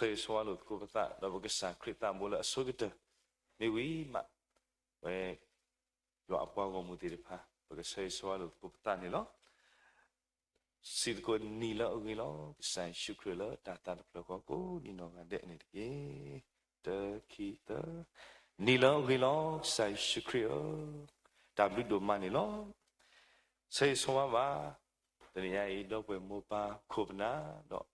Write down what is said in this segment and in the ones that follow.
ပကဆၢဂ့ၤဆၢဝါလိာ်သကိးပသး ဒီးပကစၢ်ခရံာ်သးဘိလၢအဆိကတၢၢ် မ့ၢ်ဝံၤမး ဝဲ ယွၤအပှၤဂီၢ်မုၢ်သ့ၣ်တဖၣ် ပကဆၢဂ့ၤဆၢဝါလိာ်သကိးပသးန့ၣ်လီၤ. စံးသကိး နံၤလၢအဂ့ၤလီၤ ကစၢ်ယ့ၣ်ၡူးခရံာ်လၢတၢ်သးတဖျၢၣ်ဃီကိးဒံးနီၢ်ဂၤဒဲးန့ၣ်တက့ၢ်. တၢ ခံ သၢ. နံၤလၢအဂ့ၤလီၤ ကစၢ်ယ့ၣ်ၡူးခရံာ်ဧၢ, တၢ်ဘျုးဒိၣ်မးန့ၣ်လီၤ. ဆၢဂ့ၤဆၢဝါဘၣ် တနံၤညါအံၤ ဒီပုၢ်ဝဲၢ်မိၢ်ပၢ်ခိၣ်ပနၢ် ဒီး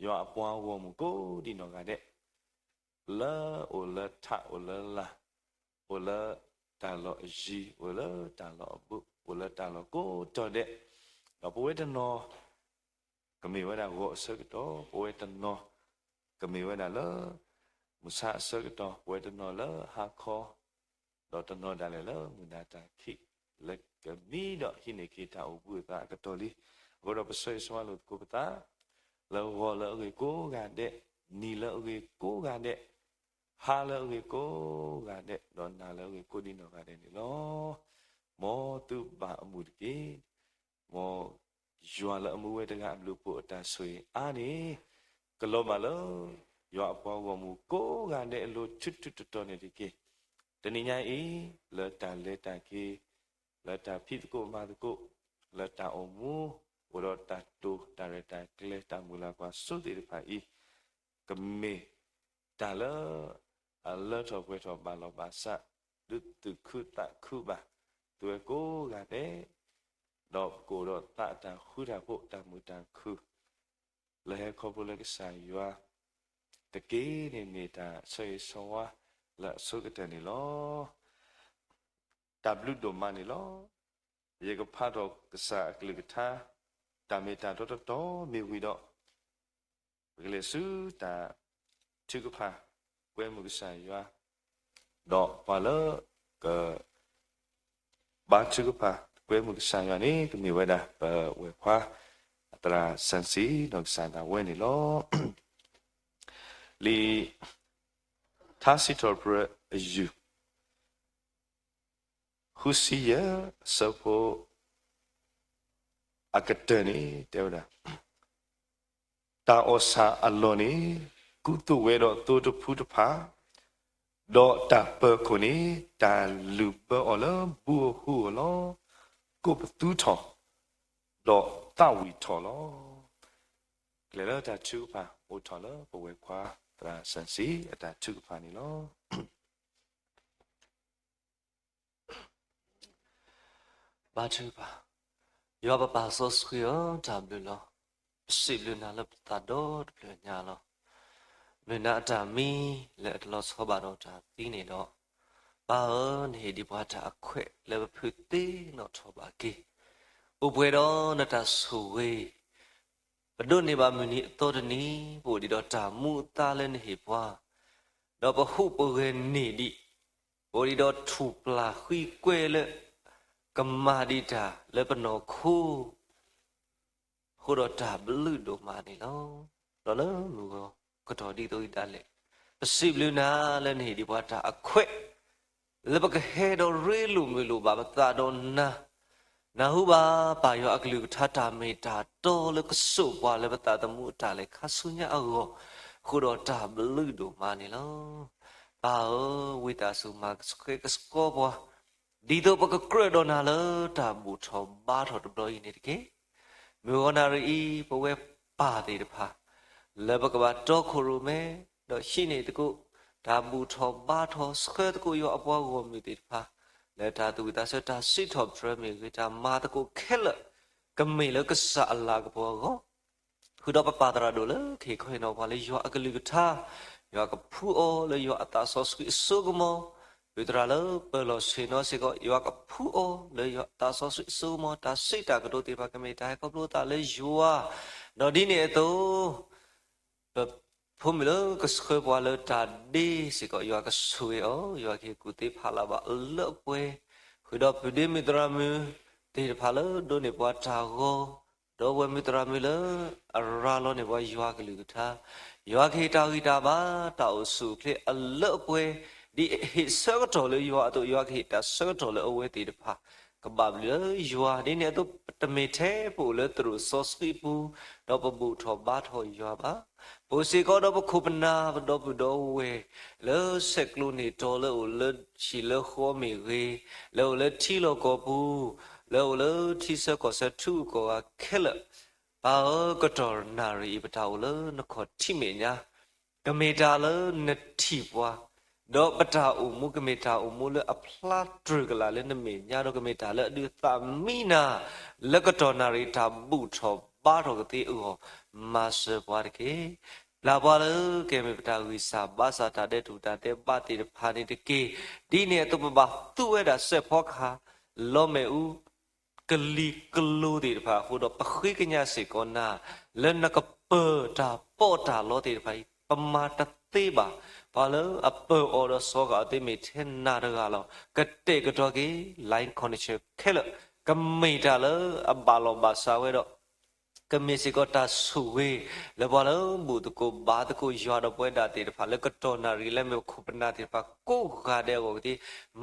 ယွၤအပှၤဂီၢ်မုၢ်ကိးဒံးနီၢ်ဂၤဒဲး လၢအိၣ်လၢထး အိၣ်လၢလာ် အိၣ်လၢတၢ်လီၢ်အယံၤ အိၣ်လၢတၢ်လီၢ်အဘူး အိၣ်လၢတၢ်လီၢ်ကိးတီၤဒဲး, ဒီးပဝဲတနီၤ ကမ့ၢ်ဝဲဒၣ်ဂီၤအဆၢကတီၢ်, ပဝဲတနီၤ ကမ့ၢ်ဝဲဒၣ်လၢ မုၢ်ဆါအဆၢကတီၢ်, ပဝဲတနီၤလၢဟါခီ, ဒီးတနီၤဒၣ်လဲာ်လၢမုၢ်နၤတၢ်ခံး လၢကမံဒီးဟံးန့ၢ်က့ၤတၢ်အိၣ်ဘှံးအသးအကတီၢ်လံ. အဃိဒီးပဆၢဂ့ၤဆၢဝါလိာ်သကိးပသး လၢဂီၤလၢအဂ့ၤကိးဂၤဒဲး, နံၤလၢအဂ့ၤကိးဂၤဒဲး, ဟါလၢအဂ့ၤကိးဂၤဒဲး, ဒီးနၤလၢအဂ့ၤကိးဒံးနီၢ်ဂၤဒဲးန့ၣ်လီၤ. မ်သုဘၣ်အမုာ်တက့ၢ်. မ်ယွၤလၢအမူဝဲတဂၤအဘျုးအဖှိၣ်အတၢ်ဆိၣ်ဂ့ၤအါန့ၣ် ကလီၤဘၣ်လၢ ယွၤအပှၤဂီၢ်မုၢ်ကိးဂၤဒဲးအလိၤ ထူထူတီတီန့ၣ်တက့ၢ်. တနံၤညါအံၤ လၢတၢ်လဲၤတၢ်က့ၤ, လၢတၢ်ဖံးသကိးမၤသကိး, လၢတၢ်အိၣ်မူ, အိၣ်ဒီးတၢ်တိာ်တၢ်ရဲၣ်တၢ်ကျဲၤ တၢ်မုၢ်လၢ်ကွၢ်စိသ့ၣ်တဖၣ်အံၤ ကမ့ၢ်တၢ်လၢ အလၢထီၣ်ပှဲၤထီၣ်ဘၣ်လီၢ်ဘၣ်စး ဒုးသူၣ်ခုသးခုဘၣ် သုဝဲကိးဂၤဒဲး, ဒီးပကအိၣ်ဒီးသးအတၢ်ဃူတၢ်ဖိး တၢ်မုာ်တၢ်ခုၣ် လၢဟဲခီဖျိလၢကစၢ်ယွၤတက့ၢ်န့ၣ် မ့ၢ်တၢ်ဆၢဂ့ၤဆၢဝါလၢအဆိကတၢၢ်န့ၣ်လီၤ. တၢ်ဘျုးဒိၣ်မးန့ၣ်လီၤ. ယကဖးထီၣ်ကစၢ်အကလုၢ်ကထါ တၢ်မ့ၢ်တၢ်တီတီတီမ့ၢ်ဝံၤဒီး ပကလဲၤဆူတၢ်ထုကဖၣ် ကွဲမုာ်ကစၢ်ယွၤ, ဒီးပှၤလၢက ဘါထုကဖၣ် ကွဲမုာ်ကစၢ်ယွၤန့ၣ် ကမ့ၢ်ဝဲဒၣ် ပဝဲၢ်ခွါ အသရၣ်စၣ်စံၤ ဒီးကစၢ်ဒၣ်ဝဲန့ၣ်လီၤ. လံာ်ထါစံးထီၣ်ပတြၢၤအယုၢ် ဃုဆံယဲၢ် အဆၢဖိ အကတၢၢ်န့ၣ် တဲဝဲဒၣ် တၢ်အီၣ်ဆၣ်အလီၢ်န့ၣ် ကူသိးဝဲဒီးသိတဖုတဖၣ်, ဒီးတၢ်ပၢၤခိၣ်န့ၣ် တၢ်လုၢ်ဘၢအီၤလၢဘူအဟူအလီၢ်, ကိးပသူထီၣ်, ဒီးသးဝံၣ်ထီၣ်လီၤ. ကျဲၤလၢတၢ်ထုကဖၣ် အိၣ်ထီၣ်လၢပဝဲၢ်ခွါ သရၣ်စၣ်စံၤ အတၢ်ထုကဖၣ်န့ၣ်လီၤ. ဘါထုကဖၣ်, ယွၤပပၢ်စီဆှံဧၢ, တၢ်ဘျုးလီၤ. ပစံးဘျုးနၤလၢပသးဒီတဖျၢၣ်ညါလီၤ. မုၢ်နၤအတၢ်မံလၢအတလီၤဆီဘၣ်ဒီးတၢ်သံန့ၣ်ဒီး, ပၢ်ဧၢ, နဟ့ၣ်ဒံးပှၤတၢ်အခွဲးလၢပဖုးသ့နီၣ်ထီၣ်ဘၣ်က့ၤ, အိၣ်ပှဲၤဒီးနတၢ်ဆိၣ်ဂ့ၤ ပဒိးန့ၢ်ဘၣ်မုၢ်နံၤအသီတနံၤ ပအိၣ်ဒံးဒီးတၢ်မူအသါလၢနဟ့ၣ်ပှၤ, ဒီးပဟူးပဂဲၤန့ၢ်ဒံး, ပအိၣ်ဒံးဒီးထူၣ်ပျၢ်ဃံကွဲလၢ ကမၤဒံးတၢ်လၢပနီၢ်ခိ အဃိဒီးတၢ်ဘျုးဒိၣ်မးန့ၣ်လီၤ. ဒီးလၢမုၢ်ဂီၤကတီၢ်ဒ်သိးအံၤဒၣ်လဲာ်, ပစံးဘျုးနၤလၢနဟ့ၣ်ဒံးပှၤတၢ်အခွဲး လၢပကဟဲဒီးရ့လိာ်မုာ်လိာ်ဘၣ်ပသးဒီးနၤ, နၢ်ဟူဘၣ်ပၢ်ယွၤအကလုၢ်ကထါတၢ်မ့ၢ်တၢ်တီလၢကစိာ်ပှၤလၢပသးသမူအတၢ်လဲၤခါဆူညါအဂီၢ်, အဃိဒီးတၢ်ဘျုးဒိၣ်မးန့ၣ်လီၤ. ပၢ်ဧၢ, ဝံသးစူၤမၤကဆှဲကဆှီပှၤ, ဒ်သိးပကကြၢးဒီးနၤလၢတၢ်ဘူၣ်ထီၣ်ဘါထီၣ်တဘျီအံၤန့ၣ်တက့ၢ်. မုၢ်ဂီၤနၣ်ရံၣ်အံၤ ပဝဲပၢ်သ့ၣ်တဖၣ် လၢပကဘၣ်တီခိၣ်ရိၣ်မဲ ဒီးဟံးန့ၢ်သကိး တၢ်ဘူၣ်ထီၣ်ဘါထီၣ်ဆှၢသကိးယွၤအပှၤဂီၢ်မုၢ်သ့ၣ်တဖၣ် လၢတၢ်သူၣ်ဝံၣ်သးဆၢတၢ်စံးထီၣ်ပတြၢၤမ့ၢ်ဂ့ၤ တၢ်မၤသကိးခဲလၢာ် ကမ့ၢ်လၢကစၢ်အလၤကပီၤအဂီၢ် ဃုာ်ဒီးပပၢ်သရၣ်ဒိၣ်လၢ ကဟ့ၣ်ခီဟ့ၣ်နီၤပှၤလၢယွၤအကလုၢ်ကထါ, ယွၤကဖှူအီၤလၢယွၤအသးစီဆှံအစိကမီၤ, ပၢ်သရၣ်လၢပၢၤလီၢ်ဆ့ၣ်နီၤစ့ၢ်ကီး ယွၤကဖှူအီၤလၢယွၤအသးစီဆှံအစိကမီၤ, တၢ်စံးတၢ်ကတိၤသ့ၣ်တဖၣ်ကမ့ၢ်တၢ်ဟဲခီဖျိအသးလၢယွၤ, ဒီးဒ်န့ၣ်အသိး ပဖိမုၣ်လၢကဆှၢပှၤလၢတၢ်ဒ့စ့ၢ်ကီး ယွၤကဆိၣ်ဂ့ၤအီၤ, ယွၤကဟ့ၣ်ကူၣ်သ့ဖးလၢ်ဘၣ်အလၢအပှဲၤ, ဃုာ်ဒီးပဒ့မုၣ်သရၣ်မုၣ်သ့ၣ်တဖၣ်လၢဒိးန့ၢ်ပှၤတၢ်ဂီၤ, ဒီးပဝဲမုၣ်သရၣ်မုၣ်လၢအရၤလီၤန့ၢ်ပှၤယွၤကလုၢ်ကထါ, ယွၤကဟ့ၣ်တၢ်ဂံၢ်တၢ်ဘါ တၢ်အိၣ်ဆူၣ်အိၣ်ချ့အလၢအပှဲၤ, ဒ်အဟ့ၣ်ဆၢကတီၢ်လၢယွၤအသိး ယွၤကဟ့ၣ်တၢ်ဆၢကတီၢ်လၢအဝဲသ့ၣ်တဖၣ် ကဘၣ်ဘျုးလၢယွၤ, ဒ်န့ၣ်အသိး တမ့ၢ်ထဲပအိၣ်လၢသရိာ်စီဆှံအပူၤ ဒီးပဘူၣ်ထီၣ်ဘါထီၣ်ယွၤဘၣ်. ပအိၣ်စ့ၢ်ကီးဒီးပခိၣ်ပနၢ် ပဒီပုၢ်ဒီဝဲၢ် လၢဆဲးကျိးန့ၢ်တီၤ လၢအိၣ်လၢဟံၣ်လၢဃီမ့ၢ်ဂ့ၤ, လၢအိၣ်လၢထံလီၢ်ကီၢ်ပူၤ, လၢအိၣ်လၢထံဆၢကီၢ်ဆၢထူကီၢ်ဂၤခဲလၢာ်, ပၢ်ဧၢ, ကတီၢ်နၣ်ရံၣ်အံၤ ပတၢ်အိၣ်လၢနခီၣ်ထံးမဲာ်ညါ ကမ့ၢ်တၢ်လၢနထံၣ်ပှၤ, ဒီးပတၢ်အိၣ်မူ ကမ့ၢ်တၢ်အိၣ်မူလၢအဖျါတြၢၤကလာ်လၢနမဲာ်ညါ, ဒီးကမ့ၢ်တၢ်လၢအဒုးသးမံနၤ လၢကတီၢ်နၣ်ရံၣ်တၢ်ဘူၣ်ထီၣ်ဘါထီၣ်ကသ့အဂီၢ်, မၤစၢၤပှၤတက့ၢ်. ပျၢ်ပှၤလၢကမ့ၢ်ပတၢ်ဂံၢ်စၢ်ဘါစၢ် တၢ်ဒဲးတူၢ်တၢ်ဒဲးဘးသ့ၣ်တဖၣ်န့ၣ်တက့ၢ်. ဒ်န့ၣ်အသိး ပဘၣ်သူဝဲဒၣ်စဲးဖီကဟၣ် လီမ့ၣ်အူ ကလံၤကလိၤသ့ၣ်တဖၣ်အဃိဒီး ပဃ့ကညးစ့ၢ်ကီးနၤ လၢနကပၢၤတၢ်ပီးတၢ်လီသ့ၣ်တဖၣ်အံၤ ပမၤတသ့ဘၣ်. ပှၤလၢအပၢၤအီၤဒီးစှီၤဃာ်အီၤသ့ မ့ၢ်ထဲနၤတဂၤလီၤ. ကတဲာ်ကတီၤက့ၤ line connection ခဲလၢာ်, ကမ့ၢ်တၢ်လၢအဘၣ်လီၤဘၣ်စးဝဲဒီး ကမ့ၢ်စ့ၢ်ကီးတၢ်ဆိၣ်ဂ့ၤ လၢပှၤလၢဘူၣ်သကိးဘါသကိးယွၤဒီးပဝဲဒၣ်သ့ၣ်တဖၣ် လၢကတီၢ်နၣ်ရံၣ်လၢမ့ၢ်ပခိၣ်ပနၢ်သ့ၣ်တဖၣ်ကိးဂၤဒဲးအဂီၢ်ကသ့,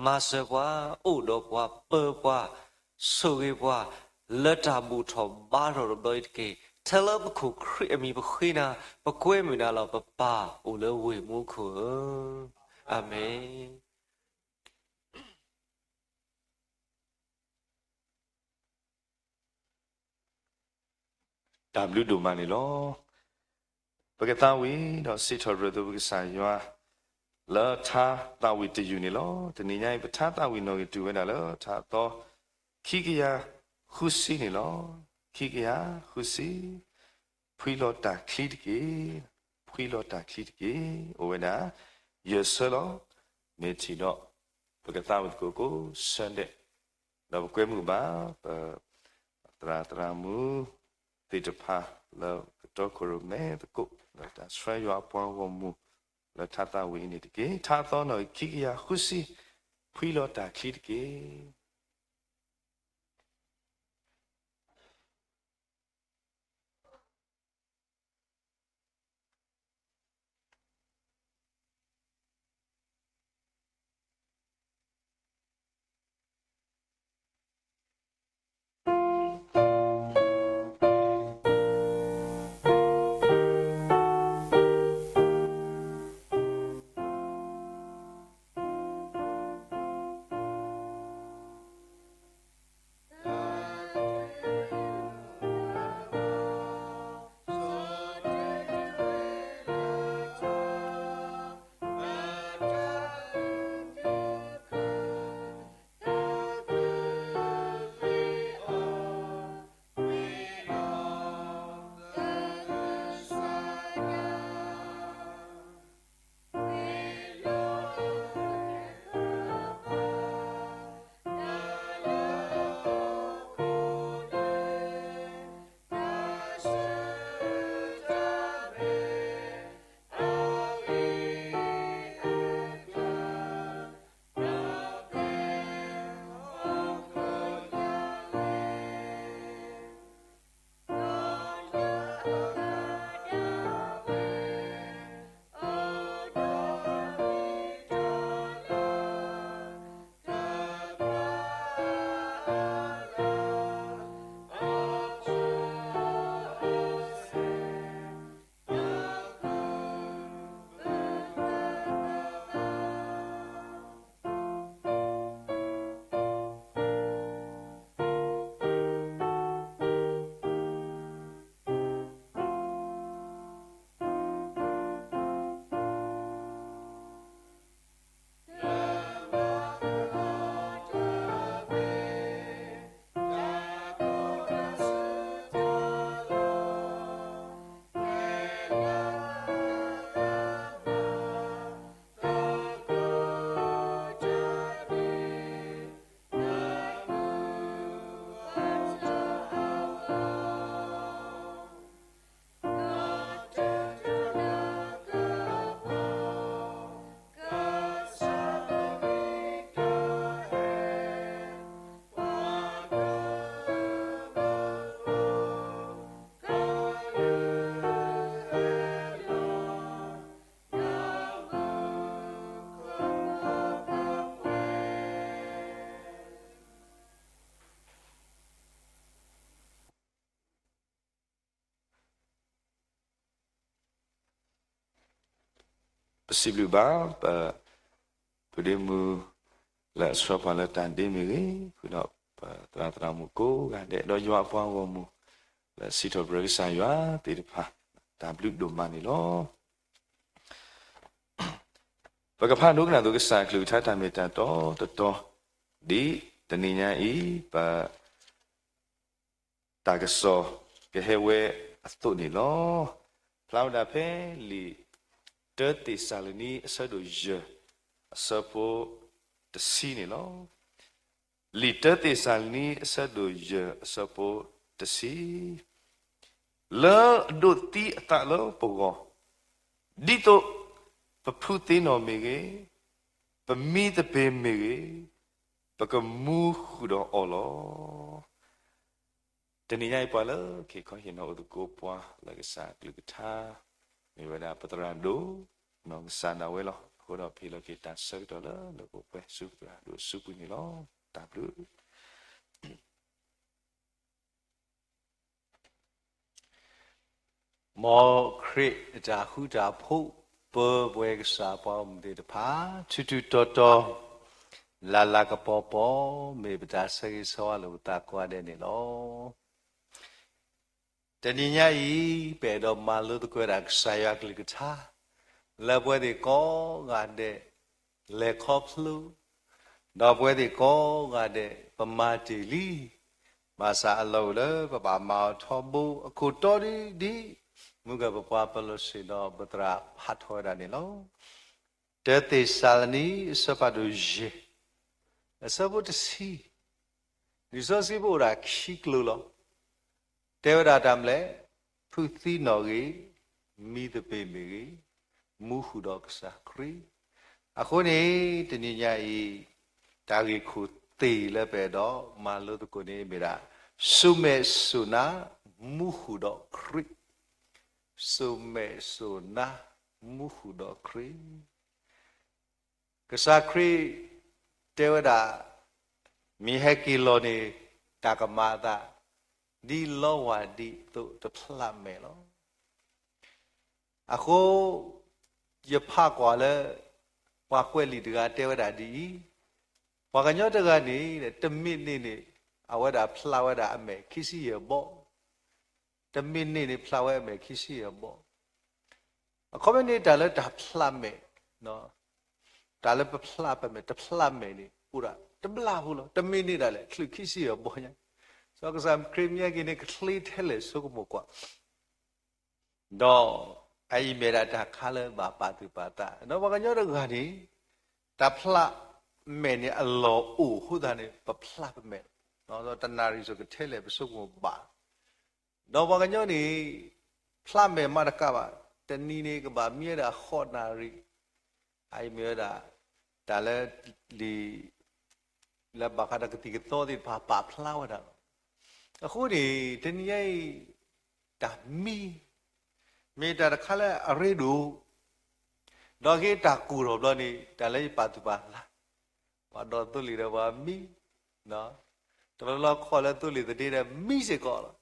မၤစၢၤပှၤ, အိၣ်ဒီးပှၤ, ပၢပှၤ, ဆိၣ်ဂ့ၤပှၤ လၢတၢ်ဘူၣ်ထီၣ်ဘါထီၣ်တဘျီအံၤတက့ၢ်. ထဲလၢပခိၣ်ခရံာ်အမံၤပဃ့နၤ, ပကွဲမုာ်နၤလီၤ ပပၢ်အိၣ်လၢဝ့ၢ်မူခိၣ်ဧၢ, အၤမ့ၣ်. တၢ်ဘျုးဒိၣ်မးန့ၣ်လီၤ. ပကသးဝံၣ်ဒီးစံးထီၣ်ပတြၢၤအသိး ပကစၢ်ယွၤ လၢထါသးဝံၣ်တယုၢ်န့ၣ်လီၤ. တနံၤညါအံၤ ပထါသးဝံၣ်နီၣ်ဂံၢ်တုၤဝဲဒၣ်လၢထါအသီ ခံကယၤဃုဆံန့ၣ်လီၤ. ခံကယၤဃုဆံ, ဖှံလီၤတၢ်ချံတက့ၢ်, ဖှံလီၤတၢ်ချံတက့ၢ်. အိၣ်ဝဲဒၣ် ယဲၢ်ဆၢလီၤ. မ့ၢ်ထံၣ်ဒီး ပကသးဝံၣ်သကိးကိးဆၢဒဲး, ဒီးပကွဲမုာ်ဘၣ် ပသရၣ်သရၣ်မုၣ်သ့ၣ်တဖၣ် လၢကတီခိၣ်ရိၣ်မဲသကိး လၢတၢ်ဆှၢယွၤအပှၤဂီၢ်မုၢ် လၢထါသးဝံၣ်အံၤန့ၣ်တက့ၢ်. ထါအသီနီၣ်ဂံၢ်ခံကယၤဃုဆံ, ဖှံလီၤတၢ်ချံတက့ၢ်. ပစံးဘျုးဘၣ် ပ ဖုဒ့မုၣ် လၢအဆှၢပှၤလၢတၢ်ဒ့မ့ၢ်ဂ့ၤ, ဃုာ်ဒီးပသရၣ်သရၣ်မုၣ်ကိးဂၤဒဲး ဒီးယွၤအပှၤဂီၢ်မုၢ် လၢအစံးထီၣ်ပတြၢၤကစၢ်ယွၤသ့ၣ်တဖၣ် တၢ်ဘျုးဒိၣ်မးန့ၣ်လီၤ. ပကဖးဒိကနၣ်သိးကစၢ်အကလုၢ်ကထါတၢ်မ့ၢ်တၢ်တီတတီၤ, ဒ်တနံၤညါအံၤ ပ တၢ်ကစီၣ်ကဟဲဝဲအသိးန့ၣ်လီၤ. ဖျါဝဲဒၣ်ဖဲလံာ် တၢသ့းစၤလနံ အဆၢဒိၣ်ယဲၢ် အဆၢဖိတဆံန့ၣ်လီၤ. လံာ်တၢသ့းစၤလနံ အဆၢဒိၣ်ယဲၢ် အဆၢဖိတဆံ, လၢအဒိးသံအသးလၢပဂီၢ်, ဒ်သိးပဖုသ့နီၣ်မ့ၢ်ဂ့ၤ, ပမံသပ့ၤမ့ၢ်ဂ့ၤ, ပကမူဃုာ်ဒီးအီၤလီၤ. တနံၤညါအံၤ ပှၤလၢက့ၤခီဟ့ၣ်နီၤအိၣ်သကိးပှၤလၢကစၢ်အကလုၢ်ကထါ မ့ၢ်ဝဲဒၣ်ပသရၣ်ဒိၣ် နီၢ်ကစၢ်ဒၣ်ဝဲလီၤ. အဃိဒီးဖ့ၣ်လီၤက့ၤတၢ်ဆၢကတီၢ်လၢလၢပှဲၤပှဲၤဆူပသရၣ်ဒိၣ်အစုပူၤန့ၣ်လီၤ. တၢ်ဘျုး မ်ခရံာ်အတၢ်ဃူတၢ်ဖိး ပၢပှဲၤကစၢ်ပှၤဂီၢ်မုၢ်သ့ၣ်တဖၣ် ထူးထူးတီၤတီၤ လၢ်လၢ်ကပီၤပီၤ မ့ၢ်ပတၢ်ဆၢဂ့ၤဆၢဝါလိာ်ပသးကိးဂၤဒဲးန့ၣ်လီၤ. တနံၤညါအံၤ ပအဲၣ်ဒိးမၤလိသကိးဝဲဒၣ်ကစၢ်ယွၤအကလုၢ်ကထါ လၢပဝဲသ့ၣ်ကိးဂၤဒဲး လဲၤခီဖျိ ဒီးပဝဲသ့ၣ်ကိးဂၤဒဲး ပမၤတ့ၢ်လံ. ဘၣ်ဆၣ်အလီၢ်အိၣ်လၢပဘၣ်မၤအီၤထီဘိ အခိၣ်တီဒ် မုၢ်ဂၢၢ်ပပှၤပလီၢ်ဆ့ၣ်နီၤ ပသရၣ်ဖးထီၣ်ဝဲဒၣ်န့ၣ်လီၤ. တၢသ့းစၤလနံ အဆၢဖးဒိၣ်ယဲၢ် အဆၢဖိတဆံ, လံာ်စီဆှံပအိၣ်ဒၣ်ခံကျိၤလီၤ. တဲဝဲဒၣ်တၢ်မနုၤလဲၣ်, ဖုသံနီၣ်ဂ့ၤ, မံသပ့ၤမ့ၢ်ဂ့ၤ, မူဃုာ်ဒီးကစၢ်ခရံာ်. အဃိန့ၣ် တနံၤညါအံၤ တၢ်ဂ့ၢ်ခိၣ်သ့ၣ်လၢပအဲၣ်ဒိးမၤလိသကိးန့ၣ်မ့ၢ်ဒၣ် စိာ်မဲာ်စိာ်နါ မူဃုာ်ဒီးခရံာ်, စိာ်မဲာ်စိာ်နါ မူဃုာ်ဒီးခရံာ်. ကစၢ်ခရံာ်တဲဝဲဒၣ်, မ့ၢ်ဟဲက့ၤလီၤန့ၣ် တၢ်ကမၤအသး ဒ်လီဝၢ်ဒံးအသိးတဖျးမဲာ်လီၤ. အဃိ ယဖးကွၢ်လၢ ပှၤကွဲးလံာ်တဂၤတဲဝဲဒၣ်ဒ်အံၤ, ပှၤကညီတဂၤန့ၣ် တမံးနံးန့ၣ် အဝဲဒၣ်ဖျးဝဲဒၣ်အမဲာ်ခံဆံယဲၢ်ဘီ တမံးနံးန့ၣ် ဖျးဝဲအမဲာ်ခံဆံယဲၢ်ဘီ. အခီပညီန့ၣ် တၢ်လၢတၢ်ဖျးမဲာ်, တၢ်လၢပဖျးပမဲာ် တဖျးမဲာ်န့ၣ် အိၣ်ဒၣ်တဘျီဖိလီၤ. တမံးနံးဒၣ်လဲာ် ချုးခံဆံယဲၢ်ဘီညါ. စီၤကစၢ်ခရံာ်မ့ၢ်ဟဲက့ၤန့ၣ် ကချ့ထဲလဲၣ်ဆိကမိၣ်ကွၢ် ဒီးအအံၤမ့ၢ်ဒၣ်တၢ်ခါလၢ ဘၣ်ပာ်သူၣ်ပာ်သး ဒီးပှၤကညီတဂၤန့ၣ် တၢ်ဖျးမဲာ်န့ၣ်အလီၢ်အိၣ်အဃိသတးန့ၣ် ပဖျးပမဲာ်, ဒီးတနၣ်ရံၣ်စိၤကထဲလဲၣ် ပဆိကမိၣ်ဘၣ်. ဒီးပှၤကညီန့ၣ် ဖျးမဲာ်မးတကးဘၣ်, တနံၤန့ၣ်ကဘၣ်မံဝဲဒၣ်ဃိးနၣ်ရံၣ်, အအံၤမ့ၢ်ဝဲဒၣ် တၢ်လၢ လံာ် လၢဘၣ်ဃးဒီးကသံၣ်ကသီသ့ၣ်တဖၣ် ပာ်ဖျါဝဲဒၣ်လီၤ. အဃိန့ၣ် တနံၤညါအံၤ တၢ်မံ မ့ၢ်တၢ်တခါလၢအရ့ဒိၣ်, ဒီးက့ၤတၢ်ကိၢ်ထီၣ်ဘျီန့ၣ် တၢ်လၢယပာ်သူၣ်ပာ်သး ပှၤဒီးသိလ့ၣ်ဒီးပှၤမံ, တဘျီဘျီခီၣ်လၢသိလ့ၣ်သဒ့ဒီးမံစ့ၢ်ကီးလီၤ. စီၤပထံၣ်ဘၣ်လၢ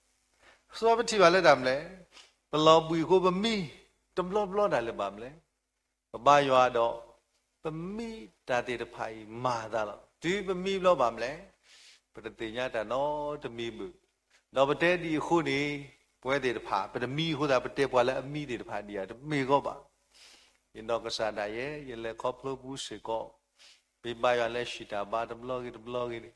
တၢ်မနုၤလဲၣ်, ပလီၤဘှံးအဃိပမံ, တဘျီဘျီဒၣ်လဲာ်ဘၣ်မနုၤလဲၣ်, ပဘါယွၤဒီး ပမံတၢ်သ့ၣ်တဖၣ်အံၤမၤအသးလီၤ. တုၤပမံဘျီဘၣ်မနုၤလဲၣ်, ပတသ့ၣ်ညါတၢ်နီတမံၤဘၣ်. ဒီးပတဲဒ်အံၤအဃိန့ၣ် ပဝဲသ့ၣ်တဖၣ် ပတမံအဃိသတး ပတဲပှၤလၢအမံသ့ၣ်တဖၣ်ဒ်အံၤ တမ့ၢ်ဂီၢ်ဘၣ်. ယနီၢ်ကစၢ်ဒၣ်ယဲ ယလဲၤခီဖျိပူၤစ့ၢ်ကီး ပဘါယွၤလၢဟံၣ်တၢ်ဘါတဘျီဂ့ၤတဘျီဂ့ၤန့ၣ်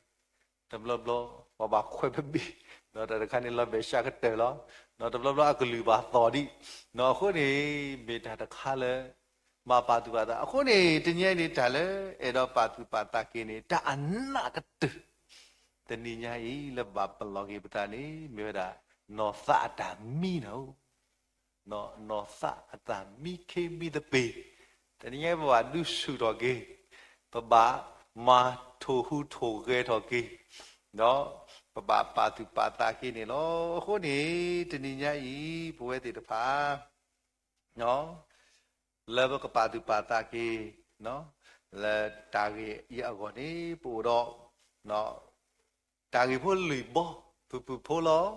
တဘျီဘျီ ပှၤဘၣ်ခွဲးပဘ့ၣ်, ဒီးတၢ်တခါန့ၣ်လီၤမဲာ်ဆှးကတၢၢ်လီၤ. ဒီးတဘျီဘျီအကလုၢ်ဘၣ်သီၣ်ဒံး, အဃိန့ၣ် မ့ၢ်တၢ်တခါလၢ ဘၣ်ပာ်သူၣ်ပာ်သး. အဃိန့ၣ် တနံၤအံၤန့ၣ် တၢ်လၢအဲၣ်ဒိးပာ်သူၣ်ပာ်သးက့ၤန့ၣ် တၢ်အနးကတၢၢ် တနံၤညါအံၤလၢဘၣ်ပလီၢ်က့ၤပသးန့ၣ် မ့ၢ်ဝဲဒၣ် နီၢ်သးအတၢ်မံန့ၣ် နီၢ်သးအတၢ်မံခ့မံသပ့ၤ, တနံၤညါအံၤပဘၣ်ဒုးဆူၣ်ထီၣ်က့ၤ, ပဘၣ်မၤထိၣ်ဟူးထိၣ်ဂဲၤထီၣ်က့ၤ, ဒီးပဘၣ်ပာ်သူၣ်ပာ်သးက့ၤန့ၣ်လီၤ. အဃိန့ၣ် တနံၤညါအံၤ ပဝဲသ့ၣ်တဖၣ် လၢပကပာ်သူၣ်ပာ်သးက့ၤ လၢတၢ်ဂ့ၢ်အံၤအဂီၢ်န့ၣ် ပအိၣ်ဒီး တၢ်ဂ့ၢ်ဖိလွံၢ်ဘီ, ဖုၣ်ဖုၣ်ဖိလီၤ,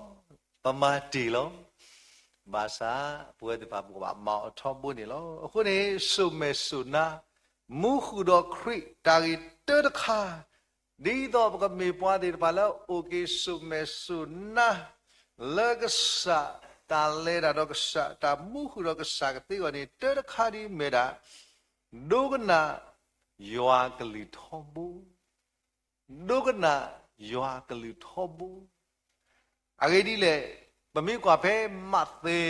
ပမၤတ့ၢ်လီၤ, ဘၣ်ဆၣ် ပဝဲသ့ၣ်တဖၣ်ပကဘၣ်မၤအီၤထီဘိန့ၣ်လီၤ. အဃိန့ၣ် စိာ်မဲာ်စိာ်နါ မူဃုာ်ဒီးခရံာ်တၢ်ဂ့ၢ်တၢတခါ, ဒ်သိးပကမ့ၢ်ပှၤသ့ၣ်တဖၣ်လၢအအိၣ်က့ၤစိာ်မဲာ်စိာ်နါ လၢကစၢ်တၢ်လဲၤတၢ်ဒီးကစၢ် တၢ်မူဃုာ်ဒီးကစၢ်ကသ့အဂီၢ်န့ၣ် တၢတခါဒ်မ့ၢ်ဒၣ် ဒိကနၣ်ယွၤကလုၢ်ထီဘိ, ဒိကနၣ်ယွၤကလုၢ်ထီဘိ. အဂ့ၢ်ဒ်လဲၣ်, ပမ့ၢ်ကွၢ်ဖဲမးသဲ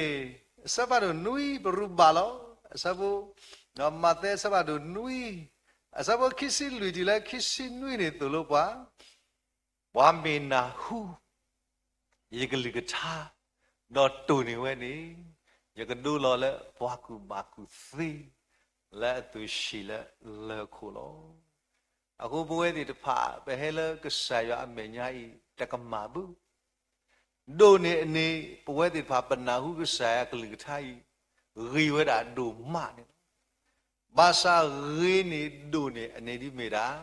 အဆၢဖးဒိၣ်နွံ ပရူးဘၣ်လီၤ. အဆၢဖိ, မးသဲအဆၢဖးဒိၣ်နွံ အဆၢဖိခံဆံလွံၢ်တုၤလၢခံဆံနွံန့ၣ်သိၣ်လိပှၤ, ပှၤမ့ၢ်နၢ်ဟူ ယကလုၢ်ကထါ ဒီးတိၢ်န့ၢ်ဝဲန့ၣ်, ယကဒိလီၤလၢပှၤကူၣ်ဘၣ်ကူၣ်သ့ လၢအသူၣ်ဆံးလၢလၢၢ်ခိၣ်လီၤ. အဃိပဝဲသ့ၣ်တဖၣ် ပဟဲလၢကစၢ်ယွၤအမဲာ်ညါအံၤ တကမၣ်ဘၣ်. ဒိၣ်န့ၢ်အန့ၣ် ပဝဲသ့ၣ်တဖၣ် ပနၢ်ဟူကစၢ်ယွၤအကလုၢ်ကထါအံၤ ဂ့ၤဝဲဒၣ်ဒိၣ်မးန့ၣ်လီၤ. ဘၣ်ဆၣ်ဂ့ၤန့ၢ်ဒိၣ်န့ၢ်အန့ၣ်ဒ်မ့ၢ်ဒၣ်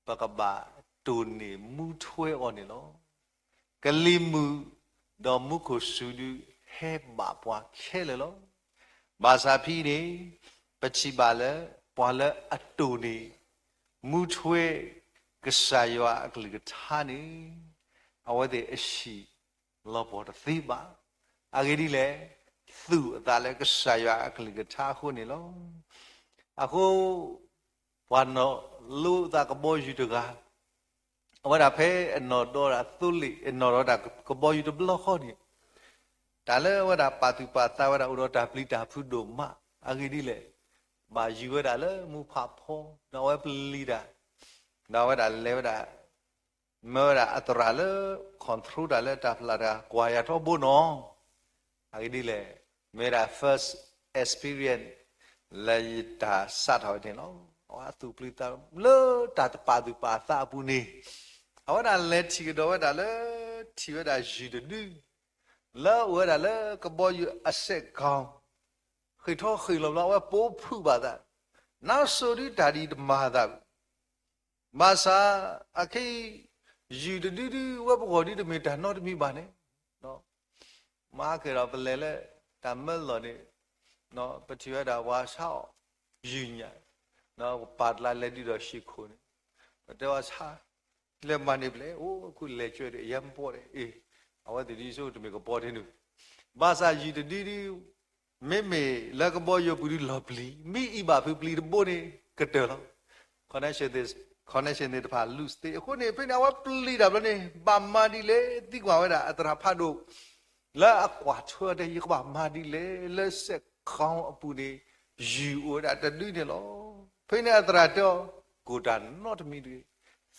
ပကဘၣ်တိၢ်န့ၢ်မူထွဲအီၤန့ၣ်လီၤ. ကလံၤမုၢ်ဒီးမူခိၣ်စူၤဒုးဟဲဘၣ်ပှၤခဲလၢာ်လီၤ. ဘၣ်ဆၣ်ဖဲအံၤန့ၣ် ပထံၣ်ဘၣ်လၢ ပှၤလၢအတိၢ်န့ၢ် မူထွဲ ကစၢ်ယွၤအကလုၢ်ကထါန့ၣ် အဝဲသ့ၣ်အဟံၣ်လီၤပှီၢ်တသ့ဘၣ်. အဂ့ၢ်ဒ်လဲၣ်, သူၣ်အသးလၢကစၢ်ယွၤအကလုၢ်ကထါအဃိန့ၣ်လီၤ. အဃိ ပှၤနီၣ်လိသးကဘီယူၤတဂၤ အဝဲဒၣ်ဖဲအနီၣ်ဒီးဒၣ်သိလ့ၣ် အနီၣ်ဒီးဒၣ်ကဘီယူၤတဘျီဃီန့ၣ် တၢ်လၢအဝဲဒၣ်ပာ်သူၣ်ပာ်သးဝဲဒၣ်အိၣ်ဒီးတၢ်ပျံၤတၢ်ဖုးဒိၣ်မး. အဂ့ၢ်ဒ်လဲၣ်, ဘၣ်ယုၢ်ဝဲဒၣ်လၢမူဖးဖီ ဒီးအဝဲပျံၤတၢ် ဒီးအဝဲဒၣ်လဲၤဝဲဒၣ် မၢဝဲဒၣ်အသရၣ်လၢ control တၢ်လၢတၢ်ဖျးတၢ် ကွၢ်ယၤထီဘိနီၤ. အဂ့ၢ်ဒ်လဲၣ်, မ့ၢ်ဝဲဒၣ် first experience လၢယတၢ်စးထီၣ်ဝဲန့ၣ်လီၤ. အဝဲအသူၣ်ပျံၤသးလၢတၢ်တပာ်သူၣ်ပာ်သးအပူၤန့ၣ် အဝဲဒၣ်လဲၤထံၣ်ကဒီးဝဲဒၣ်လၢ ထံၣ်ဝဲဒၣ်ယုၢ်တဒု လၢအအိၣ်ဝဲဒၣ်လၢကဘီယူၤအစဲးကီၤ ဃ့ၢ်ထီၣ်ဃ့ၢ်လီၤဘျီ အဝဲပိာ်ဖုၣ်ဘၣ်သး, နါစိၤဒုတၢ်ဒ်အံၤတမၤသးဘၣ်. ဘၣ်ဆၣ် အခဲအံၤ ယုၢ်တဒုဒု ဝဲပဂီၢ်ဒုတမ့ၢ်တၢ်နီတမံၤဘၣ်န့ၣ်, မၤကဲဒီးပလဲၤလၢ တၢ်မၢလီၢ်န့ၣ် ပထံၣ်ဝဲဒၣ်ပှၤဆါအီၣ် ယုၢ်ညၣ်, ပပာ်တလါလဲၤဒုးဒီးဟံၣ်ခိၣ်န့ၣ်, ပတဲအီၤဆါ လဲၤမၤန့ၢ်ဘျဲၣ် အိၣ်ခိၣ်လဲၤကၠွဲဒီး ယဲမပီၢ်ဒီး အ့ၣ် အဝဲသ့ၣ်ဒ်ဆိတမ့ၢ်ကပီၤဒ်န့ၣ်, ဘၣ်ဆၣ်ယုၢ်တဒုဒု မ့မ့ၢ်လၢကဘီယူၤပူၤဒုလီၤပျံၤ, မ့ၢ်အံၤဘၣ်ဖုးပျံၤတဘိန့ၣ် ကတၢၢ်လီၤ. connection သ့ၣ်တဖၣ် loose သ့အဃိန့ၣ် ဖဲန့ၣ် အဝဲပျံၤတၢ်ဘျီန့ၣ် ဘၣ်မၤဒ်လဲၣ် သံကွၢ်ဝဲဒၣ်အသရၣ်ဖးဒိၣ် လၢအကွၢ်ထွဲအီၤတဲ ယကဘၣ်မၤဒ်လဲၣ် လၢစဲးကီၤအပူၤန့ၣ် ယုၢ်အိၣ်ဝဲဒၣ်တဒုန့ၣ်လီၤ. ဖဲန့ၣ်အသရၣ်တဲအီၤ ကိၣ်တၢ်နီတမံၤတဂ့ၤ,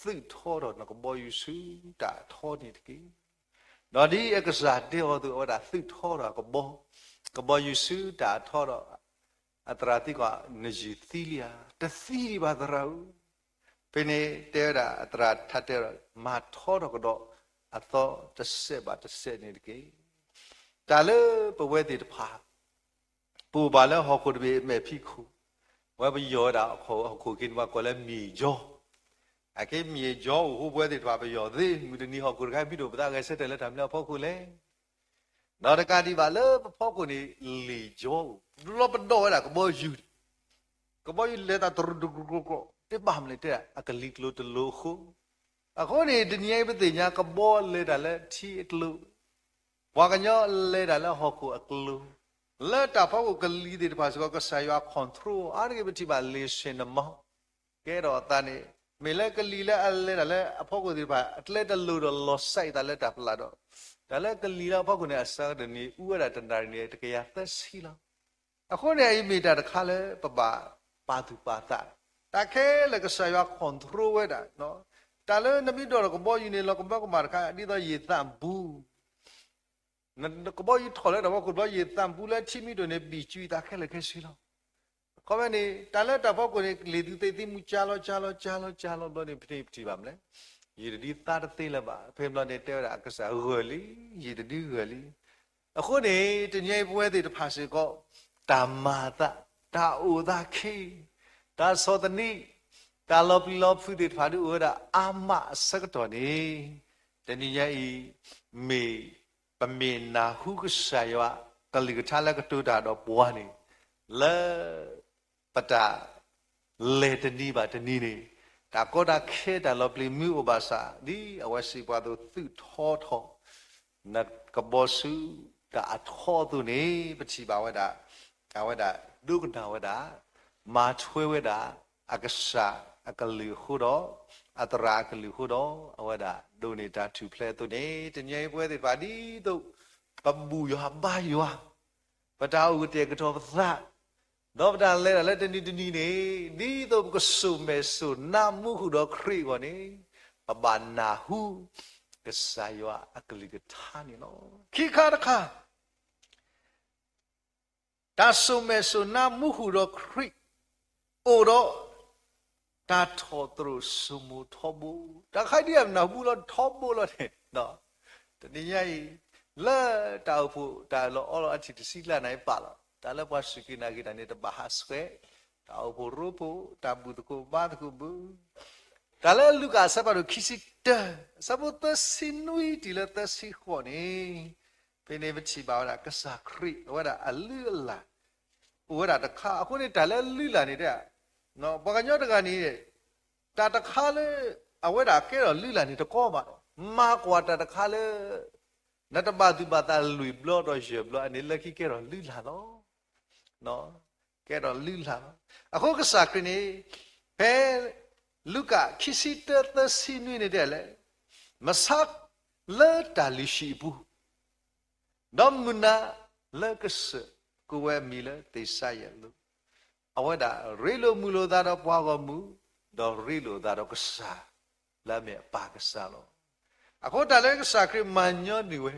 သုးထီထီၣ်နကဘီယူၤဆူတၢ်အထီန့ၣ်တက့ၢ်. ဒီးဒ်အကစၢ်တဲအီၤအသိး အဝဲဒၣ်သုးထီထီၣ်ကဘီ, ကဘီယူၤဆူတၢ်အထီဒီး အသရၣ်သံကွၢ် နယုၢ်သံလံဧါ, တသံဒံးဘၣ်သရၣ်ဧၢ. ဖဲန့ၣ်တဲဝဲဒၣ်အသရၣ်ထါတဲဒီး မၤထီထီၣ်ကဒီးအသီတစဲးဘၣ်တစဲးန့ၣ်တက့ၢ်. တၢ်လၢပဝဲသ့ၣ်တဖၣ် ပအိၣ်ဘၣ်လၢဟီၣ်ခိၣ်တဘ့ၣ်အမဲာ်ဖံးခိၣ်, အဝဲပယီၢ်ဝဲဒၣ်ဟီၣ်ခိၣ် ဟီၣ်ခိၣ်က့ၤန့ၣ် ပှၤကိးလၢမ့ၢ်ကၠီ, အခဲမ့ၢ်ကၠီအိၣ်ဃိ ပဝဲသ့ၣ်တဖၣ် ပယီၢ်သ့ မုၢ်တနံၤဟီၣ်ခိၣ်တခါ ဘံၣ်ဒိၣ်ပသးဂဲၤဆၢထၢၣ်လၢတၢ်မနုၤအဖီခိၣ်လဲၣ်. ဒီးတကးဒံးဘၣ်လၢပဖီခိၣ်န့ၣ် လ့ၣ်ကၠီအိၣ်, ဘျီပဒီၣ်ဝဲဒၣ်ကဘီယူၤ, ကဘီယူၤလဲၤတၢ်တရူးတကြိးကြိး, တဘၣ်မနုၤလဲၣ်တဲဒၣ် အကလံၤကျိၤတလိၤအဃိ. အဃိန့ၣ် တနံၤအံၤပသ့ၣ်ညါ ကဘီလဲၤတၢ်လၢထံအကျိၤ, ပှၤကညီလဲၤတၢ်လၢဟီၣ်ခိၣ်အကျိၤ, လၢတၢ်ဖီခိၣ်ကလံၤသ့ၣ်တဖၣ်စ့ၢ်ကီး ကစၢ်ယွၤ control အါတက့ၢ် ပထံၣ်ဘၣ် လ့ၣ်ဆ့ၣ်နမီၤ ကဲထီၣ်အသးန့ၣ် မ့ၢ်လၢကလံၤလၢအလဲၤတၢ်လၢအဖီခိၣ်သ့ၣ်တဖၣ် အကျဲတလိၤဒီးလီၤစဲးအသးလၢတၢ်ပျၢ်ဒီး, တၢ်လၢကလံၤလၢအဖီခိၣ်န့ၣ် အစှၤကတၢၢ်န့ၣ် အူဝဲဒၣ်တနၣ်ရံၣ်န့ၣ် တကယၤသၢဆံလီၤ. အဃိန့ၣ် အံၤမ့ၢ်တၢ်တခါလၢပဘၣ်ပာ်သူၣ်ပာ်သး, တၢ်ခဲလၢာ်ကစၢ်ယွၤ control ဝဲဒၣ်, တၢ်လၢနမ့ၢ်ဒိၣ်ဒီးကဘီယူၤန့ၣ် လီၤကမၢကမၣ်တခါ ဒ်သိးယံာ်သးဘူ ကဘီယူၤထီၣ်လၢတၢ်ဖီခိၣ်ဘျီ ယံာ်သးဘူလၢထံမ့ၢ်ဒိၣ်န့ၣ် ဘံၣ်ကွံာ်သးခဲလၢာ်ခဲဆ့လီၤ. ခီဖဲန့ၣ် တၢ်လၢတၢ်ဖီခိၣ်န့ၣ် လ့ၣ်သုးသ့ၣ်သံမူကၠါလီၤကၠါလီၤကၠါလီၤကၠါလီၤဘျီန့ၣ် ပထံၣ်ပထံၣ်ဘၣ်မနုၤလဲၣ်, ယံာ်တဒုသးတသ့လၢၤဘၣ်. ဖဲဘျီန့ၣ်တဲဝဲဒၣ်အကစၢ်ဂၢၢ်လံ, ယံာ်တဒုဂၢၢ်လံ. အဃိန့ၣ် တနံၤအံၤပဝဲသ့ၣ်တဖၣ်စ့ၢ်ကီး တၢ်မၤအသး, တၢ်အိၣ်သးခံ, တၢ်ဆီၣ်သနံး, တၢ်လီၤပျံၤလီၤဖုးသ့ၣ်တဖၣ်ဒုးအိၣ်ဝဲဒၣ်အါမးအဆၢကတီၢ်န့ၣ်, တနံၤညါအံၤ မ့ၢ် ပမ့ၢ်နၢ်ဟူကစၢ်ယွၤ ကစၢ်ယွၤအကလုၢ်ကထါလၢကတိၤတၢ်ဒီးပှၤန့ၣ် လၢ ပတၢ် လဲၤတနံၤဘၣ်တနံၤန့ၣ် တၢ်ကီတၢ်ခဲတၢ်လီၤပျံၤမုၢ်အိၣ်ဘၣ်ဆၣ် ဒ်အဝဲစံးပှၤအသိး သုးထီထီၣ် နကဘီဆူတၢ်အထီအသိးန့ၣ် ပထံၣ်ဘၣ်ဝဲဒၣ် အဝဲဒၣ်ဒိကနၣ်ဝဲဒၣ် မၤထွဲဝဲဒၣ် အကစၢ်အကလုၢ်အဃိဒီး အသရၣ်အကလုၢ်အဃိဒီး အဝဲဒၣ်ဒိးန့ၢ်တၢ်ထူၣ်ဖျဲးအသိးန့ၣ် တနံၤအံၤပဝဲသ့ၣ်တဖၣ် ဒ်သိး ပဘူၣ်ယွၤဘါယွၤ ပတၢ်အိၣ်ကတဲာ်ကတီၤပသး ဒီးပတၢ်လဲၤတၢ်လၢတနံၤတနံၤန့ၣ် ဒ်သိးပကစိာ်မဲာ်စိာ်နါမူဃုာ်ဒီးခရံာ်အဂီၢ်န့ၣ် ပဘၣ်နၢ်ဟူ ကစၢ်ယွၤအကလုၢ်ကထါန့ၣ်လီၤ. ခံခါတခါ တၢ်စိာ်မဲာ်စိာ်နါမူဃုာ်ဒီးခရံာ် အိၣ်ဒီး တၢ်ထီၣ်သရူးစိမိၤထီဘိ, တၢ်ခါဒ်အံၤ နၢ်ဟူလီၤထီဘိလီၤန့ၣ်, တနံၤညါအံၤ လၢတၢ်အိၣ်ဖှိၣ်တၢ်အၢၣ်လီၤအီလီၤအထံၣ်တဆံကျါန့ၣ်ပာ်လီၤ, တၢ်လၢပှၤစူၢ်က့ၤနာ်က့ၤတၢ်န့ၣ် တဘၣ်ဟးဆှဲး, တၢ်အိၣ်ဖှိၣ်ရိဖှိၣ် တၢ်ဘူၣ်သကိးဘါသကိးဘု, တၢ်လၢလူၤကၣ်အဆၢဖးဒိၣ်ခံဆံတၢ အဆၢဖိသၢဆံနွံတုၤလၢသၢဆံဃိးန့ၣ်, ဖဲန့ၣ်ပထံၣ်ဘၣ်ဝဲဒၣ်ကစၢ်ခရံာ် အဝဲဒၣ်အလုၢ်အလၢ် အိၣ်ဝဲဒၣ်တခါ, အဃိန့ၣ်တၢ်လၢအလုၢ်လၢ်န့ၣ်တဲ, ပှၤကညီတဂၤန့ၣ် တၢ်တခါလၢ အဝဲဒၣ်ကဲထီၣ်လုၢ်လၢ်န့ၣ်တကီဘၣ်, မၤကွၢ်တၢ်တခါလၢ နတဘၣ်သူၣ်ဘၣ်သးလွံၢ်ဘျီဒီးယဲၢ်ဘျီ အန့ၣ်လၢခံကဲထီၣ်လုၢ်လၢ်လီၤ. ကဲထီၣ်လုၢ်လၢ်လီၤ. အဃိကစၢ်ခရံာ်န့ၣ် ဖဲ လူၤကၣ်ခံဆံတၢသၢဆံနွံန့ၣ်တဲလဲၣ်, မဆါလၢတၢ်လုၢ်ဟံၣ်အပူၤ ဒီးမုၢ်နၤလၢကစၢၢ်ကိးဝဲအမံၤလၢသ့ၣ်စါယဲၢ်အလိၤ, အဝဲဒၣ်ရ့လိာ်မုာ်လိာ်သးဒီးပှၤဂီၢ်မုၢ်, ဒီးရ့လိာ်သးဒီးကစၢ် လၢအမ့ၢ်အပၢ်ကစၢ်လီၤ. အဃိတၢ်လၢကစၢ်ခရံာ်မၤညီနုၢ်ဝဲ,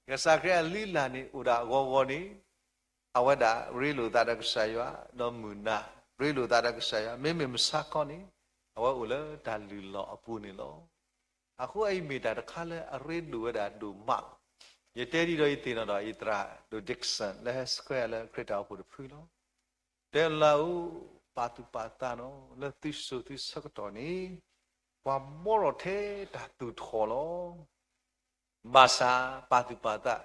ကစၢ်ခရံာ်အလုၢ်အလၢ်န့ၣ်အိၣ်ဒၣ်အဂီၢ်ဂီၢ်န့ၣ်, အဝဲဒၣ်ရ့လိာ်သးဒီးကစၢ်ယွၤ, ဒီးမုၢ်နၤရ့လိာ်သးဒီးကစၢ်ယွၤ, မ့မ့ၢ်မဆါခီန့ၣ် အဝဲအိၣ်လၢတၢ်လုၢ်လီၢ်အပူၤန့ၣ်လီၤ. အဃိအအံၤမ့ၢ်တၢ်တခါလၢအရ့ဒိၣ်ဝဲဒၣ်ဒိၣ်မးလီၤ. ယတဲဒ်ဒီးယသ့ၣ်နီၣ်ဒီးယသရၣ်ဒိၣ် Dickson လၢဟဲဆှၢယၤလၢခရံာ်တၢ်အိၣ်ဖှိၣ်တဖုလီၤ. တဲလၢအအိၣ် ပာ်သူၣ်ပာ်သးနီၤ လၢသုစိၤသုဆၢကတီၢ်န့ၣ် ပှၤဘှီထီၣ်ထဲတၢ်သူၣ်ထီၣ်လီၤ. ဘၣ်ဆၣ်ပာ်သူၣ်ပာ်သး,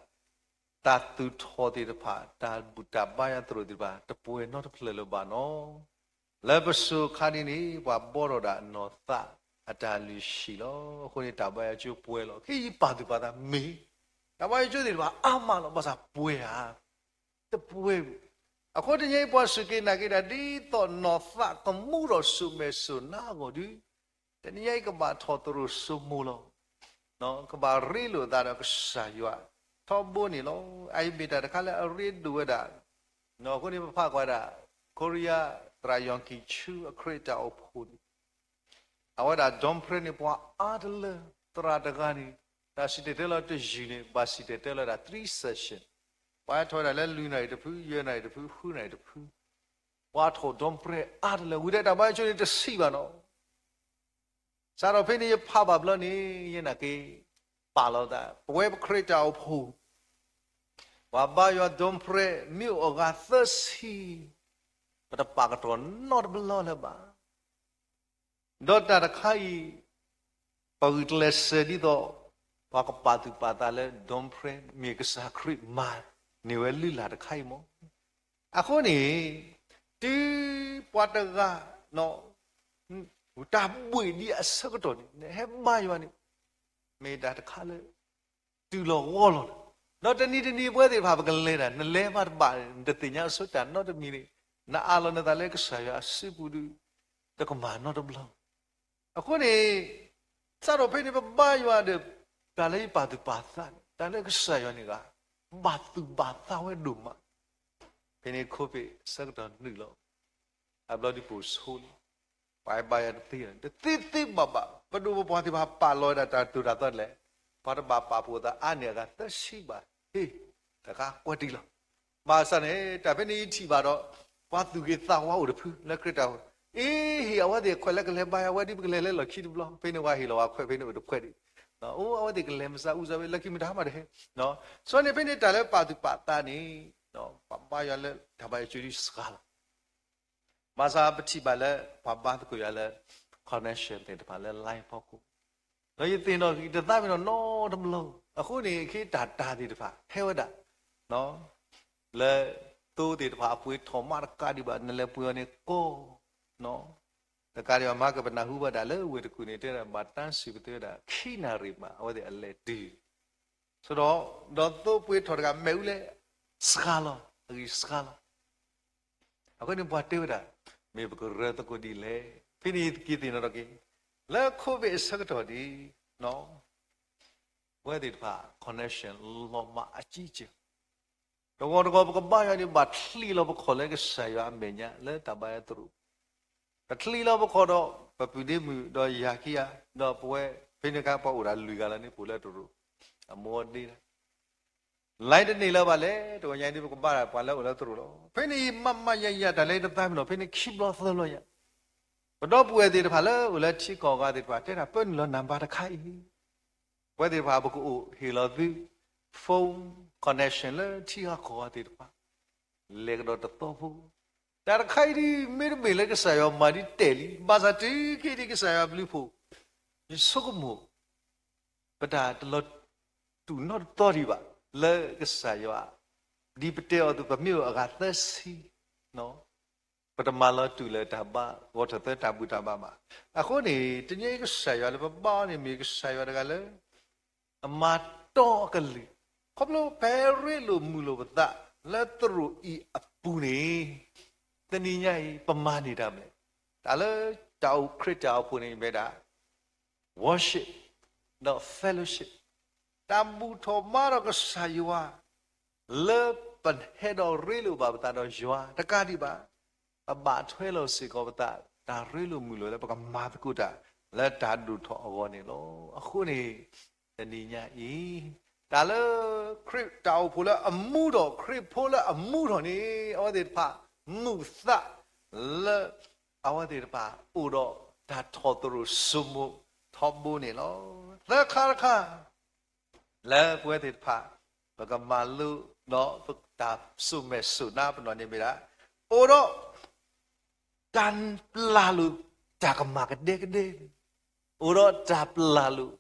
တၢ်သူၣ်ထီၣ်သ့ၣ်တဖၣ်, တၢ်ဘူၣ်တၢ်ဘါယွၤသရိာ်သ့ၣ်တဖၣ် တပှဲၤနီတဖျၢၣ်လၢၤဘၣ်နီၤ. လၢပစိၤခါဒ်န့ၣ် ပှၤဘှီထီၣ်ဒၣ်နီၢ်သးအတၢ်လုၢ်ဟံၣ်လီၤ. အဃိန့ၣ်တၢ်ဘါယွၤကၠိပှဲၤလီၤ. ခဲအံၤပာ်သူၣ်ပာ်သးမ့ၢ် တၢ်ဘါယွၤကၠိသ့ၣ်တဖၣ်အါမးလီၤ. ဘၣ်ဆၣ်ပှဲၤဧါ, တပှဲၤ. အဃိတနံၤအံၤပှၤစူၢ်က့ၤနာ်က့ၤတၢ် ဒ်သိးနီၢ်သးကမူထီၣ်စိာ်မဲာ်စိာ်နါအဂီၢ်ဒီး တနံၤအံၤကဘၣ်ထီၣ်သရူးစိမိၤလီၤ. ကဘၣ်ရ့လိာ်သးဒီးကစၢ်ယွၤ ထီဘိန့ၣ်လီၤ. အအံၤမ့ၢ်တၢ်တခါလၢအရ့ဒိၣ်ဝဲဒၣ်, အဃိန့ၣ်ပဖးကွၢ်ဒၣ် ခိရံယါ သရၣ်ယီၣ်ကံၣ်ဆူအခရံာ်တၢ်အိၣ်ဖှိၣ်န့ၣ် အဝဲဒၣ် Don Pratt န့ၣ် ပှၤအါတလၢ သရၣ်တဂၤန့ၣ် တၢ်စံၣ်တဲၤတဲလီၤတယုၢ်န့ၣ် ဘၣ်စံၣ်တဲၤတဲလီၤဝဲဒၣ် three session, ပှၤထီၣ်ဝဲဒၣ်လၢလွံၢ်နၣ်ရံၣ်တဖု, ယဲၢ်နၣ်ရံၣ်တဖု, ဃုနၣ်ရံၣ်တဖု, ပှၤထီၣ် Don Pratt အါတလၢ ဝံၤဒီးတၢ်ဘါယွၤကၠိန့ၣ်တဆံးဘၣ်နီၤ. စးထီၣ်ဖဲန့ၣ်ယဖးဘၣ်ဘျီန့ၣ် ယနာ်က့ၤ ပာ်လီၤသး ပဝဲပခရံာ်တၢ်အိၣ်ဖှိၣ် ပှၤဘါယွၤ Don Pratt မ့ၢ်အိၣ်အဂၤသၢဆံ ပတပာ်ကတီၢ်နီတဘျီလၢၤဘၣ်. ဒီးတၢ်တခါအံၤ ပဂုာ်ကျဲးစၢးဒ်သိး ပှၤကပာ်သူၣ်ပာ်သးလၢ Don Pratt မ့ၢ်ကစၢ်ခရံာ်မၤန့ၢ်ဝဲလုၢ်လၢ်တခါအံၤမး. အဃိန့ၣ် တုၤပှၤတဂၤ တၢ်ဘှံးဒံးအဆၢကတီၢ်န့ၣ် နဟဲဘါယွၤန့ၣ် မ့ၢ်တၢ်တခါလၢ တုၤလီၤဂီၢ်လီၤလီၤ. ဒီးတနံၤတနံၤပဝဲသ့ၣ်တဖၣ် ပကလဲၤတၢ် နလဲၤမးတဘၣ် နတသ့ၣ်ညါအဆိတၢ်နီတမံၤန့ၣ် နအးလီၤနသးလၢကစၢ်ယွၤအစုပူၤဒီး တကမၤနီတဘျီ. အဃိန့ၣ် စးထီၣ်ဖဲန့ၣ် ပဘါယွၤဒီး တၢ်လၢယပာ်သူၣ်ပာ်သးန့ၣ် တၢ်လၢကစၢ်ယွၤန့ၣ်ဂ့ၤ ဘၣ်သူၣ်ဘၣ်သးဝဲဒိၣ်မး. ဖဲန့ၣ် COVID ဆၢကတီၢ်နုာ်လီၤ အဘျီဒ်ပိာ်ဆိလံ ပှၤဘါယွၤတသ့လီၤ. တသ့သ့ဘၣ်ဘၣ် ပဒိၣ်ပပှၢ်သ့ၣ်တဖၣ်ပာ်လီၤဝဲဒၣ်တၢ်တိာ်တၢ်သီလဲၣ်, ပှၤတဘၣ်ပာ်ဖှိၣ်သးအါန့ၢ်အဂၤသၢဆံဘၣ်. ဟ့ၣ် တခါကွဲးတံၢ်လီၤ. ဘၣ်ဆၣ်န့ၣ် တၢ်ဖဲန့ၣ်ယထံၣ်ဘၣ်ဒီး ပှၤသူၣ်ဂ့ၤသးဝါအိၣ်တဖု လၢခရံာ်တၢ်အိၣ်ဖှိၣ်, အ့ ဟ့ၣ်အဝဲသ့ၣ်ခွဲးလၢကလဲၤဘါယွၤ အဝဲဒ်ပကလဲၤလၢလီၢ်ခံတဘျီ. ဖဲန့ၣ် ပှၤဟ့ၣ်လီၤဝဲခွဲးဖဲန့ၣ်အိၣ်တခွဲးဒံး. အိ အဝဲသ့ၣ်ကလဲၤမစးအူစးဝဲ လၢခံမတၤမးတဟဲ. ဆိန့ၣ်ဖဲန့ၣ် တၢ်လၢပာ်သူၣ်ပာ်သးန့ၣ် ပှၤဘါယွၤလၢတၢ်ဘါယွၤကၠိဒ်စှၤလီၤ. ဘၣ်ဆၣ်ပထံၣ်ဘၣ်လၢ ပှၤဘါသကိးယွၤလၢ connection သ့ၣ်တဖၣ်လၢ line ဖီခိၣ်, ဒီးယသ့ၣ်နီၣ်က့ၤတသးပ့ၤနီၣ်နီတဘျီ. အဃိန့ၣ် အခ့တၢ်တၢ်သ့ၣ်တဖၣ်ဟဲဝဲဒၣ်, လၢသိသ့ၣ်တဖၣ်အပှ့ၤထီၣ်မးတကးဒံးဘၣ် နလဲၤပှ့ၤအီၤန့ၣ်ကီ, တကးဒံးဘၣ် မၤကပနၢ်ဟူဘၣ်ဒၣ်လၢဝ့ၢ်တကူၣ်န့ၣ် တဲဒၣ်ဘၣ်တၢ်စံးပသ့ဝဲဒၣ် ခံနၣ်ရံၣ်မး အဝဲသ့ၣ်အလဲၤတုၤ, ဆိဒီး ဒီးသိပှ့ၤထီၣ်တဂၤမ့ၣ်အူလဲၣ်, စှၤလီၤ, အဂံၢ်စှၤလီၤ. အဃိန့ၣ်ပှၤတဲဝဲဒၣ် မ့ၢ်ပကရၢသကိးဒ်လဲၣ်. ဖဲန့ၣ်သုက့ၤသ့ၣ်နီၣ်ထီၣ်က့ၤ လၢ COVID အဆၢကတီၢ်န့ၣ် ပဝဲသ့ၣ်တဖၣ် connection လီၤမၢ်အကံကံၢ်, တဂီၤတဂီၤပကဘါယွၤန့ၣ် ဘၣ်ချံးလီၤပခီၣ်လၢကစၢ်ယွၤအမဲာ်ညါ လၢတၢ်ဘါယွၤသရိာ်, ပချံးလီၤပခီၣ်ဒီး ပပုၢ်ဒ့မုၣ်ဒီးယၤခံဂၤ, ဒီးပဝဲ ဖဲန့ၣ်အခါပှၤအိၣ်ဒၣ်လွံၢ်ဂၤလၢန့ၣ် ပအိၣ်လၢသရိာ်, အမိၢ်အဒ့ လါတန့ၢ်လၢၤဘၣ်လဲၣ်, တဂီၤညါအံၤဒ်ပကဘါဒၣ်ပှၤလၢအိၣ်လၢသရိာ်လီၤ. ဖဲန့ၣ်အံၤ မးမးယၤယၤ တၢ်လၢတသးမံနီၤ ဖဲန့ၣ်ခံဘျီသၢဘျီယၤ, ပဒီပုၢ်ဝဲၢ်သ့ၣ်တဖၣ်လၢအိၣ်လၢထံကီၢ်အဂၤသ့ၣ်တဖၣ် တဲဒၣ်ပၢနုာ်လီၤနၢ်ဘါတခါအံၤ, ပဝဲသ့ၣ်တဖၣ်ပကအိၣ်ဟ့ၣ်လီၤသု phone connection လၢထံဂၤကီၢ်ဂၤသ့ၣ်တဖၣ် လဲၤကဒီးတသီဖိ, တၢ်တခါအံၤဒ်မ့တမ့ၢ်လၢကစၢ်ယွၤမၤဒ်တဲာ်လံ, ဘၣ်ဆၣ်တုၤခဲအံၤဒ်ကစၢ်ယွၤဘျုးဖှိၣ်, ယဆိကမိၣ် ပတၢ်တလီၤတူာ်နီတသီဒံးဘၣ် လၢကစၢ်ယွၤ, ဒ်ပတဲအီၤသု ပမ့ၢ်အိၣ်အဂၤသၢဆံ ပတမၤလီၤတူာ်လၢၤတၢ်ဘါ ဂီၤထၢၣ်သၢတၢ်ဘူၣ်တၢ်ဘါဘၣ်. အဃိန့ၣ် တနံၤအံၤကစၢ်ယွၤလၢပဘါအီၤန့ၣ် မ့ၢ်ကစၢ်ယွၤတဂၤလၢ အမၤတီအကလုၢ်, ခီဖျိဖဲရ့လိာ်မုာ်လိာ်ပသး လၢသရိာ်အံၤအပူၤန့ၣ်, တနံၤညါအံၤ ပမၤန့ၢ်တၢ်မနုၤလဲၣ်. တၢ်လၢတၢ်အိၣ်ခရံာ်တၢ်အိၣ်ဖှိၣ်န့ၣ်မ့ၢ်ဒၣ် worship ဒီး fellowship, တၢ်ဘူၣ်ထီၣ်ဘါထီၣ်ကစၢ်ယွၤ လၢပဟဲဒီးရ့လိာ်ဘၣ်ပသးဒီးယွၤတကးဒံးဘၣ်, ပဘၣ်ထွဲလီၤစ့ၢ်ကီးပသး တၢ်ရ့လိာ်မုာ်လိာ်လၢပကမၤသကိးတၢ် လၢတၢ်ဒိၣ်ထီၣ်အဂီၢ်န့ၣ်လီၤ. အဃိန့ၣ် တနံၤညါအံၤ တၢ်လၢခရံာ်တၢ်အိၣ်ဖှိၣ်လၢအမူထီၣ် ခရံာ်ဖိလၢအမူထီၣ်န့ၣ် အဝဲသ့ၣ်တဖၣ် မုာ်သးလၢ အဝဲသ့ၣ်တဖၣ်အိၣ်ဒီးတၢ်ထီၣ်သရိာ်စိမိၤထီဘိန့ၣ်လီၤ. သၢခါတခါ လၢပဝဲသ့ၣ်တဖၣ် ပကမၤလိဒီးတၢ်စိာ်မဲာ်စိာ်နါပနီၣ်န့ၣ်မ့ၢ်ဒၣ် အိၣ်ဒီး တၢ်ပျၢ်လိာ်တၢ်ကမၣ်ကဒဲကဒဲ, အိၣ်ဒီးတၢ်ပျၢ်လိာ်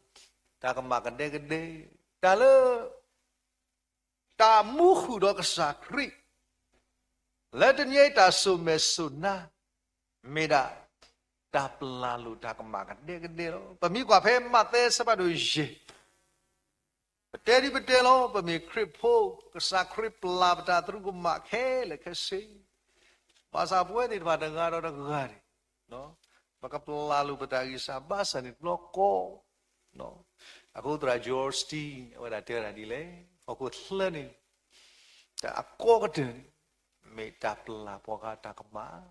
တၢ်ကမၣ်ကဒဲကဒဲ, တၢ်လၢ တၢ်မူဃုာ်ဒီးကစၢ်ခရံာ် လၢတနံၤအံၤတၢ်စိာ်မဲာ်စိာ်နါ မ့ၢ်ဒၣ် တၢ်ပျၢ်လိာ်တၢ်ကမၣ်ကဒဲကဒဲလီၤ. ပမ့ၢ်ကွၢ်ဖဲမးသဲအဆၢဖးဒိၣ်ယဲၢ် ပတဲဒ်ပတဲလီၤ, ပမ့ၢ်ခရံာ်ဖိ, ကစၢ်ခရံာ်ပျၢ်ပတၢ်သရူးကမၣ်ခဲလၢာ်ခဲဆ့, ဘၣ်ဆၣ်ပဝဲသ့ၣ်တဖၣ်တဂၤဒီးတဂၤန့ၣ် ပကပျၢ်လိာ်ပတၢ်ဂံၢ်စၢ်ဘါစၢ်န့ၣ်တဘျီဃီ, အဃိသရၣ် Joel Osteen အဝဲဒၣ်တဲဝဲဒၣ်ဒ်လဲၣ်, ဟီၣ်ခိၣ်ချၢန့ၣ် တၢ်အကီကတၢၢ်န့ၣ် မ့ၢ်တၢ်ပျၢ်ပှၤဂၤတၢ်ကမၣ်,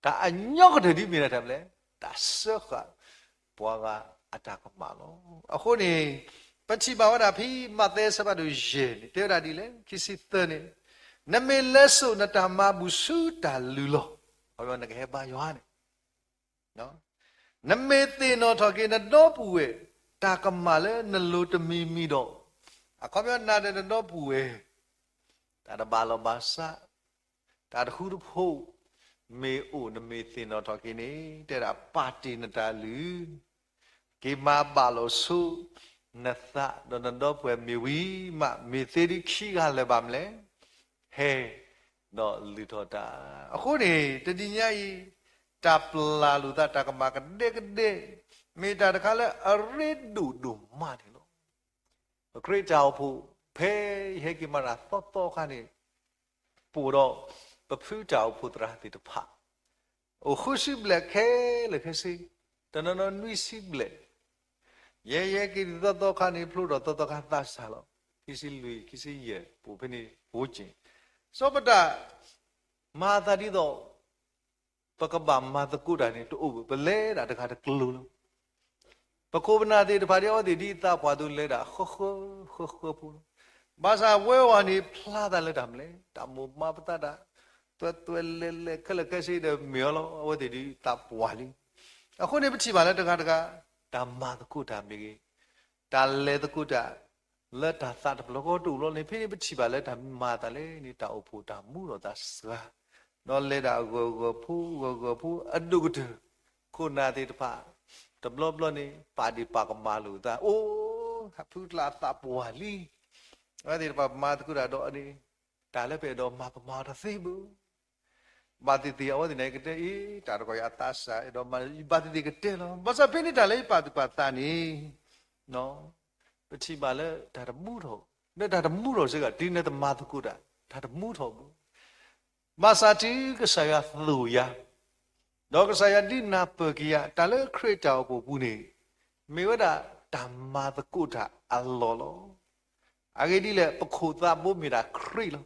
တၢ်အညီကတၢၢ်ဒ်မ့ၢ်ဒၣ်တၢ်မနုၤလဲၣ်, တၢ်စၢဃာ်ပှၤဂၤအတၢ်ကမၣ်လီၤ. အဃိန့ၣ် ပထံၣ်ဘၣ်ဝဲဒၣ်ဖဲမးသဲအဆၢဖးဒိၣ်ယဲၢ်န့ၣ် တဲဝဲဒၣ်ဒ်လဲၣ်, ခံဆံသၢန့ၣ်, နမ့ၢ်လဲၤစိာ်နတၢ်မၤဘူၣ်ဆူတၢ်လုၢ်လီၢ်, ခီပညီနကဟဲဘါယွၤန့ၣ် နမ့ၢ်သ့ၣ်နီၣ်ထီၣ်က့ၤနဒီပုၢ်ဝဲၢ် တၢ်ကမၣ်လၢနလိၤတမံၤမံၤဒီး, အခီပညီနၤဒီးနဒီပုၢ်ဝဲၢ် တၢ်တဘၣ်လီၢ်ဘၣ်စး, တၢ်တဃူတဖိး မ့ၢ်အိၣ်နမ့ၢ်သ့ၣ်နီၣ်ထီၣ်က့ၤန့ၣ် တဲဒၣ်ပာ်တ့ၢ်နတၢ်လုၢ် က့ၤမၤဘၣ်လိာ်ဆိနသးဒီးနဒီပုၢ်ဝဲၢ်မ့ၢ်ဝံၤမး မ့ၢ်သ့ဒ်ခံဂၤလၢၤဘၣ်မနုၤလဲၣ်, ဟဲဒီးလုၢ်ထီၣ်တၢ်. အဃိန့ၣ် တနံၤညါအံၤ တၢ်ပျၢ်လိာ်သးတၢ်ကမၣ်ကဒဲကဒဲ မ့ၢ်တၢ်တခါလၢအရ့ဒိၣ်ဒိၣ်မးန့ၣ်လီၤ. ပခရံာ်တၢ်အိၣ်ဖှိၣ် ဖဲယဟဲက့ၤမၤတၢ်သီသီခါန့ၣ် ပအိၣ်ဒီး ပဖုတၢ်အိၣ်ဖှိၣ်သရၣ်သ့ၣ်တဖၣ် အိၣ်ဃုဆံဘျဲၣ်ခဲလၢာ်ခဲဆ့, တနီၤနီၤနွံဆံဘျဲၣ်, ယဲယဟဲက့ၤသီသီခါန့ၣ် ဖျိထီၣ်သီသီခါသးစၢ်လီၤ. ခံဆံလွံၢ် ခံဆံယဲၢ် ပအိၣ်ဖဲန့ၣ် ဝိုက့ၤ, စီၤပတၢ် မၤသးဒ်သိး ပကဘၣ်မၤသကိးတၢ်န့ၣ် တအိၣ်ဘၣ်, ပလဲၤဒၣ်တဂၤတကျိၤလီၤ. ပခိၣ်ပနၢ်သ့ၣ်တဖၣ်ဒ်အဝဲသ့ၣ်ဒ်သးပှၢ်သိးလဲၤဒၣ်ဃၢဃၢ ဃၢဃၢဖိလီၤ. ဘၣ်ဆၣ်ဝဲအံၤန့ၣ် ဖျါသးလၢတၢ်မနုၤလဲၣ်, တၢ်မိၣ်မၤပသးတၢ် သွဲသွဲလဲၤလဲၤခဲလၢာ်ခဲဆ့ဒီးမ့ၢ်အီၤလီၤ. အဝဲသ့ၣ်ဒ်သးပှၢ်လံ. အဃိန့ၣ် ပထံၣ်ဘၣ်လၢတဂၤတဂၤ တၢ်မၤသကိးတၢ်မ့ၢ်ဂ့ၤ, တၢ်လဲၤသကိးတၢ် လၢတၢ်သးတဖျၢၣ်ဃီတအိၣ်လီၤန့ၣ် ဖဲန့ၣ်ပထံၣ်ဘၣ်လၢတၢ်မၤသးလဲၣ်န့ၣ် တၢ်အိၣ်ဖှိၣ်တၢ်မူထီၣ်သးစှၤ, ဒီးလဲၤဒၣ်ဂၢၢ်ဂၢၢ်ဖိ ဂၢၢ်ဂၢၢ်ဖိအဒိၣ်ကတၢၢ်, ခိၣ်နၢ်သ့ၣ်တဖၣ် တဘျီဘျီန့ၣ် ပာ်ဒ့ၣ်ပာ်ကမၣ်လိာ်သး, အိၣ် ဖုကျါသးပှၢ်လံ. အဝဲသ့ၣ်တဖၣ်မၤသကိးတၢ်ဒီးန့ၣ် တၢ်လၢပအဲၣ်ဒိးမၤပမၤအီၤတသ့ဘၣ်. ဘၣ်သ့ၣ်သ့ၣ်အဝဲသ့ၣ်န့ၣ်ကတဲအံၤ တၢ်တခီယသးစၢ်အဲၣ်ဒိးမၤ ဘၣ်သ့ၣ်သ့ၣ်ကတဲလီၤ. ဘၣ်ဆၣ်ဖဲန့ၣ်တၢ်လၢယပာ်သူၣ်ပာ်သးန့ၣ် ပထံၣ်ဘၣ်လၢတၢ်တမူထီၣ်, လၢတၢ်တမူထီၣ်စ့ၢ်ကီး တုၤနတမၤသကိးတၢ် တၢ်တမူထီၣ်ဘၣ်. ဘၣ်ဆၣ်တုၤကစၢ်ယွၤသိၣ်ယၤ, ဒီးကစၢ်ယွၤဒုးနၢ်ပၢၢ်က့ၤယၤ တၢ်လၢခရံာ်တၢ်အိၣ်ဖှိၣ်ပူၤန့ၣ် မ့ၢ်ဝဲဒၣ်တၢ်မၤသကိးတၢ်အလီၢ်လီၤ. အဂ့ၢ်ဒ်လဲၣ် ပခိၣ်သးဘိမ့ၢ်ဒၣ်ခရံာ်လီၤ.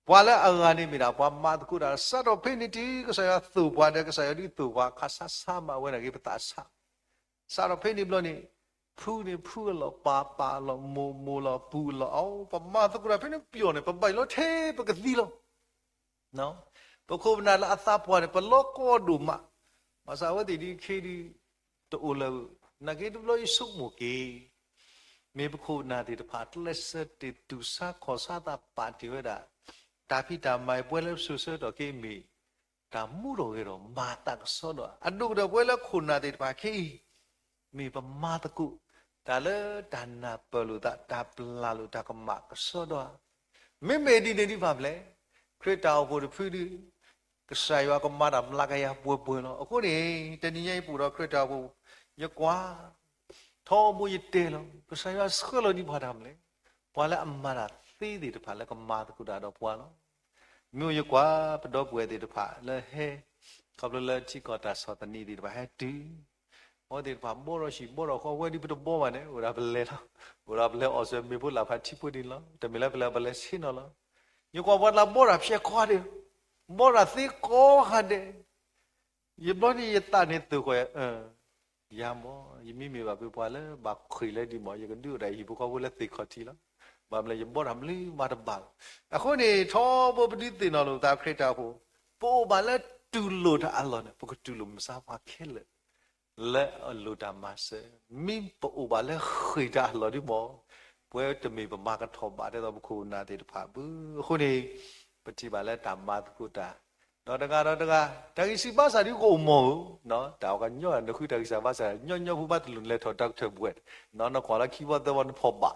ပှၤလၢအဂၤန့ၣ်မ့ၢ်ဒၣ်ပှၤမၤသကိးတၢ် စးထီၣ်ဖဲန့ၣ်တုၤကစၢ်ယွၤသိၣ်ပှၤဒီး ကစၢ်ယွၤဒုးသိၣ်ပှၤ ခါဆါဆါမးဝဲန့ၣ်က့ၤပသးဆါ စးထီၣ်ဖဲန့ၣ်ဘျီန့ၣ် ဖုန့ၣ်ဖုအလီၢ် ပၢ်ပၢ်အလီၢ် မိၢ်မိၢ်လီၢ် ပူၤလီၢ် အီ ပမၤသကိးတၢ်ဖဲန့ၣ်ပျီၢ်န့ၣ် ပဘၣ်ယိၣ်လီၤထဲပကသံလီၤ. ပခိၣ်ပနၢ်လၢအသးပှၢ်န့ၣ် ပလီၤကီဒိၣ်မး, ဘၣ်ဆၣ်အဝဲသ့ၣ်ဒ်ခဲဒုး တအိၣ်လၢၤ, နာ်က့တဘျီယဆိကမိၣ်က့ၤ မ့ၢ်ပခိၣ်ပနၢ်သ့ၣ်တဖၣ် ကျဲးစၢးတ့ၢ်တူၢ်ဆါခီၣ်ဆါသး ပာ်တ့ၢ်ဝဲဒၣ် တၢ်ဖံးတၢ်မၤအံၤ ပဝဲလၢပစိၤဆၢကတီၢ်ခဲအံၤမ့ၢ် တၢ်မူထီၣ်ဂဲၤထီၣ် မၤသးကဆှီဒီး အဒိၣ်ကတၢၢ်ပဝဲလၢခိၣ်နၢ်သ့ၣ်တဖၣ်ခဲအံၤ မ့ၢ်ပမၤသကိး တၢ်လၢတၢ်နၢ်ပၢၢ်လိာ်သး တၢ်ပျၢ်လိာ်တၢ်ကမၣ်ကဆှီဒီးဧါ. မ့မ့ၢ်ဒ်န့ၣ်ဒ်ဖၣ်ဖျဲၣ် ခရံာ်တၢ်အိၣ်ဖှိၣ်တဖုဒုး ကစၢ်ယွၤကမၤတၢ်မျးကယၤပှဲၤပှဲၤလီၤ. အဃိန့ၣ် တနံၤညါအံၤပအိၣ်ဒီးခရံာ်တၢ်အိၣ်ဖှိၣ် ယကွၢ် ထီဘိယတဲလီၤ ကစၢ်ယွၤဆှၢလီၤဒံးပှၤတၢ်မနုၤလဲၣ်, ပှၤလၢအမၤတၢ်သ့သ့ၣ်တဖၣ်လၢကမၤသကိးတၢ်ဒီးပှၤလီၤ. မ့ၢ်ယကွၢ်ပဒီပုၢ်ဝဲၢ်သ့ၣ်တဖၣ်လၢဟဲ ခီဖျိလၢထံကီၢ်တၢ်ဆီၣ်သနံးသ့ၣ်တဖၣ်ဟဲတုၤ အဝဲသ့ၣ်တဖၣ်ဘီထီၣ်ဆံးဘီထီၣ်ဃီ ဝဲဒ်ပတဘီဘၣ်န့ၣ် အိၣ်ဒီးပလဲၤလီၤ, အိၣ်ဒီးပလဲၤအီၣ်စၢၤမ့ၢ်ဖိလၢ်ဖးထံဖိန့ၣ်လီၤ. တမ့ၢ်လၢပလဲၤပလဲၤဆ့ၣ်နီၤလီၤ. ယကွၢ်ပှၤတလးဘီတၢ်ဖျဲးကိးဂၤဒဲး, ဘီတၢ်သ့ကိးဂၤဒဲး ယဘျီန့ၣ်ယသးန့ၣ်သုးဃီၤ, ယၤမ့ၢ် ယမ့မ့ၢ်ဘၣ်ဖဲပှၤလၢဘၣ်ဃ့ၢ်လၢဒံးမ့ၢ် ယကဒုးအိၣ်ဒၣ်ဟံၣ်ဖိဃီဖိလၢသ့ၣ်ခီၣ်ထံးလီၤ. ဘၣ်မနုၤလဲၣ် ယဘီတၢ်မနုၤမးတဘၣ်လီၤ. အဃိန့ၣ် ထီဘိပဒုးသ့ၣ်နီၣ်လိာ်သးခရံာ်တၢ်အိၣ်ဖှိၣ်, ပအိၣ်ဘၣ်လၢတူၢ်လိာ်တၢ်အလီၢ်န့ၣ် ပကတူၢ်လိာ်မုၢ်ဆါပှၤခဲလၢာ် လၢအလိၣ်တၢ်မၤစၢၤ, မ့ၢ်ပအိၣ်ဘၣ်လၢဃ့ၢ်တၢ်အလီၢ်ဒ်မ့ၢ် ပဝဲတမ့ၢ်ပမၤကထီၣ်ဘၣ်ဒ်သိးပခိၣ်ပနၢ်သ့ၣ်တဖၣ်ဘၣ်. အဃိန့ၣ် ပထံၣ်ဘၣ်လၢတၢ်မၤသကိးတၢ် ဒီးတဂၤဒီးတဂၤ တၢ်ဂံၢ်စၢ်ဘါစၢ်ဒ်ကအိၣ်မ့ၢ်ဧိၤ, တၢ်အီၣ်ကညီနဃုတၢ်ဂံၢ်စၢ်ဘါစၢ် ညီညီဖိဘၣ်တလူၤနလဲၤထီၣ်တၢ်ကထၢၣ်ဘှဲၣ်, နကွၢ်လၢခံဘီသၢဘီနဖီၣ်ဘၣ်,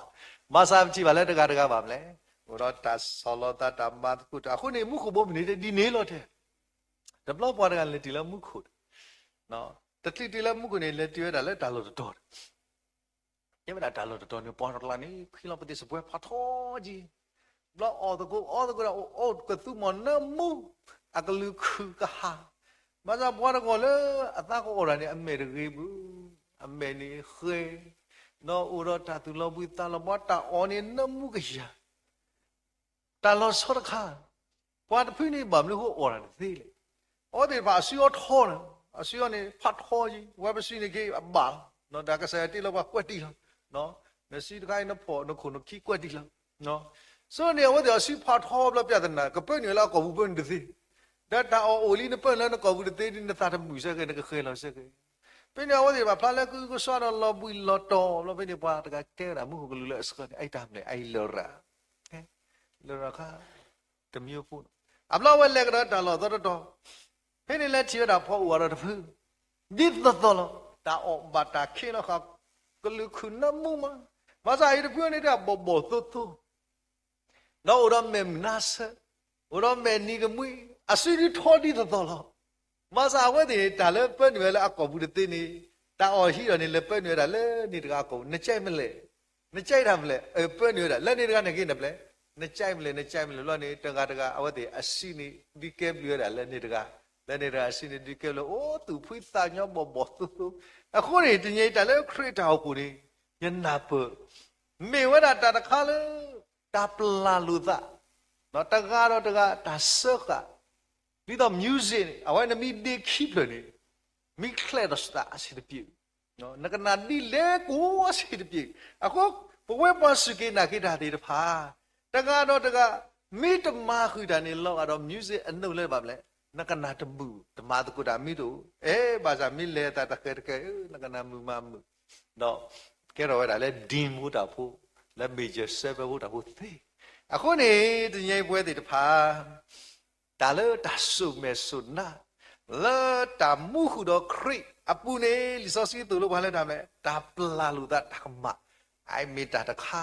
ဘၣ်ဆၣ်ပထံၣ်ဘၣ်လၢတဂၤတဂၤဘၣ်မနုၤလဲၣ်, အိၣ်ဒီးတၢ်ဆီၣ်လီၤသးတၢ်မၤသကိးတၢ် အဃိန့ၣ် မူခိၣ်ဘိမုၢ်နံၤတဒ်န့ၣ်လီၤတဲ တဘျီပှၤတဂၤလဲၤတုၤလၢမူခိၣ်, တချုးတုၤလၢမူခိၣ်န့ၣ် လဲၤတုၤဝဲဒၣ်လၢတၢ်လီၢ်တတီၤန့ၣ်, တဲဝဲဒၣ်တ�်လီၢ်တတီၤန့ၣ် ပှၤတကျါန့ၣ် ဖံလီၤပသ့ၣ်စပွဲဖးထီက့ၤ, ဘျီအီၣ်သကိးအီသကိးဒီး အိၣ်ကသူမီၢ်နၢမူ, အကလုာ်ခုၣ်ကဟၣ်, ဘၣ်ဆၣ်ပှၤတဂၤလၢအသးကအီၣ်တၢ်န့ၣ် အမဲာ်တဂ့ၤဘၣ်, အမဲာ်န့ၣ်ဃဲ, ဒီးအိၣ်ဒီးတၢ်သူၣ်လီၤဘှံးသးလီၤဘှါ တၢ်အီၣ်န့ၣ်နၢမူကယၤ တၢ်လီၤဆီတခါ, ပှၤတဖုန့ၣ်ဘၣ်မနုၤဃိအီၣ်တၢ်တသ့လဲၣ်. အဝဲသ့ၣ်တဖၣ်အစုအီထီန့ၣ်, အစုအီန့ၣ်ဖးထီက့ၤ, ဝဲပစုန့ၣ်က့ၤအဘၣ်လီၤ, ဒီးကစၢ်ယွၤတ့လီၤပှၤကွဲးတံၢ်လီၤ, နစုတခါအံၤနဖီၣ်နခိၣ်နခံကွဲးတံၢ်လီၤ. ဆိန့ၣ် အဝဲသ့ၣ်အစုဖးထီဘျီ ပြဿနာ ကပၢနုာ်ဝဲလၢအကိာ်ပူၤပၢနုာ်တသ့, ဒီးတၢ်အီၣ်အိၣ်လံနပၢနုာ်လၢနကိာ်ပူၤတသ့ဒီး နသးတမုာ်စ့ၢ်ကီး နကဃဲၤလီၤစ့ၢ်ကီး. ဖဲန့ၣ်အဝဲသ့ၣ်တဖၣ်ဖျါလၢကအုကစွါဒီးလီၤဘှံးလီၤတီၤဘျီ ဖဲန့ၣ်ပှၤတဂၤကဲဝဲဒၣ်မူခိၣ်ကလူးလၢအဆှၢန့ၣ် အအံၤတၢ်မနုၤလဲၣ် အအံၤလရာ် လရာ်ခါ တမံၤဖိန့ၣ်, အဘျီဝဲလဲၤကဒီးတၢ်လီၢ်သီတတီၤ, ဖဲန့ၣ်လဲၤထံၣ်ဝဲဒၣ်ဖီအူၣ်အီၤဒီးတဖု, ဒ်သိးသိးလီၤ, တၢ်အီၣ်ဘၣ်တၢ်ခ့လီၤဃာ်, ကလုာ်ခုၣ်နၢမူမး, ဘၣ်ဆၣ်အံၤတဖုန့ၣ်တၢ်ဘီၣ်ဘီၣ်သိသိ ဒီးအိၣ်ဒီးမဲာ်မုာ်နါဆၢ, အိၣ်ဒီးမဲာ်နံၤကမှံ, အစုဒုးထီဒ်သိးသိးလီၤ. ဘၣ်ဆၣ်အဝဲသ့ၣ်န့ၣ် တၢ်လၢပၢနုာ်ဝဲလၢအကိာ်ပူၤတသ့န့ၣ်, တၢ်အီၣ်ဟံးဒီးန့ၣ် လဲၤပၢနုာ်ဝဲဒၣ်လၢန့ၣ်တဂၤအကိာ်ပူၤ, နကဲမလဲၣ်, နကဲတၢ်မလဲၣ်, အပၢနုာ်ဝဲဒၣ် လၢန့ၣ်တဂၤန့ၣ်က့ၤနပျဲၢ်, နကဲမလဲၣ် နကဲမလဲၣ် လီၤန့ၣ် တဂၤတဂၤ အဝဲသ့ၣ်အစုန့ၣ် ဒုးကဲဘျုးဝဲဒၣ်လၢန့ၣ်တဂၤ, လၢန့ၣ်တဂၤအစုန့ၣ် ဒုးကဲဘျုး အိၣ်သူၣ်ဖှံသးညီဘီၣ်ဘီၣ်သိသိ. အဃိန့ၣ် တနံၤအံၤတၢ်လၢခရံာ်တၢ်အိၣ်ဖှိၣ်န့ၣ် ယနၢ်ပၢၢ် မ့ၢ်ဝဲဒၣ်တၢ်တခါလၢ တၢ်ပျၢ်လိာ်သး, တဂၤဒီးတဂၤတၢ်စၢဃာ်, ဒ်သိး music န့ၣ် အဝဲနမ့ၢ်ဒ့ခံဖျၢၣ်န့ၣ် မ့ၢ်ချဲးဒီးသးအဆံးတပျ့ၤ, နကနၣ်ဒ်လဲၣ်ကိးအဆံးတပျ့ၤ. အဃိ ပဝဲပှၤစူၢ်က့ၤနာ်က့ၤတၢ်သ့ၣ်တဖၣ် တဂၤဒီးတဂၤ မ့ၢ်တမၤဃုာ်တၢ်န့ၣ် လီၤဂာ်ဒီး music အနုာ်လၢဘၣ်မလဲၣ်, နကနၣ်တမုာ် တမၤသကိးတၢ်မ့ၢ်တအိၣ်, အဲ ဘၣ်ဆၣ်မ့ၢ်လဲၤသးတဃဲးတဃဲး နကနၣ်မုာ်မးမုာ်, ဒီးကဲထီၣ်ဝဲဒၣ်လၢ dean ဖိတၢ်ဖိ, လၢ major seven ဖိတၢ်ဖိသ့. အဃိန့ၣ် တနံၤအံၤပဝဲသ့ၣ်တဖၣ် တၢ်လၢတၢ်စိာ်မဲာ်စိာ်နါ လၢတၢ်မူဃုာ်ဒီးခရံာ်အပူၤန့ၣ် လံာ်စီဆှံသိၣ်လိပှၤလၢတၢ်မနုၤလဲၣ်, တၢ်ပျၢ်လိာ်သးတၢ်ကမၣ်, အမ့ၢ်တၢ်တခါ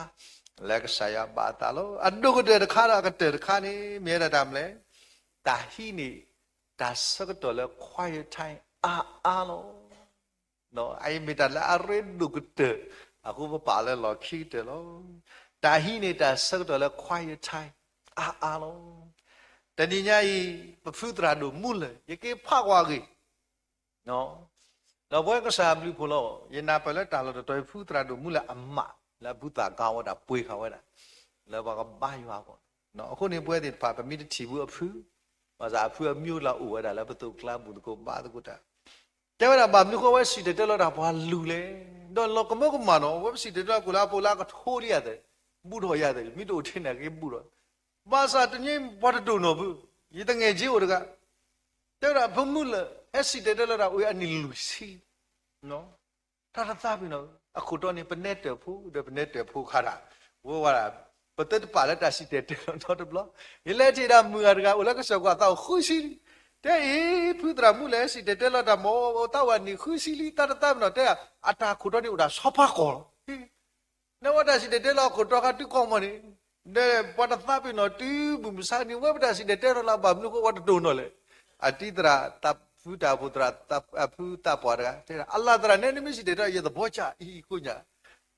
လၢကစၢ်ယွၤဘၣ်အသးလီၤ. အဒိၣ်ကတၢၢ်တခါဒီးအကတၢၢ်တခါန့ၣ် မ့ၢ်ဝဲဒၣ်တၢ်မနုၤလဲၣ်, တၢ်ဟံးန့ၢ်တၢ်ဆၢကတီၢ်လၢ quiet time အါအါလီၤ. အအံၤမ့ၢ်တၢ်လၢအရ့ဒိၣ်ကတၢၢ်, အဃိပပာ်လၢလီၢ်ခံကတၢၢ်လီၤ. တၢ်ဟံးန့ၢ်တၢ်ဆၢကတီၢ်လၢ quiet time အါအါလီၤ. တနံၤညါအံၤ ပဖုသရၣ်ဒိၣ်မူလၢၢ် ယက့ၤဖးကွၢ်ဂ့ၢ် ဒီးပဝဲကစၢ်အဘျုးအဖှိၣ်လီၤ. ယနၢ်ပၢၢ်လၢတၢ်လီၢ်တတီၤအံၤ ဖုသရၣ်ဒိၣ်မူလၢၢ်အမး လၢအဖုသၣ်ကါဝဲဒၣ် ပှ့ၤဃာ်ဝဲဒၣ် လၢပှၤကဘါယွၤအဂီၢ်. အဃိန့ၣ် ပဝဲသ့ၣ်တဖၣ် ပမ့ၢ်တထံၣ်ဘူးအဖု, ဘၣ်ဆၣ်အဖုအမံၤလၢအိၣ်ဝဲဒၣ်လၢပသိးကျါ ဘူၣ်သကိးဘါသကိးတၢ်, တဲဝဲဒၣ် ဘၣ်မနုၤဃိအဝဲစံၣ်တဲၤတဲလီၤတၢ်ပှၤလုၢ်လဲၣ်. ဒီးလီၤကမၢကမၣ်နီၤ အဝဲပစံၣ်တဲၤတဲလီၤကိၣ်လၢအပိာ်လၢအကထိလံယၤသ့ၣ်, ဘူးထီၣ်ယၤသ့ၣ်, မ့ၢ်တအိၣ်ထဲန့ၣ်က့ၤဘူးထီၣ်. ဘၣ်ဆၣ်တနံၤပှၤတဒိၣ်နီၢ်ဘု, ယသငယ်ချင်းအိၣ်တဂၤ, တဲဝဲဒၣ် ဖုမူလၢၢ် ဟဲစံၣ်တဲၤတဲလီၤတၢ်အိၣ်အနံၣ်လွံၢ်ဆံ တၢ်တသးပ့ၤနီၣ်, အခိၣ်တီန့ၣ် ပနဲတၢၢ်ဖိ ဒီးပနဲတၢၢ်ဖိခါတၢ်, ဝဲဝဲဒၣ် ပသ့တပာ်လၢတၢ်စံၣ်တဲၤတဲလီၤနီတဘျီ, ယလဲၤထံၣ်ဒၣ်မုၢ်ဂၤတဂၤ အိၣ်လၢကစၢၢ်ကွၢ်သးအိၣ်ဃုဆံလံ, တဲအံၤ ဖုသရၣ်မူလၢၢ် ဟဲစံၣ်တဲၤတဲလီၤတၢ်မ့ၢ် အိၣ်သးဝဲနံၣ်ဃုဆံလံ တၢ်တသးပ့ၤနီၣ် တဲ အတၢ်ခိၣ်တီန့ၣ်အိၣ်တၢ်ဆီဖါကီၢ်လီၤ. နဝဲတၢ်စံၣ်တဲၤတဲလီၤအခိၣ်တီခါတုၤကီၢ်မီၢ်န့ၣ်, ဒီးပှၤတသးပ့ၤနီၣ်တုၤဘူၣ်မုၢ်ဆါန့ၣ် ဝဲပတၢ်စံၣ်တဲၤတဲလီၤလၢဘၣ်မနုၤဃိဝဲတဒိၣ်နီၢ်လဲၣ်. အတံၤသရၣ် ဖုတၢ်အိၣ်ဖှိၣ်သရၣ် ဖုသးပှၢ်တဂၤ တဲဒၣ် အလၤသရၣ်နဲ နမ့ၢ်စံၣ်တဲၤတဲလီၤ ယသဘီကၢ်အံၤကိညါ,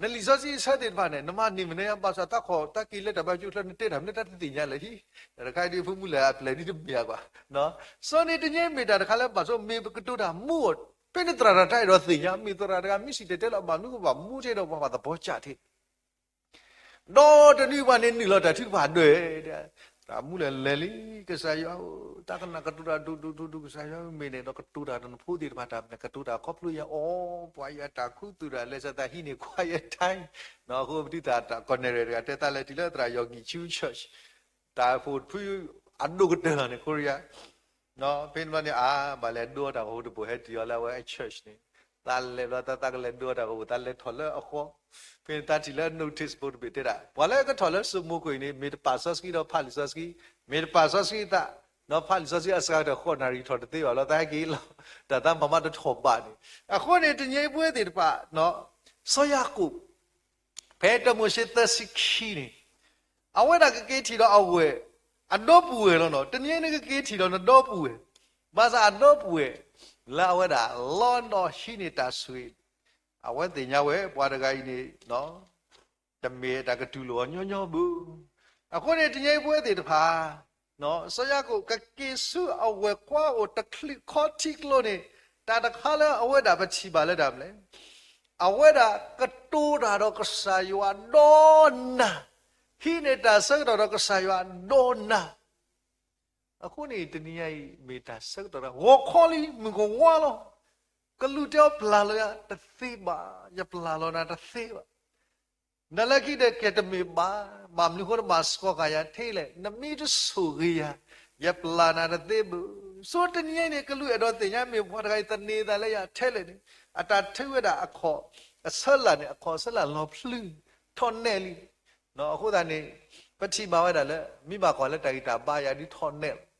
နလံာ်စီဆှံအဆၢသ့ၣ်တဖၣ်န့ၣ် နမၤန့ၢ်မနုၤ ဘၣ်ဆၣ်တၢ်ခီၣ်တၢ်က့ၤလၢတၢ်ဘါကၠိချၢ နတဲတၢ်မနုၤတၢ်တသ့ၣ်ညါလၢၤဟံၣ်, တခါအံၤဒ်ဖုမူလၢၢ်အပျဲၢ်ဒ်တမ့ၢ်အကွၢ် စီၤန့ၣ်တနံၤမ့ၢ်တၢ်တခါလၢဘၣ်ဆိ မ့ၢ်ပကတိၤတၢ်မူအီၤ, ဖဲန့ၣ်သရၣ်တၢ်အဲၣ်ဒိးသ့ၣ်ညါ မ့ၢ်သရၣ်တဂၤမ့ၢ်စံၣ်တဲၤတဲလီၤဘၣ်မနုၤဃိဘၣ်မူထဲဒီးပှၤဘၣ်သဘီကၢ်ထဲ ဒီးတနွံဘၣ်န့ၣ်နုာ်လီၤတၢ်ထုကဖၣ်ဒၢး, သရၣ်မူလၢၢ်လဲၤလံ, ကစၢ်ယွၤဧၢ, တၢ်ကနၣ်ကတိၤတၢ်ဒိၣ်ဒိၣ်ဒိၣ်ဒိၣ် ကစၢ်ယွၤမ့ၢ်န့ၣ် ဒီးကတိၤတၢ်ဒီးနဖိသ့ၣ်တဖၣ်တၢ်မနုၤ ကတိၤတၢ်ခီဖျိယၤအီၤ, ပှၤယွၤတၢ်ခူသူၣ်တၢ်လဲၤဆၢသးဟံးန့ၢ် quiet time, အဃိပဒုးသးတၢ်ကီၢ်နဲၣ်ရဲၣ်တဂၤ တဲသးလဲၤတုၤလၢသရၣ်ယီၢ်ကံၣ်ဆူ church, တၢ်အိၣ်ဖှိၣ်တဖုအဒိၣ်ကတၢၢ်လီၤန့ၣ် ခိရံယါ ဖဲန့ၣ်ဘျီန့ၣ် အါ ဘၣ်လဲၤဒိတၢ်ကဟူတဘိၣ် ဟဲတုၤအီၤလၢအဝဲအ church န့ၣ်, သးလဲၤဘျီသးသးကလဲၤဒိတၢ်ကဟူ သးလဲၤထီၣ်လၢအဃီ, ဖဲန့ၣ်သးထံၣ်လၢ notice board တဘ့ၣ်တဲဒၣ် ပှၤလၢကထီၣ်လၢစိမိၤခိၣ်အံၤန့ၣ် မ့ၢ်တပာ်စီဆှံဒီးဖးလံာ်စီဆှံ, မ့ၢ်တပာ်စီဆှံသး, ဒီးဖးလံာ်စီဆှံအစှၤကတၢၢ်ဃိးနၣ်ရံၣ်ထီၣ်တသ့ဘၣ်လီၤ သးဟဲက့ၤလီၤ, တၢ်သးမၤမးတထီၣ်ဘးန့ၣ်, အဃိန့ၣ် တနံၤအံၤပဝဲသ့ၣ်တဖၣ် စီၤယၤကိာ် ဖဲတၢမိၤၡ့သၢဆံခံန့ၣ်, အဝဲဒၣ်ကက့ၤထံၣ်ဒီးအဝဲၢ် အဒီပုၢ်ဝဲၢ်လီၤနီၤ, တနံၤအံၤနကက့ၤထံၣ်ဒီးနဒီပုၢ်ဝဲၢ်, ဘၣ်ဆၣ်အဒီပုၢ်ဝဲၢ် လၢအဝဲဒၣ်လီဒီးဟံးန့ၢ်တၢ်ဆိၣ်ဂ့ၤ, အဝဲသ့ၣ်ညါဝဲ ပှၤတဂၤအံၤန့ၣ် တမ့ၢ်တၢ်ကတူၢ်လိာ်အီၤညီညီဘၣ်. အဃိန့ၣ် တနံၤအံၤပဝဲသ့ၣ်တဖၣ် စီၤယၤကိာ်ကက့ၤဆူအဝဲၢ်ကွၢ်အိၣ်တချုးခီထံကျိန့ၣ်, တၢ်တခါလၢအဝဲဒၣ်ပထံၣ်ဘၣ်လၢတၢ်မနုၤလဲၣ်, အဝဲဒၣ်ကတိၤတၢ်ဒီးကစၢ်ယွၤဒီနၤ, ဟံးန့ၢ်တၢ်ဆၢကတီၢ်ဒီးကစၢ်ယွၤဒီနၤ. အဃိန့ၣ် တနံၤညါအံၤ မ့ၢ်တၢ်ဆၢကတီၢ်တၢ် ဂီၤခီလံ မုၢ်ကဝါလီၤ. ကလူးတဲအီၤပျၢ်လီၤယၤတသ့ဘၣ်, ယပျၢ်လီၤနၤတသ့ဘၣ်. နလၢခံဒီးကဲတမ့ၢ်ဘၣ်, ဘၣ်မနုၤဃိနဘၣ်စှီၤဃာ်ယၤထဲလဲၣ်, နမ့ၢ်တဆိၣ်ဂ့ၤယၤ, ယပျၢ်နၤတသ့ဘၣ်. ဆိတနံၤညါအံၤန့ၣ် ကလူးအဲၣ်ဒိးသ့ၣ်ညါမ့ၢ်ပှၤတဂၤအံၤသန့ၤသးလၢယၤထဲလဲၣ်န့ၣ်, အတၢ်ထုးဝဲဒၣ်အခီၣ်အဆၢလာ်န့ၣ် အခီၣ်အဆၢလာ်လီၤဖျုး, ထီၣ်နဲၣ်လံ. အဃိသတးန့ၣ် ပထံၣ်ဘၣ်ဝဲဒၣ်လၢ မ့ၢ်ဘၣ်ကွၢ်လၢတၢ်ဂံၢ်တၢ်ဘါယၤဒုးထီၣ်နဲၣ်လီၤ.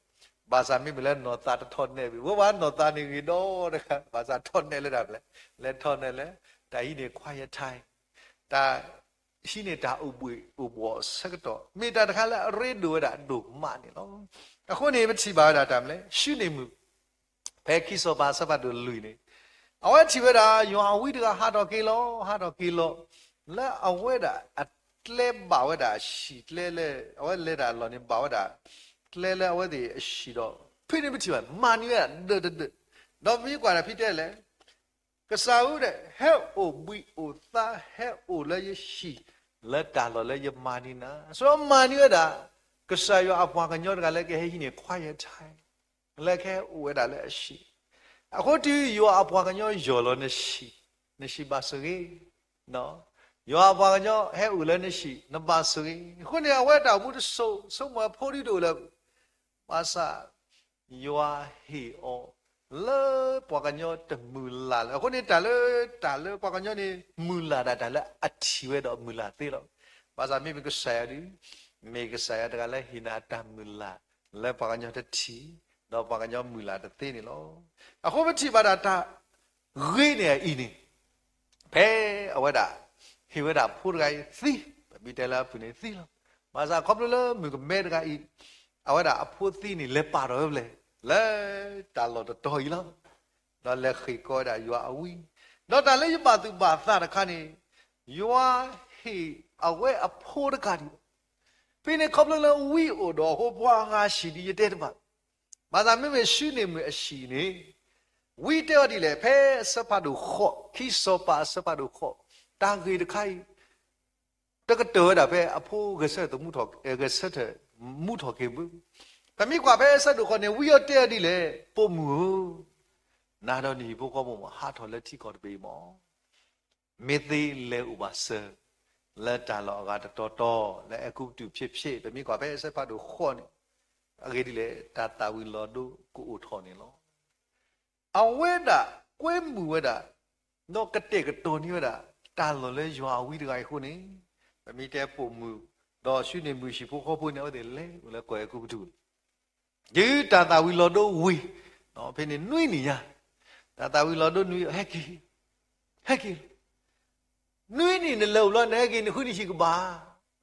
ဘၣ်ဆၣ်မ့မ့ၢ်လၢနီၢ်သးတထီၣ်နဲၣ်ဘၣ်, ဝဲဝဲနီၢ်သးန့ၣ်ဂ့ၤဒီးတဂၤ, ဘၣ်ဆၣ်ထီၣ်နဲၣ်လၢတၢ်ဖျဲၣ်, လဲၤထီၣ်နဲၣ်လၢ တၢ်ဟံးန့ၢ် quiet time, တၢ်ဟံးန့ၢ်တၢ်အိၣ်ဘှံးအိၣ်ဘှီၣ်အဆၢကတီၢ်, မ့ၢ်တၢ်တခါလၢအရ့ဒိၣ်ဝဲဒၣ်ဒိၣ်မးန့ၣ်လီၤ. အဃိန့ၣ် ပထံၣ်ဘၣ်ဝဲဒၣ်တၢ်မနုၤလဲၣ်, ၡူနံၣ်မုၣ် ဖဲခံစီၤပၤအဆၢဖးဒိၣ်လွံၢ်န့ၣ်, အဝဲထံၣ်ဝဲဒၣ် ယွၤအဝံတဂၤဟးထီၣ်က့ၤလီၤ, ဟးထီၣ်က့ၤလီၤ, လၢအဝဲဒၣ်အကျဲဘၣ်ဝဲဒၣ်အဟံၣ်ကျဲလၢ အဝဲလဲၤတၢ်အလီၢ်န့ၣ် ဘၣ်ဝဲဒၣ် ကျဲလၢအဝဲသ့ၣ်အဟံၣ်ဒီး ဖဲန့ၣ်ပထံၣ်ဘၣ် မၤန့ၢ်ဝဲဒၣ်ဒၢးတဒၢး, ဒီးပမ့ၢ်ကွၢ်တၢ်ဖဲတဲလဲၣ်, ကစၢ်ဧၢဒီး ဟဲအိၣ်ဘှံးအိၣ်သါ ဟဲအိၣ်လၢယဟံၣ် လၢတၢ်လီၢ်လၢယမၤန့ၢ်နၤ, ဆိမၤန့ၢ်ဝဲဒၣ် ကစၢ်ယွၤအပှၤကညီတဂၤလၢကဟဲဟံးန့ၢ် quiet time လၢကဟဲအိၣ်ဝဲဒၣ်လၢအဟံၣ်, အဃိတုၤယွၤအပှၤကညီယီၢ်လီၤနဟံၣ်, နဟံၣ်ဘၣ်ဆိၣ်ဂ့ၤ, ယွၤအပှၤကညီဟဲအိၣ်လၢနဟံၣ် နဘၣ်ဆိၣ်ဂ့ၤ, အဃိန့ၣ် အဝဲတၢ်အိၣ်မူတစိၤ ဆိကမိၣ်အဖိဒုတအိၣ်လၢ ဘၣ်ဆၣ် ယွၤဟ့ၣ်အီၤ လၢပှၤကညီတမုၢ်လၢ်လၢၤ, အဃိန့ၣ် တၢ်လၢ တၢ်လၢပှၤကညီန့ၣ် မုၢ်လၢ်ဒၣ်တၢ်လၢအထံၣ်ဝဲဒီးမုၢ်လၢ်သ့လီၤ. ဘၣ်ဆၣ်မ့မ့ၢ်ကစၢ်ယွၤဒီး မ့ၢ်ကစၢ်ယွၤတဂၤလၢဟ့ၣ်နၤတၢ်မုၢ်လၢ် လၢပှၤကညီတထံၣ် ဒီးပှၤကညီမုၢ်လၢ်တသ့န့ၣ်လီၤ. အဃိပထံၣ်ဘၣ်ဒၣ်တၢ်ဂ့ၤန့ၢ်အံၤန့ၣ် ဖဲအဝဲဒၣ် ဟ့ၣ်ဝဲဒၣ်ဖိတဂၤအံၤသံ ပမ့ၢ်တဲလၢအဖုၣ်န့ၣ်သံလီၤ. ဘၣ်ဆၣ်ခီဖျိလၢမုၣ်ကမဲတဂၤအံၤ, အဝဲဒၣ်အဖိသံန့ၣ် လဲၤပာ်ထီၣ်ဝဲဖဲလဲၣ်, လၢတၢ်လီၢ်တတီၤအံၤလီၤ. ဒီးလဲၤဃ့ၢ်ကီးဝဲဒၣ်ယွၤအဝံ, ဒီးတၢ်လၢယဘၣ်သူၣ်ဘၣ်သးတခါန့ၣ်, ယွၤဟ့ၣ်အဝဲအဖိတဂၤဒံးဘၣ်. ဖဲန့ၣ်ခီဖျိလၢဝံအိၣ်ဒီးအဖိ ပှၤဂၤဟံၣ်ဒ်ယတဲတဘၣ်. ဘၣ်ဆၣ်မ့မ့ၢ်ဆူန့ၢ်မုၢ်အဟံၣ်န့ၣ်, ဝံတဲအီၤဒ်လဲၣ်, ဖဲအဆၢဖးဒိၣ်ဃိး, ခံစီၤပၤအဆၢဖးဒိၣ်ဃိး, တၢ်ဂ့ၢ်တခါအံၤ တကတၢၢ်ဝဲဒၣ်ဖဲအဖိဂဲၤဆၢထၢၣ်, ဂဲၤဆၢထၢၣ်မူထီၣ်က့ၤဘၣ်. ပမ့ၢ်ကွၢ်ဖဲအဆၢဒိၣ်ဃိးန့ၣ်, ဝံအီၤတဲအီၤဒ်လဲၣ်, ပိာ်မုၣ်ဧၢ, နၤဒီးနဟံၣ်ဖိဃီဖိမ့ၢ်ဟးထီၣ်လၢထံကီၢ်တဘ့ၣ်အံၤမ့ၢ်, မ့ၢ်သ့လဲၤအိၣ်ဘၣ်စၢၤ လၢတၢ်လီၢ်အဂၤတတီၤတီၤ လၢအဲၤကူပတူးဖျ့ဖျ့, ပမ့ၢ်ကွၢ်ဖဲအဆၢဖးဒိၣ်ဃိးန့ၣ်, အဂ့ၢ်ဒ်လဲၣ်, တၢ်သၣ်ဝံၤလီၤဒိကအိၣ်ထီၣ်န့ၣ်လီၤ. အဝဲဒၣ်ကွဲမုာ်ဝဲဒၣ်, ဒီးကတဲာ်ကတီၤန့ၢ်ဝဲဒၣ် တၢ်လီၢ်လၢယွၤအဝံတဂၤအံၤအဃိန့ၣ်, ပမ့ၢ်တဲပိာ်မုၣ်, ဒီးဆူန့ၢ်မုၢ်ဟံၣ်ဖိဃီဖိန့ၣ် အဝဲသ့ၣ်လဲၤအိၣ်လၢကီၢ်အဲၤကူပတူးလီၤ. တုၤတၢ်သၣ်ဝံၤလီၤဒိဝံၤ, ဖဲန့ၣ်နွံနံၣ်ညါ, တၢ်သၣ်ဝံၤလီၤဒိနွံ, ဟဲက့ၤ, ဟဲက့ၤ, နွံနံၣ်နလဲၤအိၣ်ဘျီ နဟဲက့ၤနဃုနံၣ်ဟံၣ်ကဘၣ်,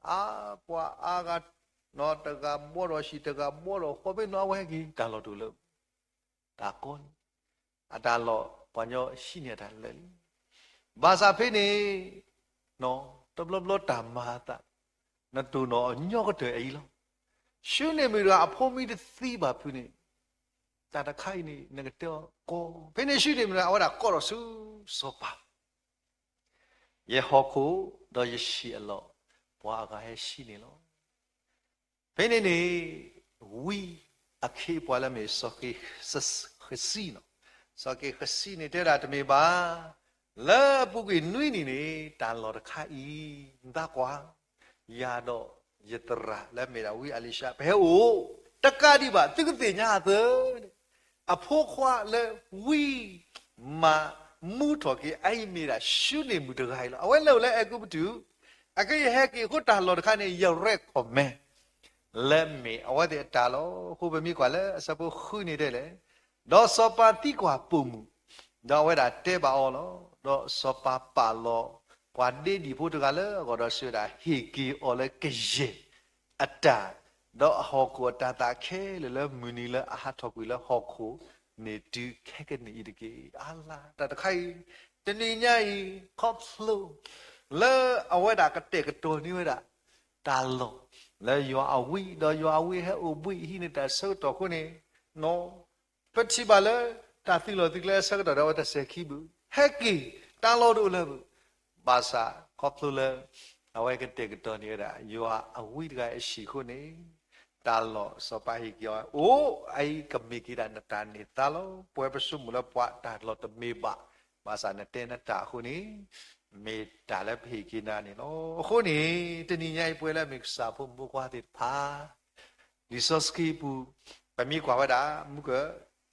အါပှၤအါဂၤ, နီတဂၤဘီထီၣ်ဟံၣ်တဂၤဘီထီၣ်ဃီဖဲနီၤ အဝဲဟဲက့ၤ တၢ်လီၢ်တအိၣ်လၢၤ, တၢ်ကီလံ, အတၢ်လီၢ်ပှၤညီဟံးန့ၢ်အတၢ်လၢာ်လံ. ဘၣ်ဆၣ်ဖဲန့ၣ်, တဘျီဘျီတၢ်မၤအသး, နတိၢ်နီၣ်အညီကတၢၢ်အံၤလီၤ. ဆူန့ၢ်မုၢ်တဂၤအဖိမ့ၢ်တသံဘၣ်ဖုးန့ၣ်, တၢ်တခါအံၤန့ၣ် နကတဲအီၤကီ, ဖဲန့ၣ်ဆူန့ၢ်မုၢ်တဂၤ အဝဲဒၣ်ကိးထီၣ်ဆူစီၤပၤ ယဟီၣ်ခိၣ်, ဒီးယဟံၣ်အလီၢ်, ပှၤအဂၤဟဲဟံးန့ၢ်လီၤ. ဖဲန့ၣ်န့ၣ်, ဝံအခ့အပှၤလၢအမ့ၢ်စီၤက့ၤဃစံလီၤ. စီၤက့ၤဃစံန့ၣ်တဲဒၣ်တမ့ၢ်ဘၣ်, လၢအပူၤကွံာ်နွံနံၣ်န့ၣ် တၢ်လီၢ်တခါအံၤ, နသးကွၢ်, ယၤဒီးယသရၣ်လၢအမ့ၢ်ဒၣ်ဝံအလံၤၡါ ပဟဲအိၣ်, တကးဒံးဘၣ် သုကသ့ၣ်ညါအသး အဖိခွါလၢဝံ မၤမူထီၣ်က့ၤအအံၤမ့ၢ်ဒၣ်ဆူန့ၢ်မုၢ်တဂၤအံၤလီၤ. အဝဲလဲၤအိၣ်လၢအဲၤကူပတူး, အကဲယဟဲက့ၤအဃိတၢ်လီၢ်တခါန့ၣ် ယရဲၣ်ခီၣ်မဲာ် လၢမ့ၢ်အဝဲသ့ၣ်အတၢ်လီၢ်. အဃိပမ့ၢ်ကွၢ်လၢအဆၢဖိဃုန့ၣ်တဲလဲၣ်, ဒီးစီၤပၤသံကွၢ်ပိာ်မုၣ်, ဒီးအဝဲဒၣ်တဲဘၣ်အီၤလီၤ. ဒီးစီၤပၤပာ်လီၤပှၤဒ့ဒံၣ်ဖိတဂၤလၢအဂီၢ်ဒီးစံးဝဲဒၣ်, ဟ့ၣ်က့ၤအီၤလၢကယဲၢ်အတၢ်, ဒီးအဟီၣ်ခိၣ်အတၤသၣ်ခဲလၢာ်လၢမုၢ်နံၤလၢအဟးထီၣ်ကွံာ်လၢဟီၣ်ခိၣ်န့ၣ်တုၤခဲကနံၣ်အံၤတက့ၢ်. အါလါ တၢ်တခါအံၤ, တနံၤညါအံၤ ခီဖျိ လၢအဝဲဒၣ်ကတဲာ်ကတီၤန့ၢ်ဝဲဒၣ် တၢ်လီၢ် လၢယွၤအဝံ, ဒီးယွၤအဝံဟဲအိၣ်ဘှံး ဟံးန့ၢ်တၢ်ဆၢကတီၢ်အဃိန့ၣ်, ပထံၣ်ဘၣ်လၢ တၢ်သုးလီၢ်သုးကျဲအဆၢကတီၢ်ဒီးအဝဲတစဲၤခံဘၣ်, ဟဲက့ၤ တၢ်လီၢ်တအိၣ်လၢၤဘၣ်. ဘၣ်ဆၣ်ခီဖျိလၢ အဝဲကတဲာ်ကတီၤန့ၢ်ဝဲဒၣ် ယွၤအဝံတဂၤအဟံၣ်အဃိန့ၣ်, တၢ်လီၢ်စီၤပၤဟ့ၣ်က့ၤအီၤအိၣ်, အအံၤကမ့ၢ်က့ၤဒၣ်နတၢ်န့ၢ်သါလီၤ. ပဝဲပဆိကမိၣ်လၢပှၤတၢ်လီၢ်တမ့ၢ်ဘၣ်, ဘၣ်ဆၣ်နတဲနတၢ်အဃိန့ၣ်, မ့ၢ်တၢ်လၢပဟ့ၣ်က့ၤနၤန့ၣ်လီၤ. အဃိန့ၣ် တနံၤညါအံၤပဝဲလၢအမ့ၢ်ကစၢ်ဖိမုၣ်ဖိခွါသ့ၣ်တဖၣ် လံာ်စီဆှံပူၤ, ပမ့ၢ်ကွၢ်ဝဲဒၣ် မုၢ်က,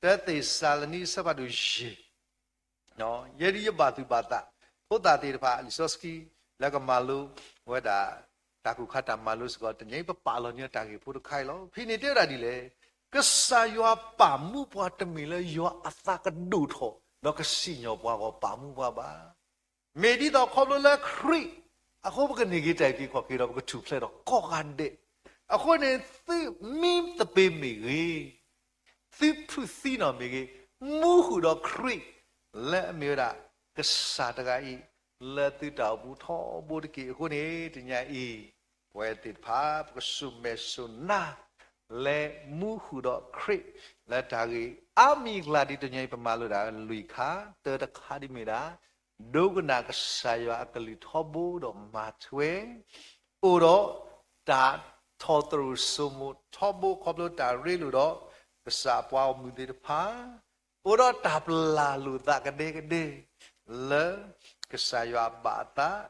တၢသ့းစၤလနံ အဆၢဖးဒိၣ်ယဲၢ်, ယဲဒၣ်ယဘၣ်သူၣ်ဘၣ်သး, ဖိသၣ်သ့ၣ်တဖၣ် လံာ်စီဆှံ လၢကမၤလိဝဲဒၣ် တၢ်ကူၣ်ခါတၢ်မၤလိစ့ၢ်ကီး တနံၤအံၤ ပပာ်လီၤန့ၢ်တၢ်ဂ့ၢ်ဖိတခါအံၤလီၤ. ဖဲန့ၣ်တဲဝဲဒၣ်ဒ်လဲၣ်, ကစၢ်ယွၤပာ်မူပှၤတမ့ၢ်လၢယွၤအသးကဒိၣ်ထီၣ် ဒီးကစံၣ်ညီၣ်ပှၤဂီၢ်ပာ်မူပှၤဘၣ်. မ့ၢ်ဒ်သိးခီဖျိလၢခရံာ်အဃိ ပကန့ၢ်က့ၤတၢ်အုၣ်က့ၤခီၣ်က့ၤဒီး ပကထူၣ်ဖျဲးဒီးကိးဂၤဒဲး. အဃိန့ၣ် သုမံသပ့ၤမ့ၢ်ဂ့ၤ, သုဖုၣ်သံနီၣ်မ့ၢ်ဂ့ၤ, မူဃုာ်ဒီးခရံာ် လၢအမ့ၢ်ဝဲဒၣ် ကစၢ်တဂၤအံၤ လၢသုတၢ်အိၣ်မူထီဘိတက့ၢ်. အဃိန့ၣ် တနံၤအံၤ ပဝဲသ့ၣ်တဖၣ် ပကစူၢ်မဲာ်စူၢ်နါ လၢမူဃုာ်ဒီးခရံာ် လၢတၢ်ဂ့ၢ်အါမံၤအကျါ ဒ်တနံၤအံၤ ပမၤလိဒၣ်လွံၢ်ခါ, တၢတခါဒ်မ့ၢ်ဒၣ် ဒိကနၣ်ကစၢ်ယွၤအကလုၢ်ထီဘိဒီးမၤထွဲ, အိၣ်ဒီးတၢ်ထီၣ်သရူးစိမိၤထီဘိ ခီဖျိတၢ်ရ့လိာ်ဒီး ကစၢ်အပှၤဂီၢ်မုၢ်သ့ၣ်တဖၣ်, အိၣ်ဒီးတၢ်ပျၢ်လိာ်သးကဒဲကဒဲ လၢကစၢ်ယွၤအဘၣ်အသး,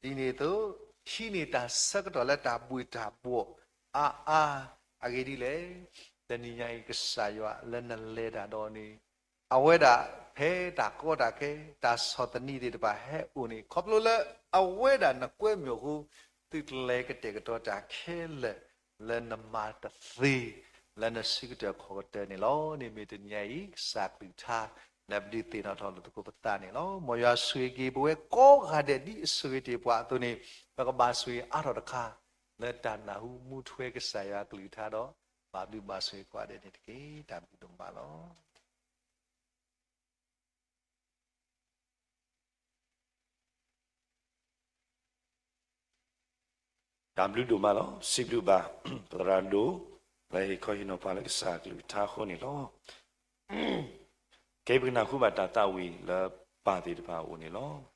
ဒ်န့ၣ်အသိး ဟံးန့ၢ်တၢ်ဆၢကတီၢ်လၢတၢ်ဘှ့ၣ်တၢ်ဘှီၣ်အါအါ, အဂ့ၢ်ဒ်လဲၣ်, တနံၤညါအံၤ ကစၢ်ယွၤလၢနလဲၤတၢ်ဒီးန့ၣ် အဝဲဒၣ်ဖဲတၢ်ကီတၢ်ခဲ တၢ်ဆီၣ်သနံးသ့ၣ်တဖၣ်ဟဲအိၣ်န့ၣ် ခီဖျိလၢအဝဲဒၣ်နကွဲမုာ်အဃိ သုတလဲၤကတဲာ်ကတီၤတၢ်ခဲလၢာ် လၢနမၤတသ့ လၢနစုကတၢၢ်ခီၣ်ကတၢၢ်န့ၣ်လီၤ. န့ၣ်မ့ၢ်တနံၤညါအံၤ ကစၢ်ကလုၢ်ကထါ လၢပဒုးသ့ၣ်နီၣ်ထီၣ်လိာ်သကိးပသးန့ၣ်လီၤ. မ်ယွၤဆိၣ်ဂ့ၤက့ၤပဝဲကိးဂၤဒဲးဒ်အဆိၣ်ဂ့ၤတ့ၢ်ပှၤအသိးန့ၣ်, ပကဘၣ်ဆိၣ်ဂ့ၤအါထီၣ်တခါ လၢတၢ်နၢ်ဟူမူထွဲကစၢ်ယွၤအကလုၢ်ကထါဒီး ဘၣ်ဘျုးဘၣ်ဆိၣ်ဂ့ၤကိးဂၤဒဲးန့ၣ်တက့ၢ်. တၢ်ဘျုးဒိၣ်မးလီၤ. တၢ်ဘျုးဒိၣ်မးလီၤ. စံးဘျုးဘၣ် ပသရၣ်ဒိၣ် လၢဟ့ၣ်ခီဟ့ၣ်နီၤပှၤလၢကစၢ်အကလုၢ်ကထါအဃိန့ၣ်လီၤ. ခဲအံၤပကနၢ်ဟူဘၣ်တၢ်သးဝံၣ်လၢပၢ်သ့ၣ်တဖၣ်အအိၣ်န့ၣ်လီၤ.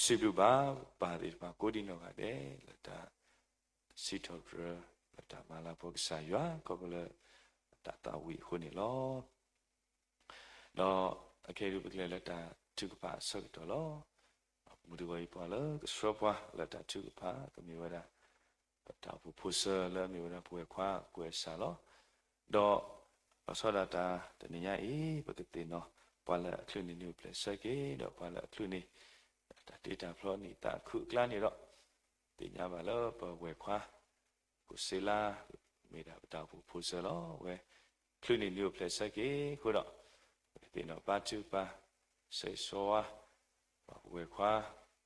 စံးဘျုးဘၣ်ပၢ်သ့ၣ်တဖၣ်ကိးဒံနီၢ်ဂၤဒဲး လၢတၢ်စံးထီၣ်ပတြၢၤ ပတၢ်မၤလၤကပီၤကစၢ်ယွၤ ခီဖျိလၢ တၢ်သးဝံၣ်အဃိန့ၣ်လီၤ. ဒီးအခဲအံၤဒုးပကလဲၤလၢတၢ်ထုကဖၣ်အဆၢကတီၢ်လီၤ. မုၢ်တဂီၤအံၤပှၤလၢကဆှၢပှၤလၢတၢ်ထုကဖၣ် ကမ့ၢ်ဝဲဒၣ် ပတၢ်အိၣ်ဖှိၣ်ဖိဆၢလၢအမ့ၢ်ဝဲဒၣ်ပဝဲၢ်ခွါကွဲးစၢ်လီၤ. ဒီးလီၤဆီဒၣ်တၢ်တနံၤညါအံၤ ပကသ့ၣ်နီၣ် ပှၤလၢအချုးန့ၢ်နံၣ်အိၣ်ဖျဲၣ်ဆၢက့ၤ ဒီးပှၤလၢအချုးန့ၢ် တၢ်တ့တၢ်ဖျီနံၣ်သးခုအကျါန့ၣ်ဒီး သ့ၣ်ညါဘၣ်လၢပဝဲၢ်ခွါ ကိၣ်စ့လါ မ့ၢ်ဒၣ်ပတၢ်အိၣ်ဖှိၣ်ဖိဆၢလီၤ. အဝဲချုးန့ၢ်နံၣ်အိၣ်ဖျဲၣ်ဆၢက့ၤအဃိဒီး ပကသ့ၣ်နီၣ်ဘါထုကဖၣ် စံးဆိဝါ ပဝဲၢ်ခွါ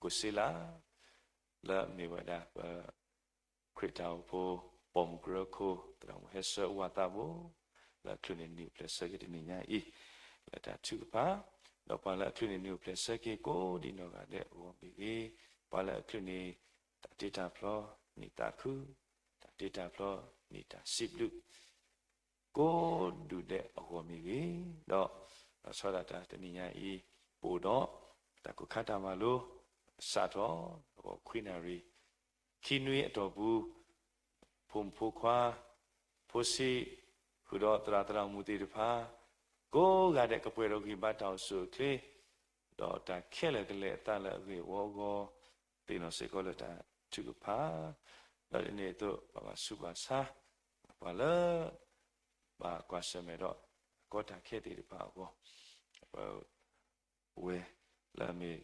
ကိၣ်စ့လါ လၢအမ့ၢ်ဝဲဒၣ်ပ ခရံာ်တၢ်အိၣ်ဖှိၣ် ပိာ်မုၣ်ကရၢခိၣ် သရၣ်မုၣ်ဟဲဆၢအဝၤသးဘိ လၢအချုးန့ၢ်နံၣ်အိၣ်ဖျဲၣ်ဆၢက့ၤတနံၤညါအံၤ လၢတၢ်ထုကဖၣ်, ဒီးပှၤလၢအချုးန့ၢ်နံၣ်အိၣ်ဖျဲၣ်ဆၢက့ၤကိးဒံးနီၢ်ဂၤဒဲးအဂီၢ်မ့ၢ်ဂ့ၤ, ပှၤလၢအချုးန့ၢ် တၢ်တ့တၢ်ဖျီ နံၣ်သးခု, တၢ်တ့တၢ်ဖျီ နံၣ်တၢ်စံးဘျုး ကိးဒူၣ်ဒဲးအဂီၢ်မ့ၢ်ဂ့ၤ, ဒီး လီၤဆီဒၣ်တၢ်တနံၤညါအံၤ ပအိၣ်ဒီး တၢ်ကိၢ်ခါတၢ်မၤလိ စးထီၣ် အဂီၢ်ခွံနၣ်ရံၣ် ခံနွံအတီၢ်ပူၤ ဖိမုၣ်ဖိခွါ ဖိဆံး ဃုာ်ဒီးသရၣ်သရၣ်မုၣ်သ့ၣ်တဖၣ် ကိးဂၤဒဲးကပှဲၤဒီးဂံၢ်ဘါတၢ်အိၣ်ဆူၣ်အိၣ်ချ့ ဒီးတၢ်ခဲလၢာ်ကလဲၤအသးလၢအဂ့ၢ်အဝီအဂီၢ် သ့ၣ်နီၣ်စ့ၢ်ကီးလၢတၢ်ထုကဖၣ်, ဒီးဒ်န့ၣ်အသိး ပဘၣ်ဆူးဘၣ်ဆါ ပှၤလၢ ဘၣ်ကွၢ်ဆၢၣ်မဲာ်ဒီး ကီတၢ်ခဲသ့ၣ်တဖၣ်အဂီၢ်, ပဝဲလၢအမ့ၢ်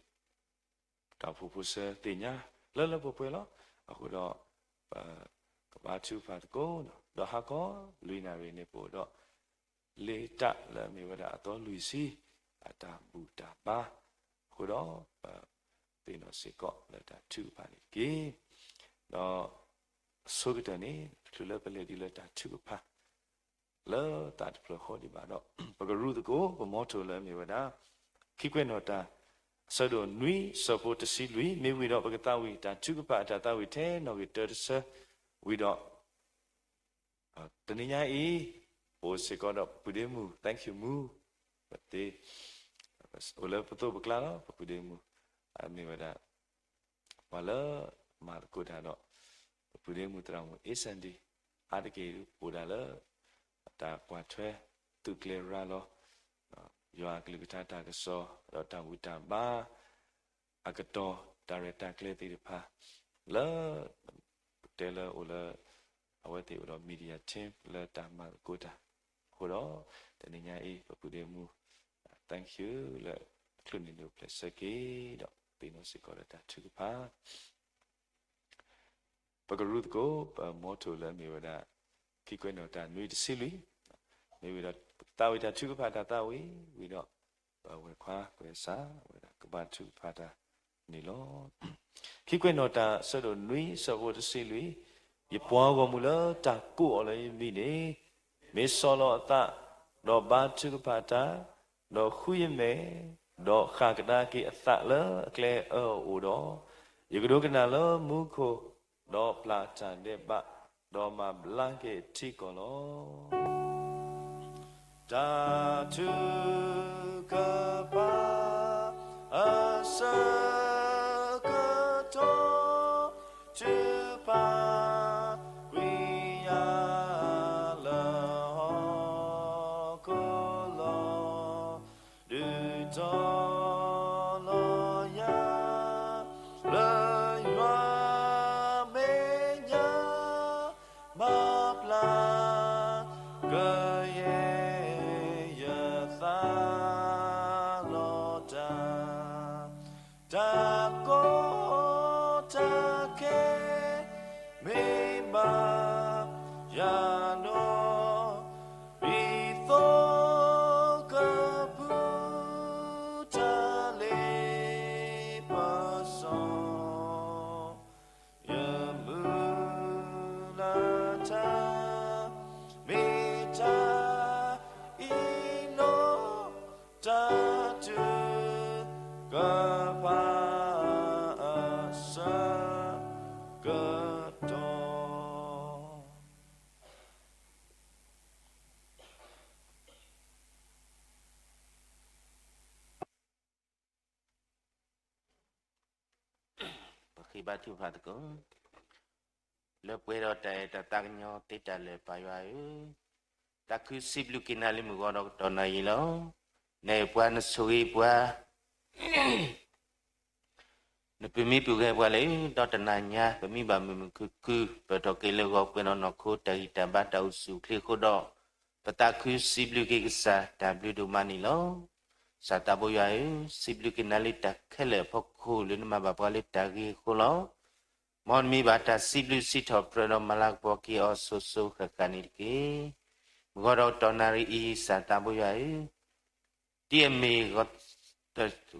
တၢ်အိၣ်ဖှိၣ်ဖိဆၢသ့ၣ်ညါ လၢလၢပှဲၤပှဲၤလီၤ. အဃိဒီး ပကဘါထုကဖၣ်သကိး, ဒီးဟါခီလွံၢ်နၣ်ရံၣ်န့ၣ် ပအိၣ်ဒီး လ့တၢ်လၢအမ့ၢ်ဝဲဒၣ်အသီလွံၢ်ဆံ အတၢ်ဘူၣ်တၢ်ဘါ, အဃိဒီး ပသ့ၣ်နီၣ်စ့ၢ်ကီးလၢတၢ်ထုကဖၣ်န့ၣ်တက့ၢ်. ဒီး အဆိကတၢၢ်န့ၣ် တချုးလၢပလဲၤဒ်လၢတၢ်ထုကဖၣ် လၢသးတဖျၢၣ်ဃီဒံးဘၣ်ဒီး ပကရူၢ်သကိး ပမီထိၣ်လၢအမ့ၢ်ဝဲဒၣ် ခံကွဲးနီၣ်တၢ် အဆၢဒိၣ်နွံ ဆၢဖိတဆံလွံၢ် မ့ၢ်ဝံၤဒီး ပကသးဝံၣ်တၢ်ထုကဖၣ်အတၢ်သးဝံၣ်ထဲနီၣ်ဂံၢ်တၢတဆၢ ဝံၤဒီး တနံၤညါအံၤ ပအိၣ်စ့ၢ်ကီးဒီးပပုၢ်ဒ့မုၣ် thank you မူ ပသ့ အိၣ်လၢပသိးပကျါလီၤ ပပုၢ်ဒ့မုၣ် အမ့ၢ်ဝဲဒၣ် ပှၤလၢမၤသကိးတၢ်ဒီး ပပုၢ်ဒ့မုၣ်သရၣ်မုၣ် အ့စၣ်ဒံ အါတက့ၢ်ပအိၣ်ဒၣ်လၢ တၢ်ကွၢ်ထွဲ သုးကျဲၤရၤလီၤ ယွၤအကလုၢ်ကထါတၢ်ကစီၣ် ဒီးတၢ်ဘူၣ်တၢ်ဘါ အကတီၢ်တၢ်ရဲၣ်တၢ်ကျဲၤသ့ၣ်တဖၣ် လၢ ပတဲလၢအိၣ်လၢ အဝဲသ့ၣ်အိၣ်ဒီး media team လၢတၢ်မၤသကိးတၢ် အဃိဒီး တနံၤညါအံၤ ပပုၢ်ဒ့မုၣ် thank you လၢချုးန့ၢ်နံၣ်အိၣ်ဖျဲၣ်ဆၢက့ၤ ဒီးသ့ၣ်နီၣ်စ့ၢ်ကီးလၢတၢ်ထုကဖၣ် ပကရူၢ်သကိး ပမီထိၣ်လၢအမ့ၢ်ဝဲဒၣ် ခံကွဲးနီၣ်တၢ်နွံတဆံလွံၢ် မ့ၢ်ဝံၤဒီး သးဝံၣ်တၢ်ထုကဖၣ်တၢ်သးဝံၣ် ဝံၤဒီး ပဝဲၢ်ခွါကွဲးစၢ်ဝဲဒၣ် ကဘါထုကဖၣ်တၢ်န့ၣ်လီၤ. ခံကွဲးနီၣ်တၢ်ဆၢဒိၣ်နွံဆၢဖိတဆံလွံၢ်, ယပှၤဂီၢ်မုၢ်လၢတၢ်ကိးအီၤလၢယမံၤန့ၣ် မ့ၢ်ဆီၣ်လီၤအသး ဒီးဘါထုကဖၣ်တၢ်, ဒီးဃုယမဲာ်, ဒီးဃၣ်ကဒါက့ၤအသးလၢအကျဲအၢအအိၣ်ဒီး, ယကဒိကနၣ်လၢမူခိၣ်, ဒီးပျၢ်တၢ်ဒဲးဘး, ဒီးမၤဘျါက့ၤအထံကီၢ်လီၤ. တၢ်ထုကဖၣ် အဆၢကတီၢ် ထုကဖၣ် ကွံာ်ယၤလၢဟီၣ်ခိၣ်လီၤ. ဒုးတီၤလီၤယၤ လၢယွၤမဲာ်ညါ မၤဘျါကယဲၢ်ယသးလီၤတၢ်, တၢ်ကီတၢ်ခဲ မ့ၢ်ဘၣ်ယၤဒီး ဒ်သိးကပူၤ တၢ်လ့ပစီ ယမုၢ်လၢ်တၢ် မ့ၢ်တၢ်အံၤလီၤ. တၢ်ထုကဖၣ် အဆၢကတီၢ် ပဃ့ဘါထုကဖၣ်သကိး. လၢပှဲၤဒီးတၢ်အဲၣ်တၢ်သးကညီၤသ့တၢ်လၢာ် ပၢ်ယွၤဧၢ, သးခုစံးဘျုးက့ၤနၤလၢမုၢ်ဂီၤဒီးကတီၢ်နၣ်ရံၣ်လီၤ. နအဲၣ်ပှၤ နဆိၣ်ဂ့ၤပှၤ နပၢၤမံပူၤဂဲၤပှၤလၢ ဒီတနၤညါ ပမ့ၢ်ဘၣ်မုာ်မုာ်ခုၣ်ခုၣ် ပၢၢ်ထီၣ်က့ၤလၢဂီၤ ပှဲၤဒီးနီၢ်ခိ တၢ်ဂံၢ်တၢ်ဘါတၢ်အိၣ်ဆူၣ်အိၣ်ချ့အဃိဒီး ပသးခုစံးဘျုးက့ၤကစၢ် တၢ်ဘျုးဒိၣ်မးန့ၣ်လီၤ. ကစၢ်သးဘိယွၤဧၢ, စံးဘျုးက့ၤနၤလၢတၢ်ခဲလၢာ်အဖီခိၣ် လၢနမၤဘၣ်ပှၤလၢတၢ်ဂ့ၤအဃိလီၤ. မ်နမ့ၢ်ဘၣ်တၢ်စံးဘျုးစံးထီၣ်ပတြၢၤဒီး မၤလၤကပီၤက့ၤအီၤစိၤစိၤဃၣ်ဃၣ်န့ၣ်တက့ၢ်. မုၢ်ဂီၤဒီးကတီၢ်နၣ်ရံၣ်အံၤ ကစၢ်သးဘိယွၤဧၢ, ဒ်အမ့ၢ် ဂီ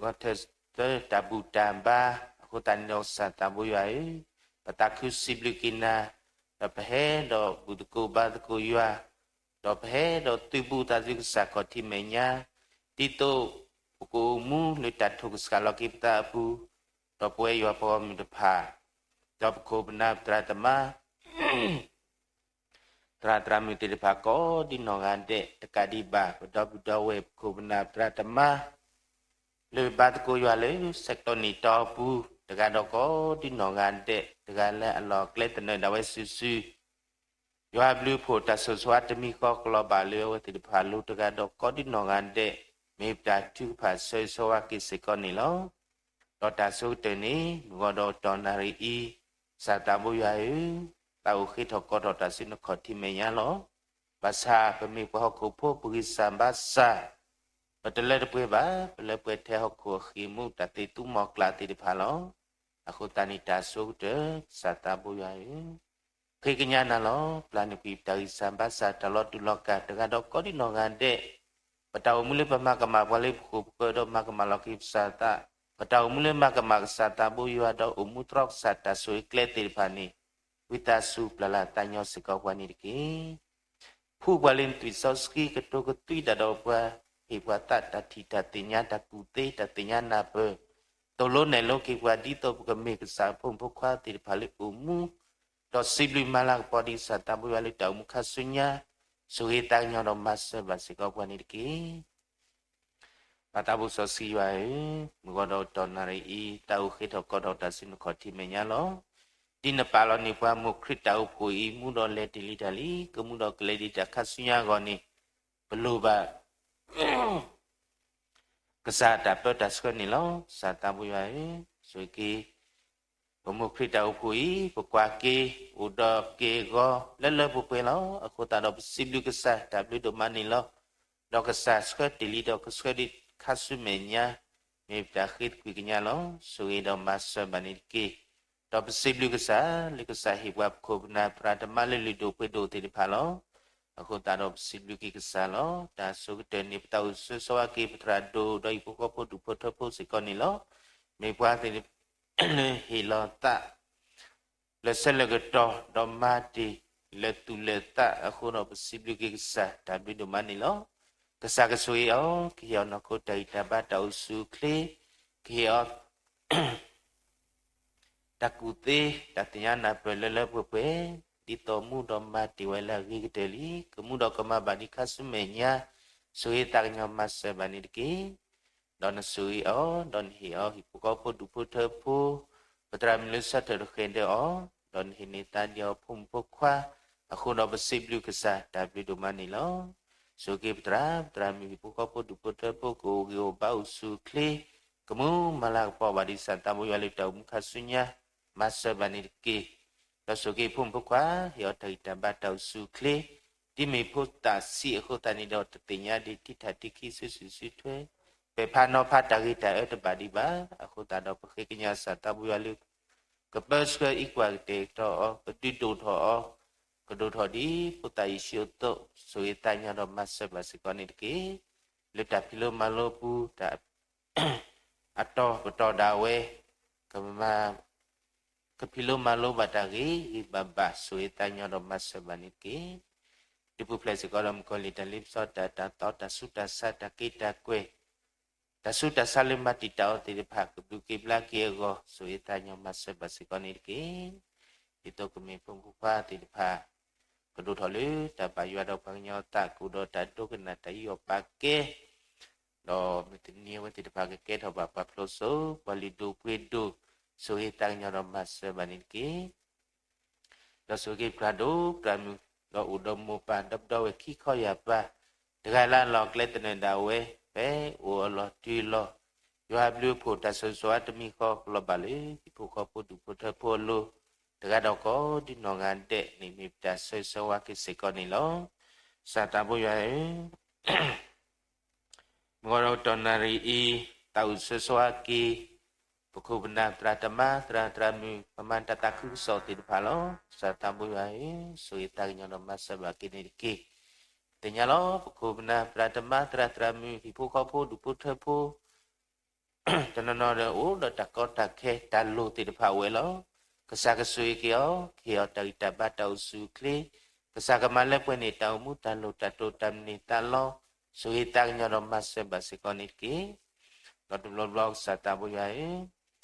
ၤထၢၣ်သၢ တၢ်ဘူၣ်တၢ်ဘါအဃိသတးန့ၣ်ဒီး ကစၢ်သးဘိယွၤဧၢ, ပသးခုစံးဘျုးက့ၤနၤ, ဒီးပဟဲဒီးဘူၣ်သကိးဘါသကိးယွၤ, ဒီးပဟဲဒီးသုးဘူးသးသုကစၢ်ခီၣ်ထံးမဲာ်ညါ, ဒ်သိးပကအိၣ်မူလၢတၢ်ထိၣ်ကစှၤလီၤက့ၤပသးအပူၤ, ဒီးပဝဲယွၤပှၤဂီၢ်မုၢ်တဖၣ်, ဒီးပခိၣ်ပနၢ်ပသရၣ်သမါ သရၣ်သရၣ်မုၣ်သ့ၣ်တဖၣ်ကိးဒ်နီၢ်ဂၤဒဲး တကးဒံးဘၣ် ပဒီပုၢ်ဒီဝဲၢ် ပခိၣ်ပနၢ်ပသရၣ်သမါ လၢဘါသကိးယွၤလၢ ဆဲးကျိးန့ၢ်တီအပူၤ တဂၤဒီးကိးဒ်နီၢ်ဂၤဒဲး တဂၤလၢအလီၢ်အကျဲသနၢၣ်ဒၣ်ဝဲစုာ်စုာ်, ယွၤအဘျုးအဖှိၣ်တၢ်ဆိၣ်ဂ့ၤဆိၣ်ဝါတမံၤဃီ ကလီၤဘၣ်လၢအဝဲသ့ၣ်တဖၣ်အလိၤ တဂၤဒီးကိးဒ်နီၢ်ဂၤဒဲး မ့ၢ်ပတၢ်ထုကဖၣ်ဆိၣ်ဂ့ၤဆိၣ်ဝါက့ၤစ့ၢ်ကီးန့ၣ်လီၤ. ဒီးတၢ်ဆိကတၢၢ်န့ၣ် မုၢ်ဂီၤဒီးကတီၢ်နၣ်ရံၣ်အံၤ ကစၢ်သးဘိယွၤဧၢ, သးအိၣ်ဃ့ထီၣ်ကီထီၣ်တၢ်ဆူနခီၣ်ထံးမဲာ်ညါလီၤ. ဘၣ်ဆၣ်ပမ့ၢ်ပှၤဟီၣ်ခိၣ်ဖိ ပဂံၢ်စၢ်ဘါစၢ်, ပတလၢတပှဲၤဘၣ်, ပလၢပှဲၤထဲဟီၣ်ခိၣ်အဃံးမူး တၢ်သ့ၣ်သူမီၤကျၢ်သ့ၣ်တဖၣ်လီၤ. အဃိသတးန့ၣ် တၢ်ဆိကတၢၢ် ကစၢ်သးဘိယွၤဧၢ, ဃ့ကညးနၤလီၤ. ပျၢ်န့ၢ်ကွံာ်ပတၢ်ဂံၢ်စၢ်ဘါစၢ် တၢ်လီၤတူာ်လီၤကာ် တဂၤဒီးကိးဒ်နီၢ်ဂၤဒဲး, ပတၢ်အိၣ်မူလၢပမၤကမၣ်ပှၤလၢပဃိၣ်ပဃၢၤဒီးမၤကမၣ်လီၤက့ၤပကစၢ်သး, ပတၢ်အိၣ်မူလၢမၤကမၣ်ကစၢ်သးဘိယွၤဒီးအိၣ်မူတြီကစၢ်တၢ်ဆိၣ်ဂ့ၤကျဲသ့ၣ်တဖၣ်န့ၣ်, ဝံသးစူၤပျၢ်လၢ်သးညီစ့ၢ်ကီးပှၤန့ၣ်တက့ၢ်. ဖှူပှၤလၢနသွံၣ်စီဆှံ ကတိၤကသွံတၢ်ဒီးပှၤ, ဟ့ၣ်ပှၤသးတၢ်ထံၣ်တၢ်သ့ၣ်ညါ တၢ်ကူၣ်သ့ တၢ်သ့ၣ်ညါနၢ်ပၢၢ်, သိၣ်လိနဲၣ်လိက့ၤပှၤ ဒ်သိးပကမ့ၢ်ကစၢ်အဖိမုၣ်ဖိခွါသ့ၣ်တဖၣ်လၢအိၣ်မူ ဒီးစံးဘျုးမၤလၤကပီၤဒံးကစၢ်သးဘိယွၤလၢတၢ်အိၣ်မူခါဆူညါ, ဆိၣ်ဂ့ၤသးကညီၤဒီးမၤစၢၤဘၣ်စ့ၢ်ကီးပှၤန့ၣ်တက့ၢ်. ပၢ်သးဘိစီဆှံယွၤဧၢ, မုၢ်ဂီၤဒီးကတီၢ်နၣ်ရံၣ်အံၤ သးအိၣ်ဃ့ထီၣ်ကီထီၣ်တၢ်ဆူနခီၣ်ထံးမဲာ်ညါလီၤ. ဒ်နပာ်လီၤန့ၢ်ပှၤမိၢ်ခရံာ်တၢ်အိၣ်ဖှိၣ်အံၤ မူဒီးလဲၤတ့ၢ်လံတၢ်လံ, ကမူဒီးကလဲၤဒံးတၢ်ခါဆူညါအဂီၢ်န့ၣ်, ပလိၣ်ဘၣ် ကစၢ်တၢ်ပၢတၢ်ဆှၢန့ၣ်လီၤ. ကစၢ်သးဘိယွၤဧၢ, ဆိၣ်ဂ့ၤက့ၤ ပမိၢ်ခရံာ်တၢ်အိၣ်ဖှိၣ်အံၤ ပကွၢ်က့ၤ အိၣ်ဒီးက့ၤအဂီၤ လၢလၢပှဲၤပှဲၤလီၤ. အဃိသတးဒီးပစံးဘျုးကစၢ် တၢ်ဘျုးဒိၣ်မးန့ၣ်လီၤ. ဒီးကစၢ်ဆှၢတ့ၢ်လံဒီးကဆှၢဒံးခါဆူမဲာ်ညါ, မ့ၢ်ပတၢ်ဃ့သကွံၢ်ကညးလီၤ. ဆိၣ်ဂ့ၤဒီးမၤစၢၤဘၣ်န့ၣ်တက့ၢ်. ဒီးပစံးဘျုးကစၢ် လၢကစၢ်ဟ့ၣ်ပှၤပခိၣ်ပနၢ်သရၣ်သမါလၢလုၢ်ဒိၣ်ပှ့ၤဒိၣ်သ့ၣ်တဖၣ်လီၤ. အဃိသတးဒီးပစံးဘျုးက့ၤကစၢ်လီၤ. တၢ်ဆိကတၢၢ်န့ၣ် ပသးအိၣ်ဆိၣ်ဂ့ၤဆိၣ်ဝါက့ၤ ပသရၣ်ဒိၣ်ဒီးဟံၣ်ဖိဃီဖိဒူၣ်ဖိထၢဖိစ့ၢ်ကီးန့ၣ်လီၤ. မ့ၢ်ပှၤသ့ၣ်တဖၣ်လၢဟ့ၣ်လီၤသး လၢာ်ဆၢလၢာ်ကတီၢ် ဒီးမၤတ့ၢ်လၢာ်သူၣ်လၢာ်သးအဃိဒီး ပစံးဘျုးက့ၤကစၢ် တၢ်ဘျုးဒိၣ်မးန့ၣ်လီၤ. ကစၢ်ကဆိၣ်ဂ့ၤအီၤ, ကဟ့ၣ်အီၤနီၢ်ခိတၢ်ဂံၢ်တၢ်ဘါတၢ်အိၣ်ဆူၣ်အိၣ်ချ့, ကဟ့ၣ်အီၤ တၢ်ကူၣ်သ့ တၢ်သ့ၣ်ညါနၢ်ပၢၢ်လၢလၢပှဲၤပှဲၤ, ဒ်သိးမူဒီးမၤတ့ၢ်ဝဲလၢအဂ့ၤကတၢၢ်လံ, ကမူဒီးကမၤဘၣ်ဒံးခါဆူမဲာ်ညါ, ဆိၣ်ဂ့ၤသးကညီၤမၤစၢၤဘၣ်န့ၣ်တက့ၢ်. ဒီးနဆိၣ်ဂ့ၤအီၤ, ဒီးနဟ့ၣ်အီၤဟံၣ်ဖိဃီဖိဒူၣ်ဖိထၢဖိ, ပသရၣ်မုၣ်လၢဆၢထၢၣ်တဃဲၤဒၢးအီၤ, ဒီးနဟ့ၣ်န့ၢ်သါဒံးအီၤဖိမုၣ်ဖိခွါ, အဃိဒီးပစံးဘျုးကစၢ် တၢ်ဘျုးဒိၣ်မးန့ၣ်လီၤ. ဆိၣ်ဂ့ၤပသရၣ်, ပသရၣ်မုၣ်ဟံၣ်ဖိဃီဖိဒူၣ်ဖိထၢဖိ ကအိၣ်ဂံၢ်အိၣ်ဘါအိၣ်ဆူၣ်အိၣ်ချ့, ကမူမၤလၤကပီၤဘၣ်ဒံးကစၢ်သးဘိယွၤလၢတၢ်အိၣ်မူခါဆူညါ, မၤစၢၤဘၣ်န့ၣ်တက့ၢ်. ဒီးဆိၣ်ဂ့ၤဖိမုၣ်ဖိခွါ, ဟ့ၣ်အီၤတၢ်ဂံၢ်တၢ်ဘါတၢ်အိၣ်ဆူၣ်အိၣ်ချ့, ဒ်မ့ၢ်ဖိသၣ်ဆံးအဃိသတးန့ၣ်ဒီး တသ့ၣ်ညါဒံးထံထၣ်ထံခံစုစုစုထွဲ, ပဲာ်ဖးနီၤဖးတၢ်ဂ့ၤတၢ်အၢတဘၣ်ဒံးဘၣ်. အဃိသတးဒီးပဃ့ကညးကစၢ်သးဘိယွၤလၢ ကပၢဆှၢအံးကွၢ်ကတဲာ်ကတီၤအီၤ, ကဒုးဒိၣ်ထီၣ်အီၤ, ကဒိၣ်ထီၣ်ဒ်ဖိသၣ်ယ့ၣ်ၡူးအသိး, ဆိၣ်ဂ့ၤသးကညီၤဒီးမၤစၢၤဘၣ်စ့ၢ်ကီးန့ၣ်တက့ၢ်. လၢတၢ်ဖံးလိမၤလိပူၤ တၢ် အတီၤကတီၤဒၣ်ဝဲ, ကမၤ ကဖံးလိမၤလိဘၣ်တၢ်ဂ့ၤဂ့ၤဘၣ်ဘၣ် ဆိၣ်ဂ့ၤသးကညီၤဒီးမၤစၢၤဘၣ်န့ၣ်တက့ၢ်. ဒုးပူၤဖျဲးစ့ၢ်ကီးဒီးမုၣ်ကီၤလံၢ်တၢ်လ့ပစီတၢ်တၢ်သီတၢ်ဆူးတၢ်ဆါတၢ်က့တၢ်ကွဲၢ်, တၢ်ဆူးတၢ်ဆါလၢမၤတံာ်တာ်အီၤသ့ၣ်တဖၣ် ကဘျုးက့ၤဘျါက့ၤအဂီၢ် ဆိၣ်ဂ့ၤသးကညီၤမၤစၢၤဘၣ်စ့ၢ်ကီးန့ၣ်တက့ၢ်. ဒ်သိးကမ့ၢ်ဖိမုၣ်ဖိခွါသ့ၣ်တဖၣ် ကဒိၣ်ထီၣ်လၢတၢ်ဘၣ်ယွၤဒီးပှၤကညီအသး ကအိၣ်ဒီးတၢ်ဒိကနၣ်တၢ်ယူးယီၣ်ပာ်ကဲ, ဒီးမုၢ်တနံၤအဝဲသ့ၣ်တဖၣ်ကကဲထီၣ်ဘၣ်ပှၤဖျိစိ, ပှၤလုၢ်ဒိၣ်ပှ့ၤဒိၣ်, ဆိၣ်ဂ့ၤသးကညီၤဒီးမၤစၢၤဘၣ်န့ၣ်တက့ၢ်. ဒီးဆိၣ်ဂ့ၤက့ၤပတြၢ်ဒိၣ်ပတြၢ်မုၣ် ဒီးအိၣ်ဒီးမိၢ်ပၢ်ဒီပုၢ်ဒီဝဲၢ်ခံခီယၢ်ပၢ် တဂၤလၢ်လၢ်အကျဲသနၢၣ်ဒၣ်ဝဲ ဖဲအိၣ်အလီၢ်တုၤအလီၢ် ယွၤအဘျုးအဖှိၣ်တၢ်ဆိၣ်ဂ့ၤဆိၣ်ဝါတမံၤဃီ ကလီၤဘၣ်လၢဟံၣ်ဖိဃီဖိဒူၣ်ဖိထၢဖိအလိၤ တဂၤဒီးကိးဒ်နီၢ်ဂၤဒဲးန့ၣ် မ့ၢ်ပတၢ်ဆိၣ်ဂ့ၤဆိၣ်ဝါက့ၤစ့ၢ်ကီးန့ၣ်လီၤ. စၢ်သးဘိယွၤဧၢ မုၢ်ဂီၤဒီးတီၢ်နၣ်ရံၣ်အံၤ သးအိၣ်ဆိၣ်ဂ့ၤဆိၣ်ဝါက့ၤ ပခိၣ်ပနၢ်သရၣ်သမါ သရၣ်သရၣ်မုၣ် ပမၤတၢ်သးခုကစီၣ်သ့ၣ်တဖၣ်လီၤ. စၢ်သးဘိယွၤဧၢ, ဆိၣ်ဂ့ၤသးကညီၤဒီးမၤစၢၤဘၣ်က့ၤန့ၣ်တက့ၢ်. သ့ၣ်ညါလီၤ ပခိၣ်ပနၢ်သရၣ်သမါ သရၣ်သရၣ်မုၣ် ဟံၣ်ဖိဃီဖိဒူၣ်ဖိထၢဖိ တနီၤနီၤဒီးအိၣ်ဒီးတၢ်ကီတၢ်ခဲတၢ်လိၣ်သ့ၣ်တဖၣ်ဝဲလီၤ. ကစၢ်ကဆိၣ်ဂ့ၤက့ၤအီၤ ကဟ့ၣ်အီၤတၢ်ဂံၢ်တၢ်ဘါတၢ်အိၣ်ဆူၣ်အိၣ်ချ့, ကစၢ်ကမၤလၢပှဲၤန့ၢ်တၢ်အိၣ်မူတၢ်လိၣ်တၢ်တိာ်တၢ်မုၢ်လၢ်သးလီ, ဆိၣ်ဂ့ၤသးကညီၤဒီးမၤစၢၤဘၣ်စ့ၢ်ကီးန့ၣ်တက့ၢ်. ဒီးတဘျီဘျီကစၢ်သးဘိယွၤဧၢ,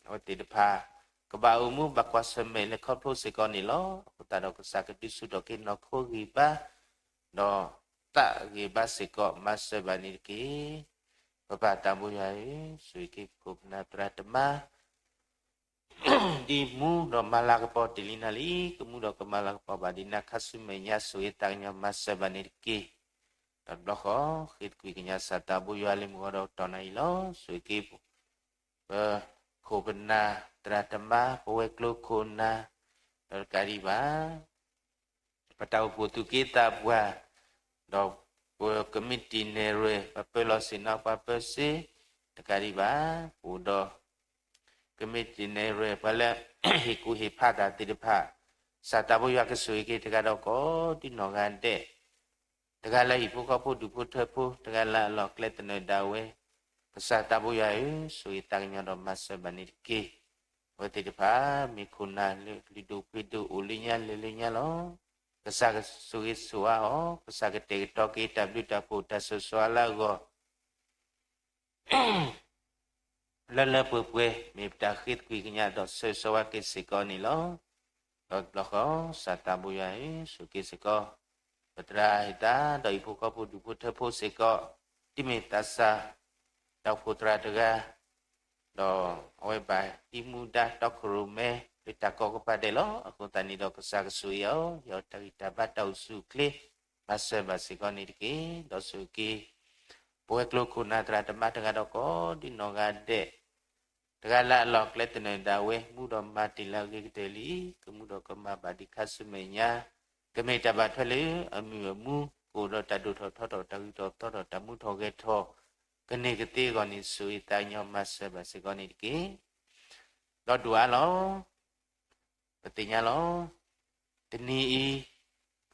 အဝဲသ့ၣ်တဖၣ် ကဘၣ်အိၣ်မူဘၣ်ကွၢ်ဆၢၣ်မဲာ်လဲၤခီဖျိစ့ၢ်ကီးန့ၣ်လီၤ. အဃိသတးဒီးကစၢ်ကဒုးဆူၣ်ထီၣ်က့ၤနီၢ်ခိဂံၢ်ဘါ ဒီးသးဂံၢ်ဘါစ့ၢ်ကီး မၤစၢၤဘၣ်န့ၣ်တက့ၢ်. ပပၢ်သးဘိယွၤဧၢ, ဆိၣ်ဂ့ၤက့ၤပခိၣ်ပနၢ်သရၣ်သမါ ဒ်မူဒီးမၤလၤကပီၤတ့ၢ်လံနၤလံ, ကမူဒီးကမၤလၤကပီၤဘၣ်ဒ်နၤခါဆူမဲာ်ညါ ဆိၣ်ဂ့ၤသးကညီၤမၤစၢၤဘၣ်န့ၣ်တက့ၢ်. ဒီးတဘျီဃီ ဃ့သကွံၢ်ကညးစၢ်သးဘိယွၤလၢမုၢ်ဂီၤဒီးတီၢ်နၣ်ရံၣ်လီၤ. ဆိၣ်ဂ့ၤက့ၤ ပခိၣ်ပနၢ်သရၣ်သမါ ပဝဲၤကျိၤခိၣ်နၢ် ဒီးတကးဒံးဘၣ် ပတၢ်အိၣ်ဖှိၣ်သူၣ်က့သးပှၢ်, ဒီးပကမံးတံာ်နဲၣ်ရွဲၣ် ပပၢၤလီၢ်ဆ့ၣ်နီၤပှၤပၢၤစ့ တကးဒံးဘၣ်, ပအိၣ်ဒီးကမံးတံာ်နဲၣ်ရွဲၣ် ပှၤလၢဟ့ၣ်ကူၣ်ဟ့ၣ်ဖးတၢ်သ့ၣ်တဖၣ်, စၢ်သးဘိယွၤကဆိၣ်ဂ့ၤက့ၤတဂၤဒီးကိးဒ်နီၢ်ဂၤဒဲး, တဂၤလၢဟံၣ်ဖိဃီဖိဒူၣ်ဖိထၢဖိ, တဂၤလၢအလီၢ်ကျဲသနၢၣ်ဒၣ်ဝဲ, ကစၢ်သးဘိယွၤဧၢ, ဆိၣ်ဂ့ၤသးကညီၤဒီးမၤစၢၤဘၣ်န့ၣ်တက့ၢ်. အဝဲသ့ၣ်တဖၣ် မ့ၢ်ခိၣ်နၢ်လၢကလုာ်ဒိၣ်ပှ့ၤဒိၣ် အိၣ်လၢညါလဲၤလၢညါလီၤ. ကစၢ်ကဆိၣ်ဂ့ၤဆိၣ်ဝါအီၤ, ကစၢ်ကတဲာ်ကတီၤက့ၤတၢ်ဘျုးတၢ်ဖှိၣ်တၢ်ဆိၣ်ဂ့ၤဆိၣ်ဝါလၢအဂီၢ် လၢလၢပှဲၤပှဲၤ မ့ၢ်ပတၢ်ဃ့သကွံၢ်ကညးဒီးဆိၣ်ဂ့ၤဆိၣ်ဝါက့ၤစ့ၢ်ကီးန့ၣ်လီၤ. ဒီးတဘျီဃီ စၢ်သးဘိယွၤဧၢ, ဆိၣ်ဂ့ၤက့ၤစ့ၢ်ကီး ပသရၣ်ဟ့ၣ်သါ ဒီးဟံၣ်ဖိဃီဖိဒူၣ်ဖိထၢဖိစ့ၢ်ကီး, ဒ်မ့ၢ်သးစၢ် တၢ်အိၣ်ဖှိၣ်သရၣ်တဂၤ ဒီးအဝဲဘၣ်တံၤမူဒါတီခိၣ်ရိၣ်မဲ လၢတၢ်ကီကပၤဒဲးလီၤ. အဃိသတးန့ၣ်ဒီး ကစၢ်ကဆိၣ်ဂ့ၤအီၤ, ဟ့ၣ်အီၤတၢ်ဂံၢ်တၢ်ဘါတၢ်အိၣ်ဆူၣ်အိၣ်ချ့, မၤစၢၤဘၣ်စ့ၢ်ကီးန့ၣ်တက့ၢ်. ဒီးဆိၣ်ဂ့ၤက့ၤ ပဝဲၤကျိၤခိၣ်နၢ်သရၣ်သမါတဂၤဒီးကိးဒ်နီၢ်ဂၤဒဲး, တဂၤလၢအလီၢ်ကျဲသနၢၣ်ဒၣ်ဝဲ မူဒီးမၤတ့ၢ်လၢအဂ့ၤကတၢၢ်လံ, ကမူဒီးကမၤဘၣ်ဒံးခါဆူမဲာ်ညါ, ကမ့ၢ်တၢ်ဘၣ်ထွဲလၢအမုာ်အမူ, ကအိၣ်ဒီးတၢ်ဒိၣ်ထီၣ်ထီထီၣ်တၢ်ဂုၤထီၣ်သီထီၣ်တၢ်မူထီၣ်ဂဲၤထီၣ်, ကန့ၢ်ကသ့အဂီၢ်န့ၣ် ဆိၣ်ဂ့ၤသးကညီၤမၤစၢၤဘၣ်စ့ၢ်ကီးန့ၣ်တက့ၢ်. ဒီးဒိၣ်အါလီၤ ပသ့ၣ်ညါလီၤ. တနံၤအံၤ ပမိၢ်ခရံာ်တၢ်အိၣ်ဖှိၣ် အိၣ်စ့ၢ်ကီးဒီးတၢ်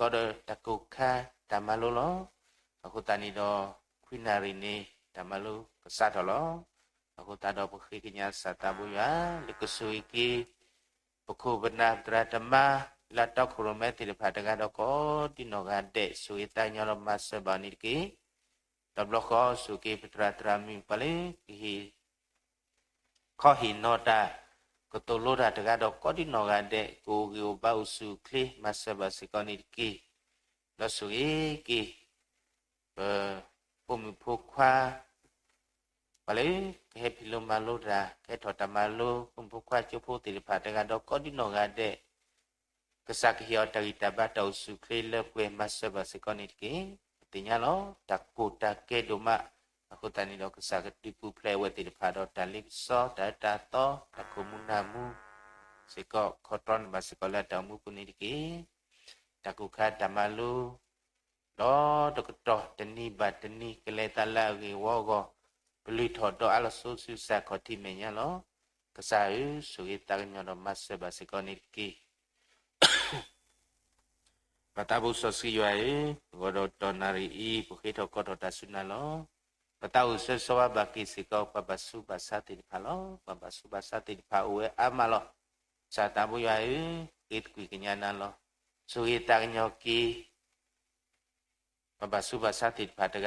ကိၢ်ခါတၢ်မၤလိလီၤ. အဃိသတးန့ၣ်ဒီး ခွံနၣ်ရံၣ်န့ၣ် တၢ်မၤလိကစးထီၣ်လီၤ. အဃိသတးဒီးပဃ့ကညးစၢ်သးဘိယွၤ လၢကဆိၣ်ဂ့ၤက့ၤ ပခိၣ်ပနၢ်သရၣ်သမါ လၢအတီခိၣ်ရိၣ်မဲသ့ၣ်တဖၣ်တဂၤဒီးကိးဒ်နီၢ်ဂၤဒဲး ဆိၣ်ဂ့ၤသးကညီၤဒီးမၤစၢၤဘၣ်န့ၣ်တက့ၢ်. ဒီးတဘျီဃီဆိၣ်ဂ့ၤက့ၤပသရၣ်သရၣ်မုၣ်ပှၤလၢကဟ့ၣ် ခီဟ့ၣ်နီၤတၢ် ကသိၣ်လိတၢ်တဂၤဒီးကိးဒ်နီၢ်ဂၤဒဲး ကအိၣ်ဂံၢ်အိၣ်ဘါအိၣ်ဆူၣ်အိၣ်ချ့ မၤစၢၤဘၣ်စ့ၢ်ကီးန့ၣ်တက့ၢ်. ဒီးဆိၣ်ဂ့ၤက့ၤ ပဖိမုၣ်ဖိခွါ ပှၤလၢကဟဲဖံးလိမၤလိတၢ် ကဟဲထီၣ်တၢ်မၤလိ ဖိမုၣ်ဖိခွါကၠိဖိသ့ၣ်တဖၣ်တဂၤဒီးကိးဒ်နီၢ်ဂၤဒဲး ကစၢ်ကဟ့ၣ်အီၤတၢ်ဂံၢ်တၢ်ဘါတၢ်အိၣ်ဆူၣ်အိၣ်ချ့လၢပှဲၤမၤစၢၤဘၣ်စ့ၢ်ကီးန့ၣ်တက့ၢ်. ပသ့ၣ်ညါလီၤ တၢ်ကိၢ်တၢ်ဂီၤဒိၣ်မး, အဃိသတးန့ၣ်ဒီးကစၢ်ကဒုးပူၤဖျဲးအဝဲသ့ၣ်တဖၣ်ဒီးတၢ်လ့ပစီ တၢ်အၢတၢ်သီ တၢ်ခိၣ်မူနၢ်မူစ့ၢ်ကီး ခီတြီန့ၢ်ဘၣ်စ့ၢ်ကီးလၢတၢ်အိၣ်မူပူၤန့ၣ်တက့ၢ်. တၢ်ကိၢ်ခါတၢ်မၤလိ ဒီးတကတီၢ်တနံၤဘၣ်တနံၤ ကလဲၤသးလၢအဂ့ၢ်ဝီအဂီၢ် ပလုၢ်ထီၣ်ဒီးအါလီၤစိဆူစၢ်ခီၣ်ထံးမဲာ်ညါလီၤ. ကစၢ်ဧၢ, ဆိၣ်ဂ့ၤသးကညီၤဒီးမၤစၢၤဘၣ်စ့ၢ်ကီးန့ၣ်တက့ၢ်. ပၢ်သးဘိစီဆှံယွၤဧၢ, ဂီၤဒီးတီၢ်နၣ်ရံၣ်အံၤ ပဃ့ထီၣ်ကီထီၣ်တၢ်စူၢ်နာ်လီၤ. ပသးအိၣ်ဆၢဂ့ၤဆၢဝါဘၣ်က့ၤစ့ၢ်ကီး ပှၤဘၣ်ဆူးဘၣ်ဆါသ့ၣ်တဖၣ်လီၤ. ပှၤဘၣ်ဆူးဘၣ်ဆါသ့ၣ်တဖၣ်အိၣ်ဝဲအါမးလီၤ. ကစၢ်သးဘိယွၤဧၢ, ဃ့သကွံၢ်ကညးနၤလီၤ. ဆိၣ်ဂ့ၤသးကညီၤက့ၤ ပှၤဘၣ်ဆူးဘၣ်ဆါသ့ၣ်တဖၣ်တဂၤ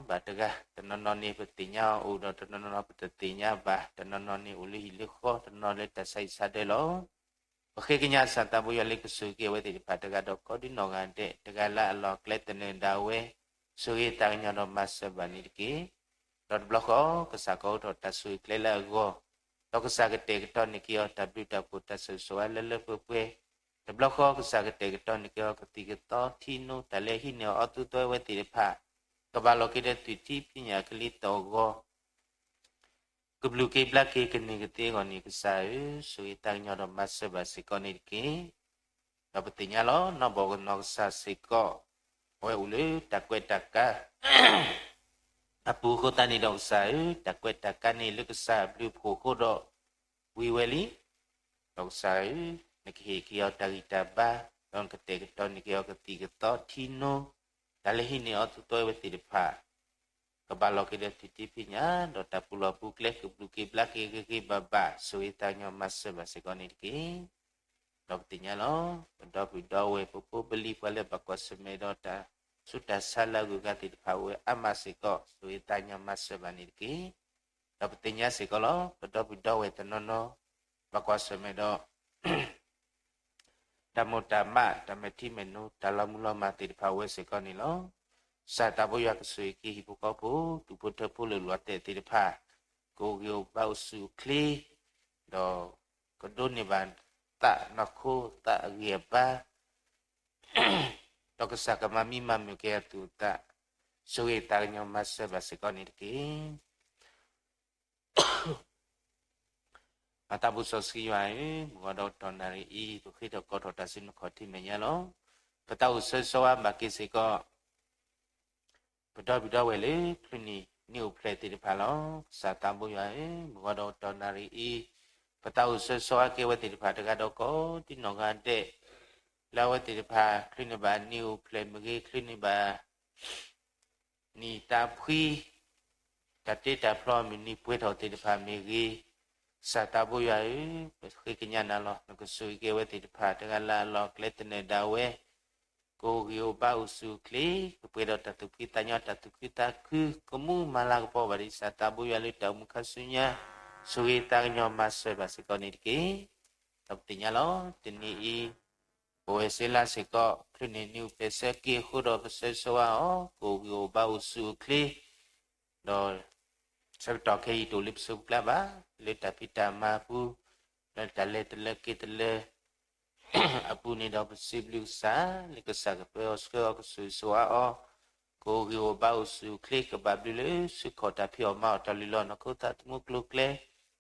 ဘၣ်တဂၤ, တနီၤနီၤန့ၣ် ပသ့ၣ်ညါအီၤအိၣ်ဒီး တနီၤနီၤပတသ့ၣ်ညါဘၣ်, တနီၤနီၤန့ၣ်အိၣ်လၢဟံၣ်လၢဃီ, တနီၤလၢတၢ်ဆါဟံၣ်ဆါဒၢလီၤ. ပဃ့ကညးစၢ်သးဘိယွၤလၢကဆိၣ်ဂ့ၤက့ၤအဝဲသ့ၣ်တဖၣ်တဂၤဒီးကိးဒ်နီၢ်ဂၤဒဲး, တဂၤလၢအလီၢ်ကျဲသနၢၣ်ဒၣ်ဝဲ, ဆိၣ်ဂ့ၤသးကညီၤဒီးမၤစၢၤဘၣ်န့ၣ်တက့ၢ်. ဒီးတဘျီဃီ ကစၢ်ကအိးထီၣ်တၢ်ဆိၣ်ဂ့ၤကျဲလၢအဂီၢ် ဒီးကစၢ်ကတဲာ်ကတီၤန့ၢ်က့ၤအီၤတၢ်ဘျုးတၢ်ဖှိၣ်တၢ်ဆိၣ်ဂ့ၤဆိၣ်ဝါလၢလၢပှဲၤပှဲၤ, တဘျီဃီကစၢ်ကတဲာ်ကတီၤန့ၢ်က့ၤအီၤကသံၣ်ကသီထံနိ တၢ်လၢဟံးန့ၢ်အီၤအီသူအသီအဝဲသ့ၣ်တဖၣ် ကဘၣ်လီၤက့ၤဒီးသွံၣ်ထံဖံးညၣ်ကလံၤသီၣ်ဂီၤ ကဘျုးက့ၤဘျါက့ၤကန့ၢ်ကသ့အဂီၢ်န့ၣ် ကစၢ်ဧၢ, ဆိၣ်ဂ့ၤသးကညီၤဒီးမၤစၢၤဘၣ်စ့ၢ်ကီးန့ၣ်တက့ၢ်. ဒီးပသ့ၣ်ညါလီၤ နီၢ်ဘီၣ်ကနီၤကစၢ်စ့ၢ်ကီး အဝဲအိၣ်လၢတၢ်ကွဲးတၢ်ကါ အပူၤအဃိသတးန့ၣ်ဒီးကစၢ်ဧၢ, တၢ်ကွဲးတၢ်ကါန့ၣ်လၢကစၢ်အဘျုးအဖှိၣ်အဃိဒီး ဝံၤဝဲလံ. ဒီးကစၢ်ဧၢ, နကဟ့ၣ်က့ၤအီၤတၢ်ဂံၢ်တၢ်ဘါ, ဒီးနကတဲာ်ကတီၤန့ၢ်က့ၤအီၤကသံၣ်ကသီထံနိ, တၢ်လၢဟံးန့ၢ်အီၤအီသူအသီအဝဲသ့ၣ်တဖၣ် ကဘၣ်လီၤက့ၤဒီးသွံၣ်ထံဖံးညၣ်, ဒီးတၢ်ပူၤလီၢ်ပူၤကျဲကဘျုးက့ၤဘျါက့ၤဂ့ၤဂ့ၤဘၣ်ဘၣ်, ဆိၣ်ဂ့ၤသးကညီၤမၤစၢၤဘၣ်စ့ၢ်ကီးန့ၣ်တက့ၢ်. ဒီးပသ့ၣ်ညါလီၤ ပဒီပုၢ်ဒီဝဲၢ်ပဖိပလံၤပှၤလၢဘၣ်ကွၢ်ဆၢၣ်မဲာ်ဒီးတၢ်ဆူးတၢ်ဆါလၢအဂုၤအဂၤသ့ၣ်တဖၣ်အိၣ်ဝဲအါမးစ့ၢ်ကီး, ဆိၣ်ဂ့ၤသးကညီၤမၤစၢၤဘၣ်န့ၣ်တက့ၢ်. ဒီးပသ့ၣ်ညါစ့ၢ်ကီးလီၤ ပဒီပုၢ်ဒီဝဲၢ်တနီၤနီၤ ဘၣ်ကွၢ်ဆၢၣ်မဲာ်ဒီး တၢ်မိၢ်တၢ်မး တၢ်မဲာ်ထံမဲာ်နိ တၢ်လီၤမုၢ်လီၤမၢ်သ့ၣ်တဖၣ်အိၣ်ဝဲစ့ၢ်ကီးန့ၣ်လီၤ. ကစၢ်သးဘိယွၤကဆိၣ်ဂ့ၤက့ၤဟံၣ်ဖိဃီဖိ ဒူၣ်ဖိထၢဖိလၢာ်လီၤတဲာ်သ့ၣ်တဖၣ် ကအိၣ်ဂံၢ်အိၣ်ဘါအိၣ်ဆူၣ်အိၣ်ချ့, ဒီးကဒိးန့ၢ်ဘၣ်သးနီၢ်ခိသးအဂံၢ်အဘါ, ဒီးကစၢ်ကမၤမံမၤမုာ်က့ၤအသူၣ်အသး, ဆိၣ်ဂ့ၤသးကညီၤမၤစၢၤဘၣ်စ့ၢ်ကီးန့ၣ်တက့ၢ်. မၤသးပူၤစီဆှံယွၤဧၢ, မုၢ်ဂီၤဒီးကတီၢ်နၣ်ရံၣ်အံၤ ပဃ့ထီၣ်ကိးထီၣ်တၢ်စုနခီၣ်ထံးမဲာ်ညါလီၤ. ပသးအိၣ်ဆၢဂ့ၤဆၢဝါဘၣ်က့ၤစ့ၢ်ကီး ပဒီပုၢ်ဒီဝဲၢ်လၢ ချုးန့ၢ်နံၣ်အိၣ်ဖျဲၣ်သ့ၣ်တဖၣ်လီၤ. ကစၢ်သးဘိယွၤဧၢ, မုၢ်ဂီၤဒီးကတီၢ်နၣ်ရံၣ်အံၤ ပသးအိၣ်ဆၢဂ့ၤဆၢဝါက့ၤအဝဲသ့ၣ်တဖၣ်တဂၤဒီးကိးဒံနီၢ်ဂၤဒဲး, လၢအဝဲသ့ၣ်တဖၣ် ချုးန့ၢ်ဘၣ်နံၣ်အိၣ်ဖျဲၣ်မ့ၢ်ဂ့ၤ, ချုးန့ၢ်ဘၣ် နံၣ်တၢ်ဖှံ, တၢ်တ့တၢ်ဖျီမုၢ်နံၤပှဲၤထီၣ်သ့ၣ်တဖၣ်မ့ၢ်ဂ့ၤ, ကစၢ်သးဘိယွၤဧၢ, ပဃ့ကညးနၤလီၤ. နကဆိၣ်ဂ့ၤက့ၤအဝဲသ့ၣ်တဖၣ် တဂၤလၢ်လၢ်ကျဲသနၢၣ်ဒၣ်ဝဲ, ကအိၣ်ဂံၢ်အိၣ်ဘါအိၣ်ဆူၣ်အိၣ်ချ့, ကပှဲၤဒီးတၢ်သူၣ်ဖှံသးညီ တၢ်သူၣ်ခုသးခု, ကမူမၤလၤကပီၤဘၣ်ဒ်ကစၢ်သးဘိယွၤလၢတၢ်အိၣ်မူခါဆူညါ, ဆိၣ်ဂ့ၤသးကညီၤမၤစၢၤဘၣ်စ့ၢ်ကီးန့ၣ်တက့ၢ်. ဒီးပသ့ၣ်ညါလီၤ တနံၤအံၤ ပဝဲစ့လါစ့ၢ်ကီး ချုးန့ၢ်နံၣ်အိၣ်ဖျဲၣ်ဆၢက့ၤအဃိဒီး ပဆၢဂ့ၤဆၢဝါအီၤ ကအိၣ်ဂံၢ်အိၣ်ဘါအိၣ်ဆူၣ်အိၣ်ချ့, ဒီးဆၢကတီၢ်ခဲအံၤတအိၣ်လၢပစိၤပကျါဘၣ်, လၢတၢ်ဖံးတၢ်မၤအပူၤ, လၢတၢ်လဲၤတလၢက့ၤတလၢ အပူၤန့ၣ်ဒီး ပစံးဘျုးကစၢ် လၢကစၢ်ကပၢအီၤဆှၢအီၤ ကဆိၣ်ဂ့ၤဆိၣ်ဝါအီၤ, ကအိၣ်ဂံၢ်အိၣ်ဘါအိၣ်ဆူၣ်အိၣ်ချ့ ကဘၣ်ဘျုးလၢ ဆူၣ်ခီၣ်တၢ်ဖံးအီၣ်မၤအီၣ် တၢ်လုၢ်လီၢ်နီၢ်ခိသးသမူကျိၤကျဲ,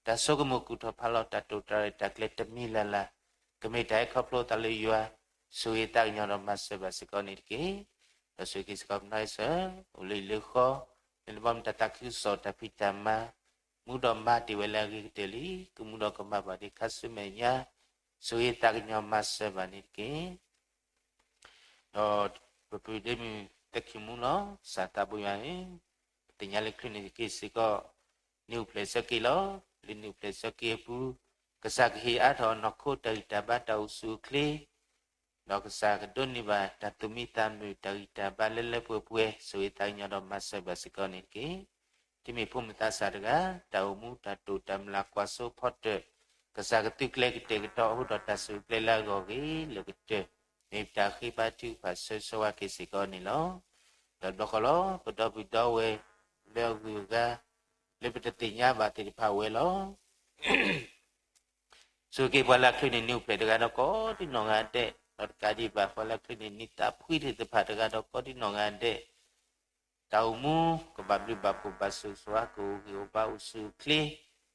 တၢ်ဆိကမိၣ်ကူၣ်ထီၣ်ဖးလီၤ တၢ်တိာ်တၢ်ရဲၣ်တၢ်ကျဲၤတမံၤလၢ်လၢ်, ကမ့ၢ်တၢ်အဲၣ်ခီဖျိသးလၢယွၤ, ဆိၣ်ဂ့ၤသးကညီၤဒီးမၤစၢၤဘၣ်စ့ၢ်ကီးန့ၣ်တက့ၢ်. ဒီးဆိၣ်ဂ့ၤစ့ၢ်ကီးပနီၢ်အံၣ်စၢၣ် အိၣ်လၢဟံၣ်လၢဃီ, လၢနဘီမုၢ်တၢ်သးခုကစီၣ်တၢ်ဖံးတၢ်မၤ, မူဒီးမၤတ့ၢ်ဝဲလၢအဂ့ၤကတၢၢ်လံ, ကမူဒီးကမၤဘၣ်ဒံးခါဆူမဲာ်ညါ, ဆိၣ်ဂ့ၤသးကညီၤမၤစၢၤဘၣ်န့ၣ်တက့ၢ်. ဒီးပပုၢ်ဒ့မုၣ်သၢခံမူလီၤ. ကစၢ်သးဘိယွၤဧၢ, ပသ့ၣ်ညါလၢချုးန့ၢ်က့ၤစ့ၢ်ကီး နံၣ်အိၣ်ဖျဲၣ်ဆၢက့ၤလီၤ. လၢနံၣ်အိၣ်ဖျဲၣ်ဆၢက့ၤအပူၤ, ကစၢ်ကဟ့ၣ်အါထီၣ်နီၢ်ခိတၢ်ဂံၢ်တၢ်ဘါတၢ်အိၣ်ဆူၣ်အိၣ်ချ့, ဒီးကစၢ်ကဒိးန့ၢ်ဘၣ်တၢ်သူၣ်မံသးမုာ်တၢ်ဂံၢ်တၢ်ဘါလၢလၢပှဲၤပှဲၤ ဆိၣ်ဂ့ၤသးကညီၤဒီးမၤစၢၤဘၣ်စ့ၢ်ကီးန့ၣ်တက့ၢ်. တုၤမ့ၢ်ဖိမုၣ်သးစၢ်တဂၤ တၢ်အိၣ်မူတၢ်တိာ်တၢ်မျၢ်ကွၢ်စိဖီတၢၣ်, ကစၢ်ကသုးကျဲၤကတဲာ်ကတီၤအဃိဒီးတၢ်စူၢ်ကျဲၤလၢအဂီၢ်ဂ့ၤလၢကတၢၢ်, မ့ၢ်ပတၢ်ဃ့ဘါထုကဖၣ်ဆၢဂ့ၤဆၢဝါက့ၤစ့ၢ်ကီးန့ၣ်လီၤ. ဒီးတဘျီဃီလီၤ ပဒီပုၢ်ဒီဝဲၢ်လၢအဂုၤအဂၤ လၢပတသ့ၣ်ညါဘၣ်သ့ၣ်တဖၣ်ဝဲလီၤ. ဆိၣ်ဂ့ၤက့ၤပှၤလၢအချုးန့ၢ်နံၣ်အိၣ်ဖျဲၣ်တဂၤဒီးကိးဒံနီၢ်ဂၤဒဲး, ဒီးတကးဒံးဘၣ်ပှၤလၢအချုးန့ၢ်နံၣ်သးဖှံသ့ၣ်တဖၣ်တဂၤဒီးကိးဒံနီၢ်ဂၤဒဲး, တၢ်အိၣ်မူကဘၣ်ဘျုးဘၣ်ဖှိၣ်ဘၣ်ဆိၣ်ဂ့ၤဆိၣ်ဝါ ကအိၣ်ဂံၢ်အိၣ်ဘါအိၣ်ဆူၣ်အိၣ်ချ့,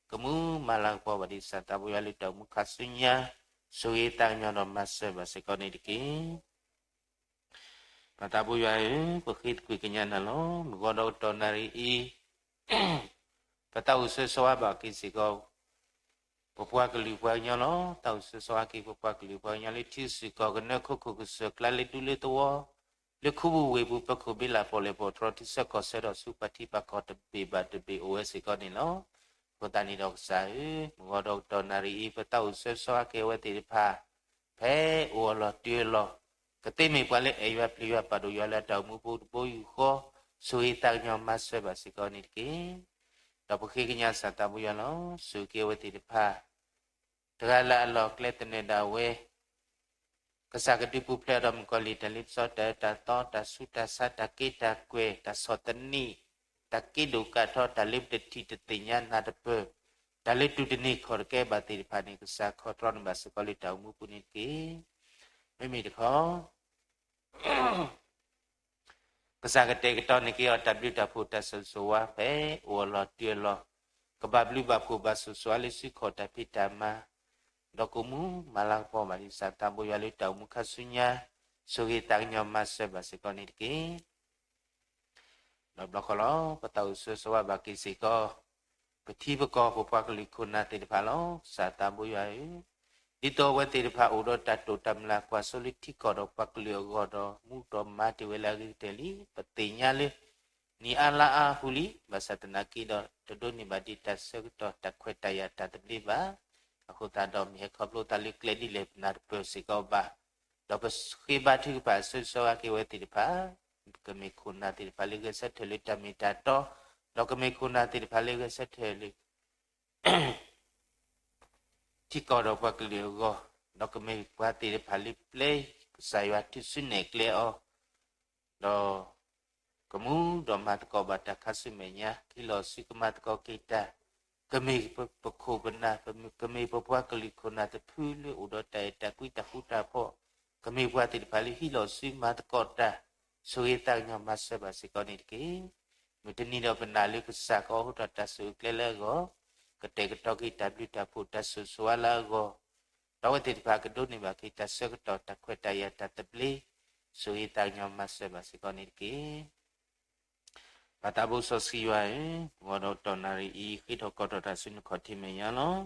ကမူမၤလၤကပီၤဘၣ်ဒံးကစၢ်သးဘိယွၤလၢတၢ်အိၣ်မူခါဆူညါ, ဆိၣ်ဂ့ၤသးကညီၤဒီးမၤစၢၤဘၣ်စ့ၢ်ကီးန့ၣ်တက့ၢ်. ပၢ်သးဘိယွၤဧၢ, ပဃ့သကွံာ်ကညးနၤလီၤ. မုၢ်ဂီၤဒီးကတီၢ်နၣ်ရံၣ်အံၤ, ပသးအိၣ်ဆၢဂ့ၤဆၢဝါဘၣ်က့ၤစ့ၢ်ကီး ပပှၤကလုာ်ပှၤကညီလီၤ. သးအိၣ်ဆၢဂ့ၤဆၢဝါက့ၤပပှၤကလုာ်ပှၤကညီလၢထံဂုၤကီၢ်ဂၤ ကနၢခိခိၣ်ကစၢၢ်ကျါလၢဒူလၢသဝီ, လၢခူပူၤဝ့ၢ်ပူၤ ပၢခိၣ်ဘ့လးပီၣ်လဲၣ်ပီၣ်တြီၤ ထံဆၢကီၢ်ဆၢဒီးဆူပှၤထံပှၤကီၢ်တဘ့ၣ်ဘၣ်တဘ့ၣ်အိၣ်ဝဲစ့ၢ်ကီးန့ၣ်လီၤ. အဃိသတးန့ၣ်ဒီးကစၢ်ဧၢ, မုၢ်ဂီၤဒီးကတီၢ်နၣ်ရံၣ်အံၤ ပသးအိၣ်ဆၢဂ့ၤဆၢဝါက့ၤအဝဲသ့ၣ်တဖၣ် ဖဲအိၣ်အလီၢ်တုၤအလီၢ်, ကသ့မ့ၢ်ပှၤလၢအဲၣ်ယွၤပျံၤယွၤပာ်ဒိၣ်ယွၤလၢအတၢ်အိၣ်မူပူၤတဘိယူၢ်ဃီ, ဆိၣ်ဂ့ၤသးကညီၤမၤစၢၤဘၣ်စ့ၢ်ကီးန့ၣ်တက့ၢ်. ဒီးပဃ့ကညးကစၢ်သးဘိယွၤလီၤ. ဆိၣ်ဂ့ၤက့ၤအဝဲသ့ၣ်တဖၣ် တဂၤလၢ်လၢ်အလီၢ်ကျဲသနၢၣ်ဒၣ်ဝဲ, ကစၢ်ကဒုးပူၤဖျဲးဒီးမုၣ်ကီၤလံၢ်တၢ်လ့ပစီ တၢ်အၢတၢ်သီ တၢ်ဆူးတၢ်ဆါ တၢ်က့တၢ်ကွဲၢ် တၢ်ဆီၣ်သနံး တၢ်က့ဒိၣ်ကးထီ တၢ်လၢပတထံၣ်တသ့ၣ်ညါနၢ်တပၢၢ်, တၢ်လၢတူၢ်တန့ၢ်ခီၣ်တကဲဘၣ်သ့ၣ်တဖၣ်န့ၣ် ကစၢ်ခီတြီန့ၢ်ဘၣ်စ့ၢ်ကီးလၢတၢ်အိၣ်မူပူၤန့ၣ်တက့ၢ်. မ့မ့ၢ်တခီ ကစၢ်ကတဲာ်ကတီၤန့ၢ်က့ၤအီၤ တၢ်ဘျုးတၢ်ဖှိၣ်တၢ်ဆိၣ်ဂ့ၤဆိၣ်ဝါဖဲ အိၣ်အလီၢ်တုၤအလီၢ်, ကဘၣ်ဘျုးဘၣ်ဖှိၣ်ဘၣ်ဆိၣ်ဂ့ၤဆိၣ်ဝါလၢစုခီၣ်တၢ်ဖံးတၢ်မၤ, ဒီးကမူမၤလၤကပီၤဘၣ်ဒ်ကစၢ်သးဘိယွၤလၢတၢ်အိၣ်မူခါဆူညါ, ဆိၣ်ဂ့ၤသးကညီၤမၤစၢၤဘၣ်စ့ၢ်ကီးန့ၣ်တက့ၢ်. ဒီးဘျီဃီလီၤ ပသးအိၣ်ဆိၣ်ဂ့ၤဆိၣ်ဝါဘၣ်က့ၤစ့ၢ်ကီး ပထံပကီၢ်ပပှၤကလုာ်ခိၣ်နၢ်သ့ၣ်တဖၣ်လီၤ. ကစၢ်သးဘိယွၤဧၢ, ဒ်သိးအဝဲသ့ၣ်တဖၣ်အိၣ်ဒီးတၢ်တိာ်တၢ်မုၢ်လၢ်ကွၢ်စိလၢထံကီၢ်ဒီးပှၤကလုာ်အဂီၢ်ဒီး မူဒီးမၤတ့ၢ်ဝဲလၢအဂ့ၤကတၢၢ်လံ. ပသ့ၣ်ညါလၢ နံၣ်အါလါအါအပူၤလံ, ဘၣ်ဆၣ်သနာ်က့ဒီး တဒိးန့ၢ်ဘၣ်ဒံးတၢ်ဆၢကတီၢ်တၢ်ခွဲးတၢ်ယာ်တၢ်သဘျ့ဘၣ်. အဃိသတးဒီး မ့ၢ်ဟဲခီဖျိသးလၢကျဲဒ်လဲၣ်ပနၢ်တပၢၢ်စ့ၢ်ကီးဘၣ်. ဒီးပဃ့ဘါထုကဖၣ်ဆိၣ်ဂ့ၤဆိၣ်ဝါက့ၤဝဲသ့ၣ်တဖၣ်, ကမ့ၢ်ခိၣ်နၢ်သ့ၣ်တဖၣ်လၢဂဲၤဆၢထၢၣ်လၢတၢ်မ့ၢ်တၢ်တီ, ဒီးကမ့ၢ်ခိၣ်နၢ်သ့ၣ်တဖၣ်လၢဂဲၤဆၢထၢၣ်လၢ ထံကီၢ်ဒီးပှၤကလုာ်အဂီၢ်, ဒီးကမ့ၢ်ပှၤသ့ၣ်တဖၣ်လၢပျဲကစၢ်ယွၤတုၤဆူနဲၣ်ကျဲအီၤ, ဒီးကမူဒီးမၤသကိးဘၣ်တၢ်ခါဆူမဲာ်ညါ, ဟ့ၣ်လီၤဆူကမၤသကိးက့ၤတၢ်, ကမ့ၢ်ပခိၣ်ပနၢ်, ကမ့ၢ်ပပှၤကလုာ်ခိၣ်နၢ်တဖုလၢအိၣ်ဒီးတၢ်အဲၣ်တၢ်ကွံတၢ်ဃူတၢ်ဖိး, ကမ့ၢ်ပှၤသ့ၣ်တဖၣ်လၢဟ့ၣ်လီၤဆူမၤသကိးတၢ်, ဆိၣ်ဂ့ၤသးကညီၤမၤစၢၤဘၣ်စ့ၢ်ကီးန့ၣ်တက့ၢ်. မုၢ်တနံၤဒီးပနာ်လၢကစၢ်ကအိးထီၣ်တၢ်ဆိၣ်ဂ့ၤကျဲလၢအဂီၢ်, ကတဲာ်ကတီၤက့ၤတၢ်ဘျုးတၢ်ဖှိၣ်တၢ်ဆိၣ်ဂ့ၤဆိၣ်ဝါလၢအဂီၢ်, ဒီးအဝဲသ့ၣ်တဖၣ်ကဒိးန့ၢ်ဘၣ်က့ၤတၢ်ဆၢကတီၢ်တၢ်ခွဲးတၢ်ယာ်တၢ်သဘျ့, ဆိၣ်ဂ့ၤသးကညီၤမၤစၢၤဘၣ်စ့ၢ်ကီးန့ၣ်တက့ၢ်. ပၢ်သးဘိစီဆှံယွၤဧၢ, ဂီၤဒီးတီၢ်နၣ်ရံၣ်အံၤ ဃ့ထီၣ်ကီၢ်ထီၣ်တၢ်ဆူနခီၣ်ထံးမဲာ်ညါလီၤ.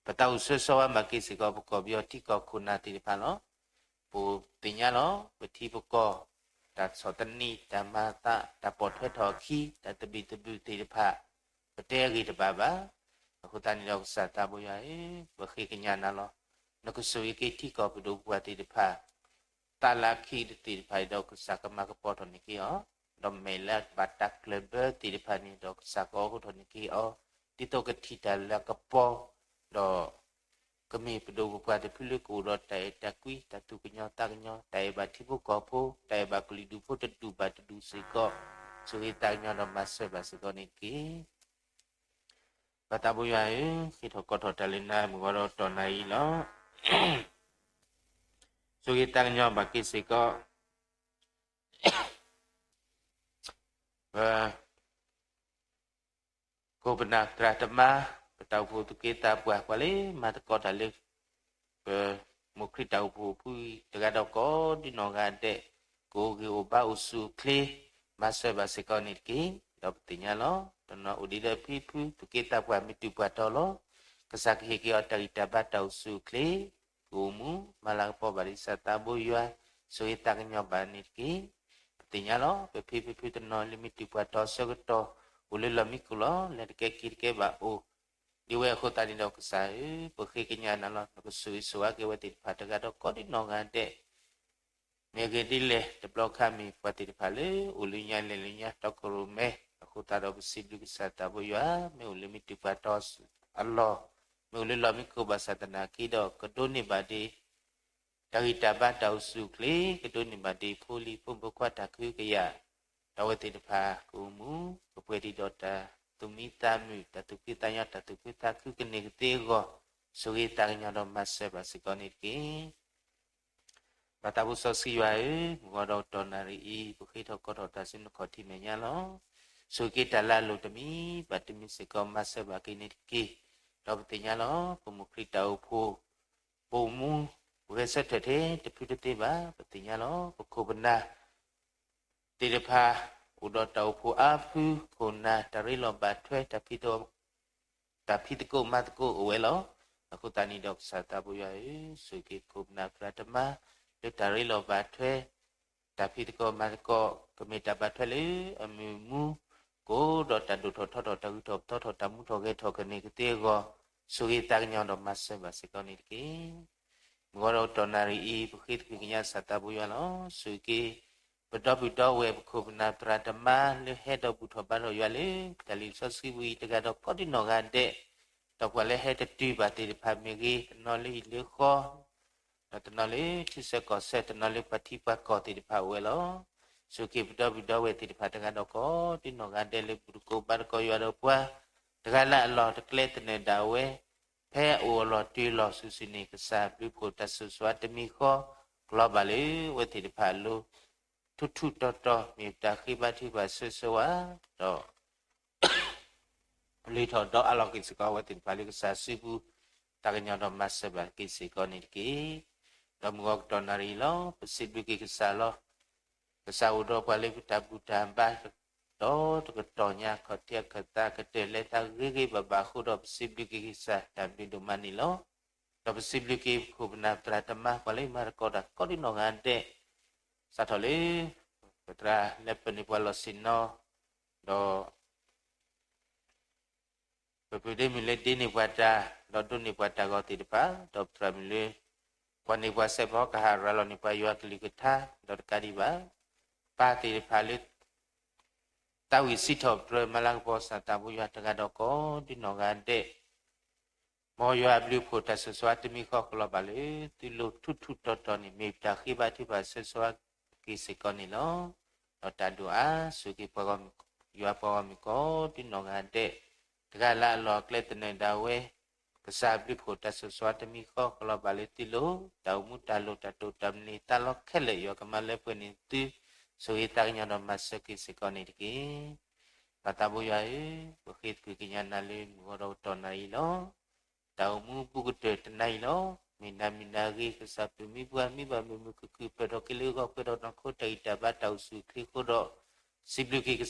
ပသးအိၣ်ဆိၣ်ဂ့ၤဆိၣ်ဝါဘၣ်က့ၤစ့ၢ်ကီးပကီၢ်ပယီၤထံကီၢ်ခိၣ်နၢ်သ့ၣ်တဖၣ်လီၤ. ပသ့ၣ်ညါလီၤ ပထံပကီၢ်, တၢ်ဆီၣ်သနံး, တၢ်မၤသး, တၢ်ပိာ်ထွဲထီၣ်အခံ, တၢ်သဘံၣ်သဘုၣ်သ့ၣ်တဖၣ်, ပတဲအဂ့ၢ်တဘၣ်ဘၣ်. အဃိသတးန့ၣ်ဒီးကစၢ်သးဘိယွၤဧၢ, ပဃ့ကညးနၤလီၤ. နကဆိၣ်ဂ့ၤက့ၤထံကီၢ်ပဒိၣ်ပပှၢ်သ့ၣ်တဖၣ် သးလၢခံကတၢၢ်သ့ၣ်တဖၣ်အံၤဒီးကစၢ်ကမၤကပီၤထီၣ်န့ၢ်က့ၤအီၤ, ဒီးမဲာ်လၢဘၣ်တၢ်ကျၢၢ်ဘၢသ့ၣ်တဖၣ်န့ၣ်ဒီးကစၢ်ကအိးထီၣ်န့ၢ်က့ၤအီၤ, ဒ်သိးကထံၣ်တၢ်လၢအကပီၤ, ဒီးကမ့ၢ်ပဒိၣ်ပပှၢ်တဖုလၢကအိၣ်ဒီးတၢ်အဲၣ်တၢ်ကွံ, တၢ်သူၣ်ကညီၤသးကညီၤ, တၢ်အဲၣ်ဘၣ်ထံဖိကီၢ်ဖိ, တၢ်အဲၣ်ဘၣ်ကလုာ်ဒူၣ်ဖိတဒူၣ်ဘၣ်တဒူၣ်စ့ၢ်ကီး, ဆိၣ်ဂ့ၤသးကညီၤဒီးမၤစၢၤဘၣ်စ့ၢ်ကီးန့ၣ်တက့ၢ်. ပၢ်သးဘိယွၤဧၢ, ဃ့ထီၣ်ကီၢ်ထီၣ်တၢ်လၢနၤ မုၢ်ဂီၤဒီးတီၢ်နၣ်ရံၣ်လီၤ. ဆိၣ်ဂ့ၤသးကညီၤဘၣ်က့ၤစ့ၢ်ကီး ပခိၣ်ပနၢ်သရၣ်သမါ, ပတၢ်အိၣ်ဖှိၣ်သူၣ်က့သးပှၢ် ပှၤလၢမၤသကိးတၢ်လၢ ပမိၢ်ခရံာ်တၢ်အိၣ်ဖှိၣ်အဖုအံၤ တဂၤဒီးကိးဒံနီၢ်ဂၤဒဲး, ကအိၣ်ဂ့ၤအိၣ်ဘါအိၣ်ဆူၣ်အိၣ်ချ့, မၤစၢၤဘၣ်စ့ၢ်ကီးန့ၣ်တက့ၢ်. ဒီးပသ့ၣ်ညါလီၤ တနီၤအိၣ်ဒံးလၢဖံဖု သူၣ်က့သးပှၢ်မ့ၢ်တူၢ်ပှၤတီၤလီၤ. ကစၢ်ကဟ့ၣ်က့ၤအီၤတၢ်ဂံၢ်တၢ်ဘါတၢ်အိၣ်ဆူၣ်အိၣ်ချ့, ကအိၣ်မူမၤလၤကပီၤဘၣ်ဒ်ကစၢ်သးဘိယွၤ, ဆိၣ်ဂ့ၤသးကညီၤဘၣ်န့ၣ်တက့ၢ်. ပသ့ၣ်ညါလီၤ ပဖံဖုဖုတနီၤလၢမ့ၢ်တူၢ်ပှၤတီၤဆၢကတီၢ် အိၣ်လၢလီၢ်မံခိၣ်လီၤ. လၢတကဲက့ၤတကဲဘၣ်အိၣ် ဒ်ဝဲအဃိသတးန့ၣ်ဒီးကစၢ်ဧၢ, ပဃ့ကညးနၤလီၤ. နကဆိၣ်ဂ့ၤဆိၣ်ဝါက့ၤဝဲသ့ၣ်တဖၣ်တဂၤဒီးကိးဒံနီၢ်ဂၤဒဲး မ့ၢ်ဂ့ၤဒ်လဲၣ် တဘျီခါမ့ၢ်ပှၤသ့ၣ်တဖၣ်လၢအိၣ်လၢညါလဲၤလၢညါတီခိၣ်ရိၣ်မဲ, အဃိသတးဒီးပစံးဘျုးကစၢ်သးဘိယွၤ မ့ၢ်အိၣ်လၢမ့ၢ်တူၢ်ပှၤတီၤအလီၢ်, မ့ၢ်အိၣ်လၢလီၢ်မံခိၣ်ဘၣ်ဆၣ်သနာ်က့ဒီး ကဒိးန့ၢ်ဘၣ်ဒံး တၢ်ဂံၢ်တၢ်ဘါတၢ်အိၣ်ဆူၣ်အိၣ်ချ့, ကဒိးန့ၢ်ဘၣ်ဒံးဖိလံၤဖိမုၣ်ဖိခွါတၢ်ကဟုကယာ်, ဒီးအဝဲသ့ၣ်တဖၣ်ကအိၣ်မူ ကပှဲၤဒံးဒီးတၢ်သူၣ်မံသးမုာ် တၢ်သူၣ်ဖှံသးညီ တၢ်သူၣ်ခုသးခုကန့ၢ်ကသ့အဂီၢ်, ဆိၣ်ဂ့ၤသးကညီၤဒီးမၤစၢၤဘၣ်စ့ၢ်ကီးန့ၣ်တက့ၢ်. ပၢ်သးဘိစီဆှံယွၤဧၢ, မုၢ်ဂီၤဒီးတီၢ်နၣ်ရံၣ်အံၤ ပဃ့ထီၣ်ကီးထီၣ်တၢ်ဆူနခီၣ်ထံးမဲာ်ညါလီၤ. ဆိၣ်ဂ့ၤက့ၤတၢ်လၢအလိၤတမံၤဘၣ်တမံၤစ့ၢ်ကီး မၤစၢၤဘၣ်က့ၤန့ၣ်တက့ၢ်. ဒီးပသ့ၣ်ညါလီၤ ပမိၢ်ခရံာ်တၢ်အိၣ်ဖှိၣ် ပအိၣ်မူ ပဂဲၤဆၢထၢၣ်ထဲတဖုတသ့ဘၣ်. ပသ့ၣ်ညါလီၤ ပခိၣ်ပနၢ်သ့ၣ်တဖၣ် အိၣ်ဒီးတၢ်အိၣ်ဖှိၣ်အါဖု ခိၣ်နၢ် တၢ်ရ့လိာ်ဘၣ်ထွဲ တၢ်ဖံးသကိး တၢ်ဖံးသကိးမၤသကိးအိၣ်ဝဲလီၤ. အဃိသတးန့ၣ်ဒီးကစၢ်သးဘိယွၤဧၢ, ဆိၣ်ဂ့ၤက့ၤပခိၣ်ပနၢ်သရၣ်သမါ လၢတၢ်ရ့လိာ်ဘၣ်ထွဲ တၢ်ဖံးသကိးမၤသကိး ကမ့ၢ်တၢ်ဘၣ်ထွဲလၢအမုာ်မူ ကအိၣ်ဒီးတၢ်ဒိၣ်ထီၣ်ထီထီၣ် တၢ်ဂုၤထီၣ်ပသီထီၣ် တၢ်မူထီၣ်ဂဲၤထီၣ်ကန့ၢ်ကသ့အဂီၢ်, ဆိၣ်ဂ့ၤသးကညီၤဒီးမၤစၢၤဘၣ်စ့ၢ်ကီးန့ၣ်တက့ၢ်. မုၢ်ဂီၤဒီးတီၢ်နၣ်ရံၣ်အံၤ ပဃ့သကွံၢ်ကညးကစၢ်သးဘိယွၤလီၤ. ဆိၣ်ဂ့ၤက့ၤ ပဒီပုၢ်ဒီဝဲၢ် ပခိၣ်ပနၢ်သရၣ်သမါလၢဟဲဒီးဘူၣ်ထီၣ်ဘါထီၣ်ယွၤလၢ တၢ်လံာ်စီဆှံပူၤအံၤတဂၤဒီးကိးဒံနီၢ်ဂၤဒဲး, ဒီးပှၤလၢဟဲတတုၤဘၣ်သ့ၣ်တဖၣ်မ့ၢ်ဂ့ၤ, တနီၤလၢဟံၣ်လၢဃီ ဒီးတနီၤလၢထံဆၢကီၢ်ဆၢ တနီၤလၢပှၤထံပှၤကီၢ်သ့ၣ်တဖၣ်အိၣ်ဝဲလီၤ. ဆိၣ်ဂ့ၤပဒီပုၢ်ဒီဝဲၢ်သ့ၣ်တဖၣ်တဂၤဒီးကိးဒံနီၢ်ဂၤဒဲးလၢဘူၣ်သကိးဘါသကိးယွၤဒီးပှၤ, တဂၤလၢ်အလီၢ်တကျဲသနၢၣ်ဒၣ်ဝဲ, ဖဲအအိၣ်အလီၢ်တ့ၢ်လီၤစုာ်စုာ်န့ၣ် ကစၢ်ဘျုးဖှိၣ်တၢ်ဆိၣ်ဂ့ၤတမံၤဃီ ကလီၤဘၣ်လၢအဝဲသ့ၣ်တဖၣ်အလိၤ ထူးထူးတီၤတီၤ မ့ၢ်ပတၢ်ဃ့ဘါထုကဖၣ်ဆိၣ်ဂ့ၤဆိၣ်ဝါ ဒီး လုၢ်ထီၣ်ဒီးအးလီၤက့ၤစ့ၢ်ကီးအဝဲသ့ၣ်တဖၣ်လၢကစၢ်စုပူၤ တၢ်ကညီၤဒီးမၤစၢၤဘၣ်က့ၤစ့ၢ်ကီးန့ၣ်တက့ၢ်. ဒီးမုၢ်ဂီၤကတီၢ်နၣ်ရံၣ်လီၤ. ပစံးဘျုးက့ၤကစၢ်လီၤ. ကစၢ်အိၣ်ဒီးပှၤလၢပတၢ်ဘူၣ်တၢ်ဘါ ဒီးတကတီၢ်ညါ ခီၣ်ထံးခီၣ်သး ကတၢၢ်လၢသးဂ့ၤဂ့ၤဘၣ်ဘၣ်အဃိဒီး ပစံးဘျုးက့ၤကစၢ်တၢ်ဘျုးဒိၣ်မးန့ၣ်လီၤ. ဒီးပစံးဘျုးက့ၤပခိၣ်ပနၢ်သရၣ်သမါ ပှၤလၢမၤသကိးတၢ်ကိးဒံနီၢ်ဂၤဒဲး စးထီၣ်လၢ ပသရၣ်လၢပၢၢ်န့ၢ်ပှၤလီၢ်ဆ့ၣ်နီၤ ဒီး ပပုၢ်ဒ့မုၣ်လၢဒ့န့ၢ်ပှၤတၢ် ဒီးဒိးန့ၢ်ပှၤတၢ်ဂီၤသ့ၣ်တဖၣ် ဒီးပသရၣ်မုၣ်လၢ ကွၢ်န့ၢ်ပှၤစဲးဖီကဟၣ် ရၤလီၤန့ၢ်ပှၤယွၤကလုၢ်ကထါ ဒီးတကးဒံးဘၣ် ပၢ်သ့ၣ်တဖၣ်လၢ သးဝံၣ်စံးထီၣ်ပတြၢၤ မၤလၤကပီၤစၢ်သးဘိယွၤတဂၤဒီးကိးဒံနီၢ်ဂၤဒဲး မ်ယွၤအဘျုးအဖှိၣ်တၢ်ဆိၣ်ဂ့ၤဆိၣ်ဝါတမံၤဃီကလီၤဘၣ်လၢသုလိၤထူးထူးတီၤတီၤန့ၣ် မ့ၢ်ပတၢ်ဃ့ဘါထုကဖၣ်ဆိၣ်ဂ့ၤဆိၣ်ဝါက့ၤစ့ၢ်ကီးန့ၣ်လီၤ. ဒီးတၢ်ဒိၣ်အါဆိၣ်ဂ့ၤပှၤဂီၢ်မုၢ် ယွၤပှၤဂီၢ်မုၢ်ကိးဒံနီၢ်ဂၤဒဲး တဂၤလၢ်အလီၢ်အကျဲသနၢၣ်ဒၣ်ဝဲ ကစၢ်အဘျုးအဖှိၣ်တၢ်ဆိၣ်ဂ့ၤဆိၣ်ဝါတမံၤဃီကလီၤဘၣ်လၢသုလိၤ တၢ်အိၣ်မူတၢ်လိၤတၢ်တိာ်တၢ်မနုၤသးလီခဲလၢာ် ယွၤကမၤလၢပှဲၤန့ၢ်သု ဆိၣ်ဂ့ၤသးကညီၤဒီးမၤစၢၤက့ၤစ့ၢ်ကီးန့ၣ်တက့ၢ်. ပၢ်သးဘိယွၤဧၢ, ပဃ့သကွံာ်ကညးနၤလၢမုၢ်ဂီၤဒီးကတီၢ်နၣ်ရံၣ်လီၤ. တၢ်အိၣ်မူဘူးကတၢၢ်တနၤအံၤလီၤ. မ့ၢ်နၤမံၤနၤဂ့ၤ ကစၢ်ပၢ်မံပှၤမံဘၣ်မုာ်မုာ်ခုၣ်ခုၣ် ပၢၢ်ထီၣ်က့ၤလၢဂီၢ် ပၢၢ်ထီၣ်နီၢ်ခိတၢ်ဂံၢ်တၢ်ဘါတၢ်အိၣ်ဆူၣ်အိၣ်ချ့အဃိဒီး စံးဘျုးက့ၤကစၢ်လီၤ. ဒီးပဃ့သကွံာ်ကညးစ့ၢ်ကီး က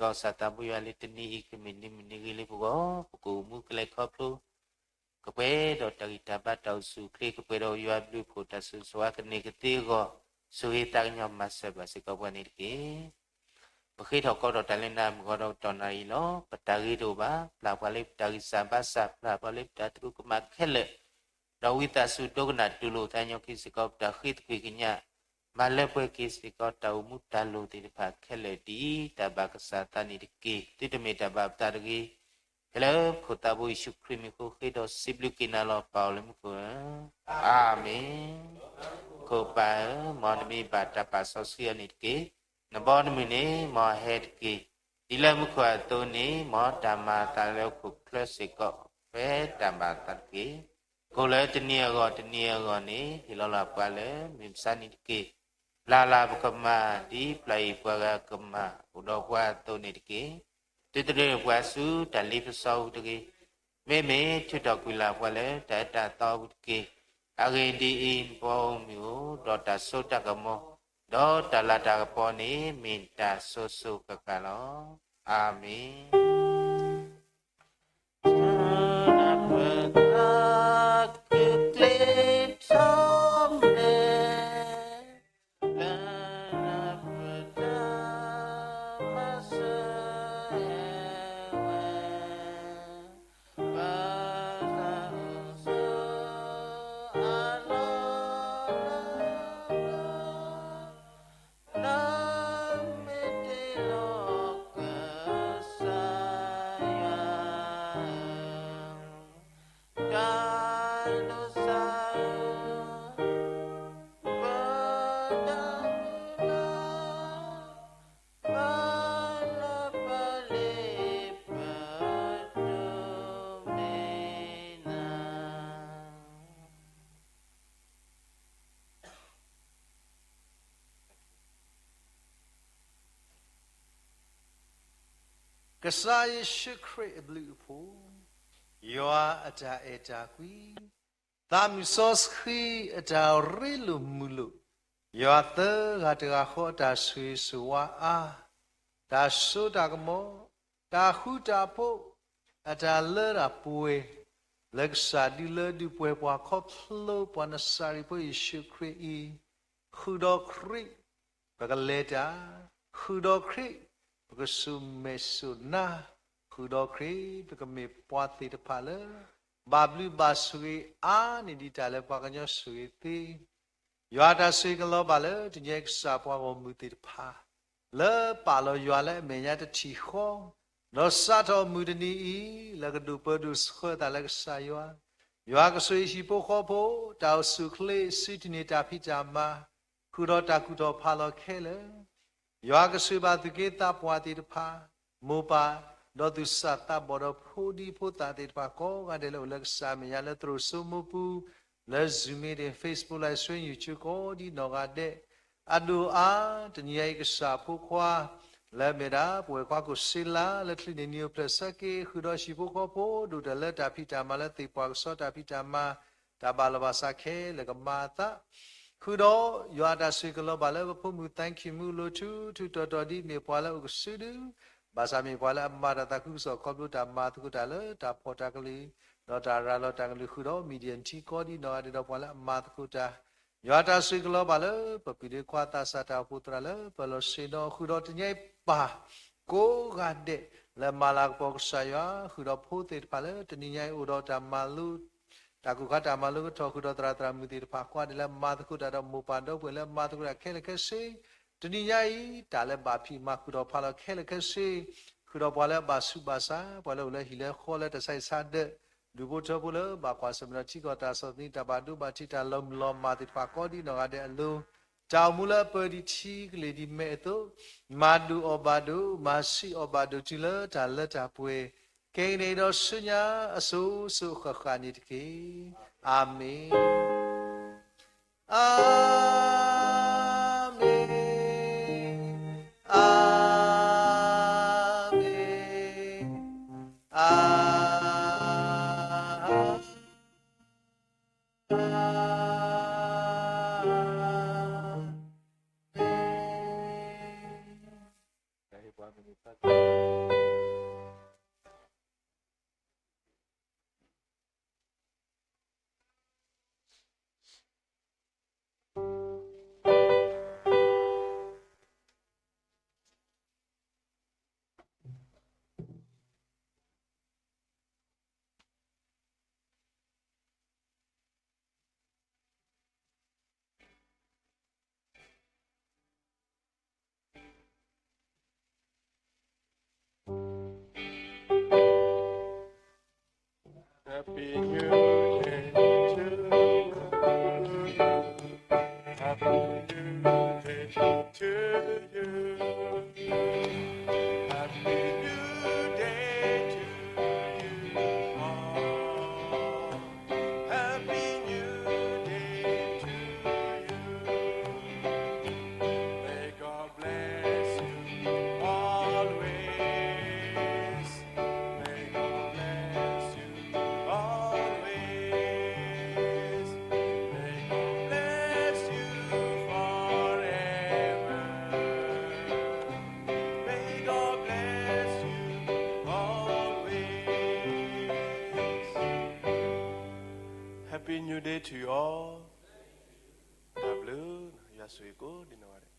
စၢ်သးဘိယွၤလၢတနံၤအံၤ ကမ့ၢ်နံၤမုၢ်နံၤဂ့ၤလၢပဂီၢ် ပကအိၣ်မူကလဲၤခီဖျိ ကပှဲၤဒီးတၢ်ဂံၢ်တၢ်ဘါတၢ်အိၣ်ဆူၣ်အိၣ်ချ့ ကပှဲၤဒီးယွၤအဘျုးအဖှိၣ်တၢ်ဆိၣ်ဂ့ၤဆိၣ်ဝါကန့ၢ်ကသ့အဂီၢ် ဆိၣ်ဂ့ၤသးကညီၤမၤစၢၤဘၣ်စ့ၢ်ကီးပှၤန့ၣ်တက့ၢ်. ပဃ့ထီၣ်ကိးထီၣ်တၢ်လၢနၤမုၢ်ဂီၤဒီးကတီၢ်နၣ်ရံၣ်လီၤ. ပတၢ်ဂ့ၤတအိၣ်ဘၣ်, ပျၢ်ပှၤလၢပတၢ်ဂံၢ်စၢ်ဘါစၢ်, ပျၢ်ပှၤလၢပတၢ်သရူးကမၣ်ခဲလၢာ်, ဒီးဝံသးစူၤဒိကနၣ်တူၢ်လိာ်သးညီက့ၤစ့ၢ်ကီး ပတၢ်ဃ့သကွံာ်ကညး, မၤလၢပှဲၤက့ၤစ့ၢ်ကီး တၢ်အိၣ်မူတၢ်လိၤသ့ၣ်တဖၣ်ခဲလၢာ် ဒ်တၢ်ဘၣ်ကစၢ်သးန့ၣ်တက့ၢ်. သုတမ့ၢ်တၢ်ဘၣ်ပသးတဂ့ၤ ဖဲလၢပခိၣ်သးဘိယ့ၣ်ၡူးခရံာ်မံၤအဃိ ဃ့ဒီးစံးဘျုးက့ၤနၤလီၤ ပၢ်အိၣ်လၢမူခိၣ်ဧၢ, အၤမ့ၣ်. ပခိၣ်ပၢ်ဧၢ, မ်နမံၤဘၣ်တၢ်ပာ်စီဆှံအီၤန့ၣ်တက့ၢ်. နဘီနမုၢ်န့ၣ် မ်အဟဲတက့ၢ်. ဒ်လၢမူခိၣ်အသိးန့ၣ် မ်တၢ်မၤအသးလၢဟီၣ်ခိၣ်ချၢစ့ၢ်ကီး ဖဲတၢ်မၤအသးတက့ၢ်. ကိၣ်လၢတနံၤအဂီၢ်တနံၤအဂီၢ်န့ၣ် ဟ့ၣ်လီၤလၢပှၤလၢမုၢ်မဆါန့ၣ်တက့ၢ်. ပျၢ်လၢပကမၢ် ဒ်ပျၢ်အံၤပှၤဂၤကမၢ် အိၣ်ဒီးပှၤအသိးန့ၣ်တက့ၢ်. သုတဒၢပှၤဆူတၢ်လ့ပစီပူၤတဂ့ၤ. မ့မ့ၢ်ထုးထီၣ်ကွံာ်လၢပှၤလၢတၢ်အၢတၢ်သီအပူၤတက့ၢ်. အဂ့ၢ်ဒ်အံၤ, နဘီအမုၢ်အိၣ်ဒီးတၢ်စိတၢ်ကမီၤ, ဒီးတၢ်လၤတၢ်ကပီၤန့ၣ် မ့ၢ်တၢ်စိၤစိၤဃၣ်ဃၣ်လီၤ. အၤမ့ၣ်. ကစၢ်ယ့ၣ်ၡူးခရံာ်အဘျုးအဖှိၣ်, ယွၤအတၢ်အဲၣ်တၢ်ကွံ, သးမုၢ်စီဆှံအတၢ်ရ့လိာ်မုာ်လိာ်, ယွၤသၢဂၤတဂၤဃီအတၢ်ဆိၣ်ဂ့ၤဆိၣ်ဝါအါ, တၢ်စိတၢ်ကမီၤ, တၢ်ဃူတၢ်ဖိး, အတၢ်လၢတၢ်ပှဲၤ, လၢကစၢ်ဒုးလၢဒုးပှဲၤပှၤခီဖျိပှၤနစၤရ့းဖိယ့ၣ်ၡူးခရံာ်အံၤ, ဃုာ်ဒီးခရံာ် ပကလဲၤတၢ်, ဃုာ်ဒီးခရံာ် ပကစိာ်မဲာ်စိာ်နါ, ဃုာ်ဒီးခရံာ် ပကမ့ၢ်ပှၤသ့ၣ်တဖၣ်လၢ ဘၣ်ဘျုးဘၣ်ဆိၣ်ဂ့ၤအါန့ၢ်ဒံးတၢ်လၢပှၤကညီဆိၣ်ဂ့ၤသ့ ယွၤတၢ်ဆိၣ်ဂ့ၤကလီၤဘၣ်လၢတနံၤအံၤကစၢ်ပှၤဂီၢ်မုၢ်သ့ၣ်တဖၣ် လၢပာ်လီၤယွၤလၢအမဲာ်ညါတထံၣ်ဃီ, ဒီးစးထီၣ်မုၢ်တနံၤအံၤ လၢကဒိၣ်ပၢဒိၣ်ဆှၢသးလၢကစၢ်ယွၤ, ယွၤကဆိၣ်ဂ့ၤဟံၣ်ဖိဃီဖိ တၢ်အိၣ်ဆူၣ်အိၣ်ချ့ စုတန့ၢ်တၢ်ဖံးတၢ်မၤ, ဃုာ်ဒီးတၢ်ကူၣ်ထီၣ်ဖးလီၤခဲလၢာ် ယွၤကဆိၣ်ဂ့ၤဘၣ်သူၣ်က့သးပှၢ်သ့ၣ်တဖၣ်, မိၢ်ပၢ်, ဒီးသူၣ်စၢ်သးဘီၣ်ဒီးဖိဒံဖိသၣ်သ့ၣ်တဖၣ်ကိးဂၤဒဲးလၢအိၣ်လၢကစၢ်မဲာ်ညါလၢသရိာ်စိမိၢ်ပူၤ, လၢ Zoom meeting, Facebook Live Stream, YouTube ကိးဒံနီၢ်ဂၤဒဲး အဒိၣ်အါ, တနံၤညါအံၤကစၢ်ဖိခွါ လၢအမ့ၢ်ဒၣ် ပဝဲၢ်ခွါကိၣ်စ့လး လၢချုးန့ၢ်နံၣ်အိၣ်ဖျဲၣ်ဆၢက့ၤ ဃုာ်ဒီးဟံၣ်ဖိဃီဖိ ဒိၣ်တၢ်လၢတၢ်ဖံးတၢ်မၤလၢသ့ၣ်ပှၢ်ကစီတၢ်ဖံးတၢ်မၤ တၢ်ဘၣ်လီၤဘၣ်စးခဲလၢာ်ကမၤအသး ဃုာ်ဒီးယွၤအတၢ်ဆိၣ်ဂ့ၤကလီၤဘၣ်လၢပဖိမုၣ် သန်းခင်မူ အလိၤ ထူထူတီၤတီၤဒ်မ့ၢ်ပှၤလၢအအိၣ်ကစုဒု ဘၣ်ဆၣ်မ့ၢ်ပှၤလၢအမၤတၢ်သးခုကစီၣ်ခီဖျိတၢ်မၤသကိးတၢ်လၢတၢ်ဖီၣ်တၢ်ကလုၢ် ဒီးတၢ်ရၤလီၤတၢ်ကလုၢ်ဃုာ်ဒီး မံၤဒံယၣ်ထံကိးဒံနီၢ်ဂၤဒဲးဒီးပှၤလၢအမၤသကိးတၢ် ယွၤတၢ်ဆိၣ်ဂ့ၤကလီၤဘၣ်လၢပပုၢ်ဒ့ခွါသးစၢ်တၢ်အိၣ်ဖှိၣ်သရၣ်လၢပလီၢ်ဆ့ၣ်နီၤ ဃုာ်ဒီးတနံၤညါအံၤပၢ်ကိးဂၤဒဲး လၢမၤလၤကပီၤကစၢ်ယွၤ ဃုာ်ဒီးဖိသ့ၣ်တဖၣ်လၢတနံၤညါအံၤ အိၣ်ဒီးတၢ်မၤလိ တၢ်ကိၢ်ခါတၢ်မၤလိကထီၣ် ဃုာ်ဒီးသရၣ်သရၣ်မုၣ်သ့ၣ်တဖၣ် ကိးဂၤဒဲးလၢမၤသကိးတၢ်ဒီးမိၢ်ပၢ်ဒီပုၢ်ဝဲၢ်လၢမၤသကိးတၢ်ခဲလၢာ်ခဲဆ့ တနံၤညါအံၤ တၢ်လၢဘၣ်ဖံးမၤဃုာ်ဒီးဖးလီၤခဲလၢာ်ခဲဆ့ ဃုာ်ဒီးပှၤလၢအဘၣ်ဆူးဘၣ်ဆါ ပှၤလၢအိၣ်လၢဟံၣ်လၢဃီလၢတၢ်ဆါဟံၣ်ဆါဒၢး ဒူၣ်ဖိထၢဖိလၢဘၣ်ကွၢ်ဆၢၣ်မဲာ်ဒီးထံကီၢ်တၢ်ဆီၣ်သနံး တၢ်ဘၣ်ဒိဘၣ်ထံး တၢ်လီၤမုၢ်လီၤမၢ်သ့ၣ်တဖၣ်ကိးဒံနီၢ်ဂၤဒဲးအလိၤ တၢ်အိၣ်မူလၢအပၢဒ်ထံကလ့ၢ်ဒ်မဲးအသိး မၤဒိၣ်အီၣ်ဘၣ်ဒိၣ် မၤဆံးအီၣ်ဘၣ်ဒိၣ်တုၤလၢတၢ်လၢတၢ်ပှဲၤ ကဲအံၤန့ၣ်ဒီးဆူညါအစိၤစိၤဃၣ်ဃၣ်န့ၣ်တက့ၢ်. အၤမ့ၣ်, အၤမ့ၣ်, အၤမ့ၣ်, အၤမ့ၣ်. Happy New Day to you. Happy New Day to you. Happy New Day to you all. Happy New Day to you. May God bless you always. May God bless you always. May God bless you forever. May God bless you always. Happy New Day to you all. တၢ်ဘျုး, ယွၤဆိၣ်ဂ့ၤကိးဒံနီၢ်ဂၤဒဲး.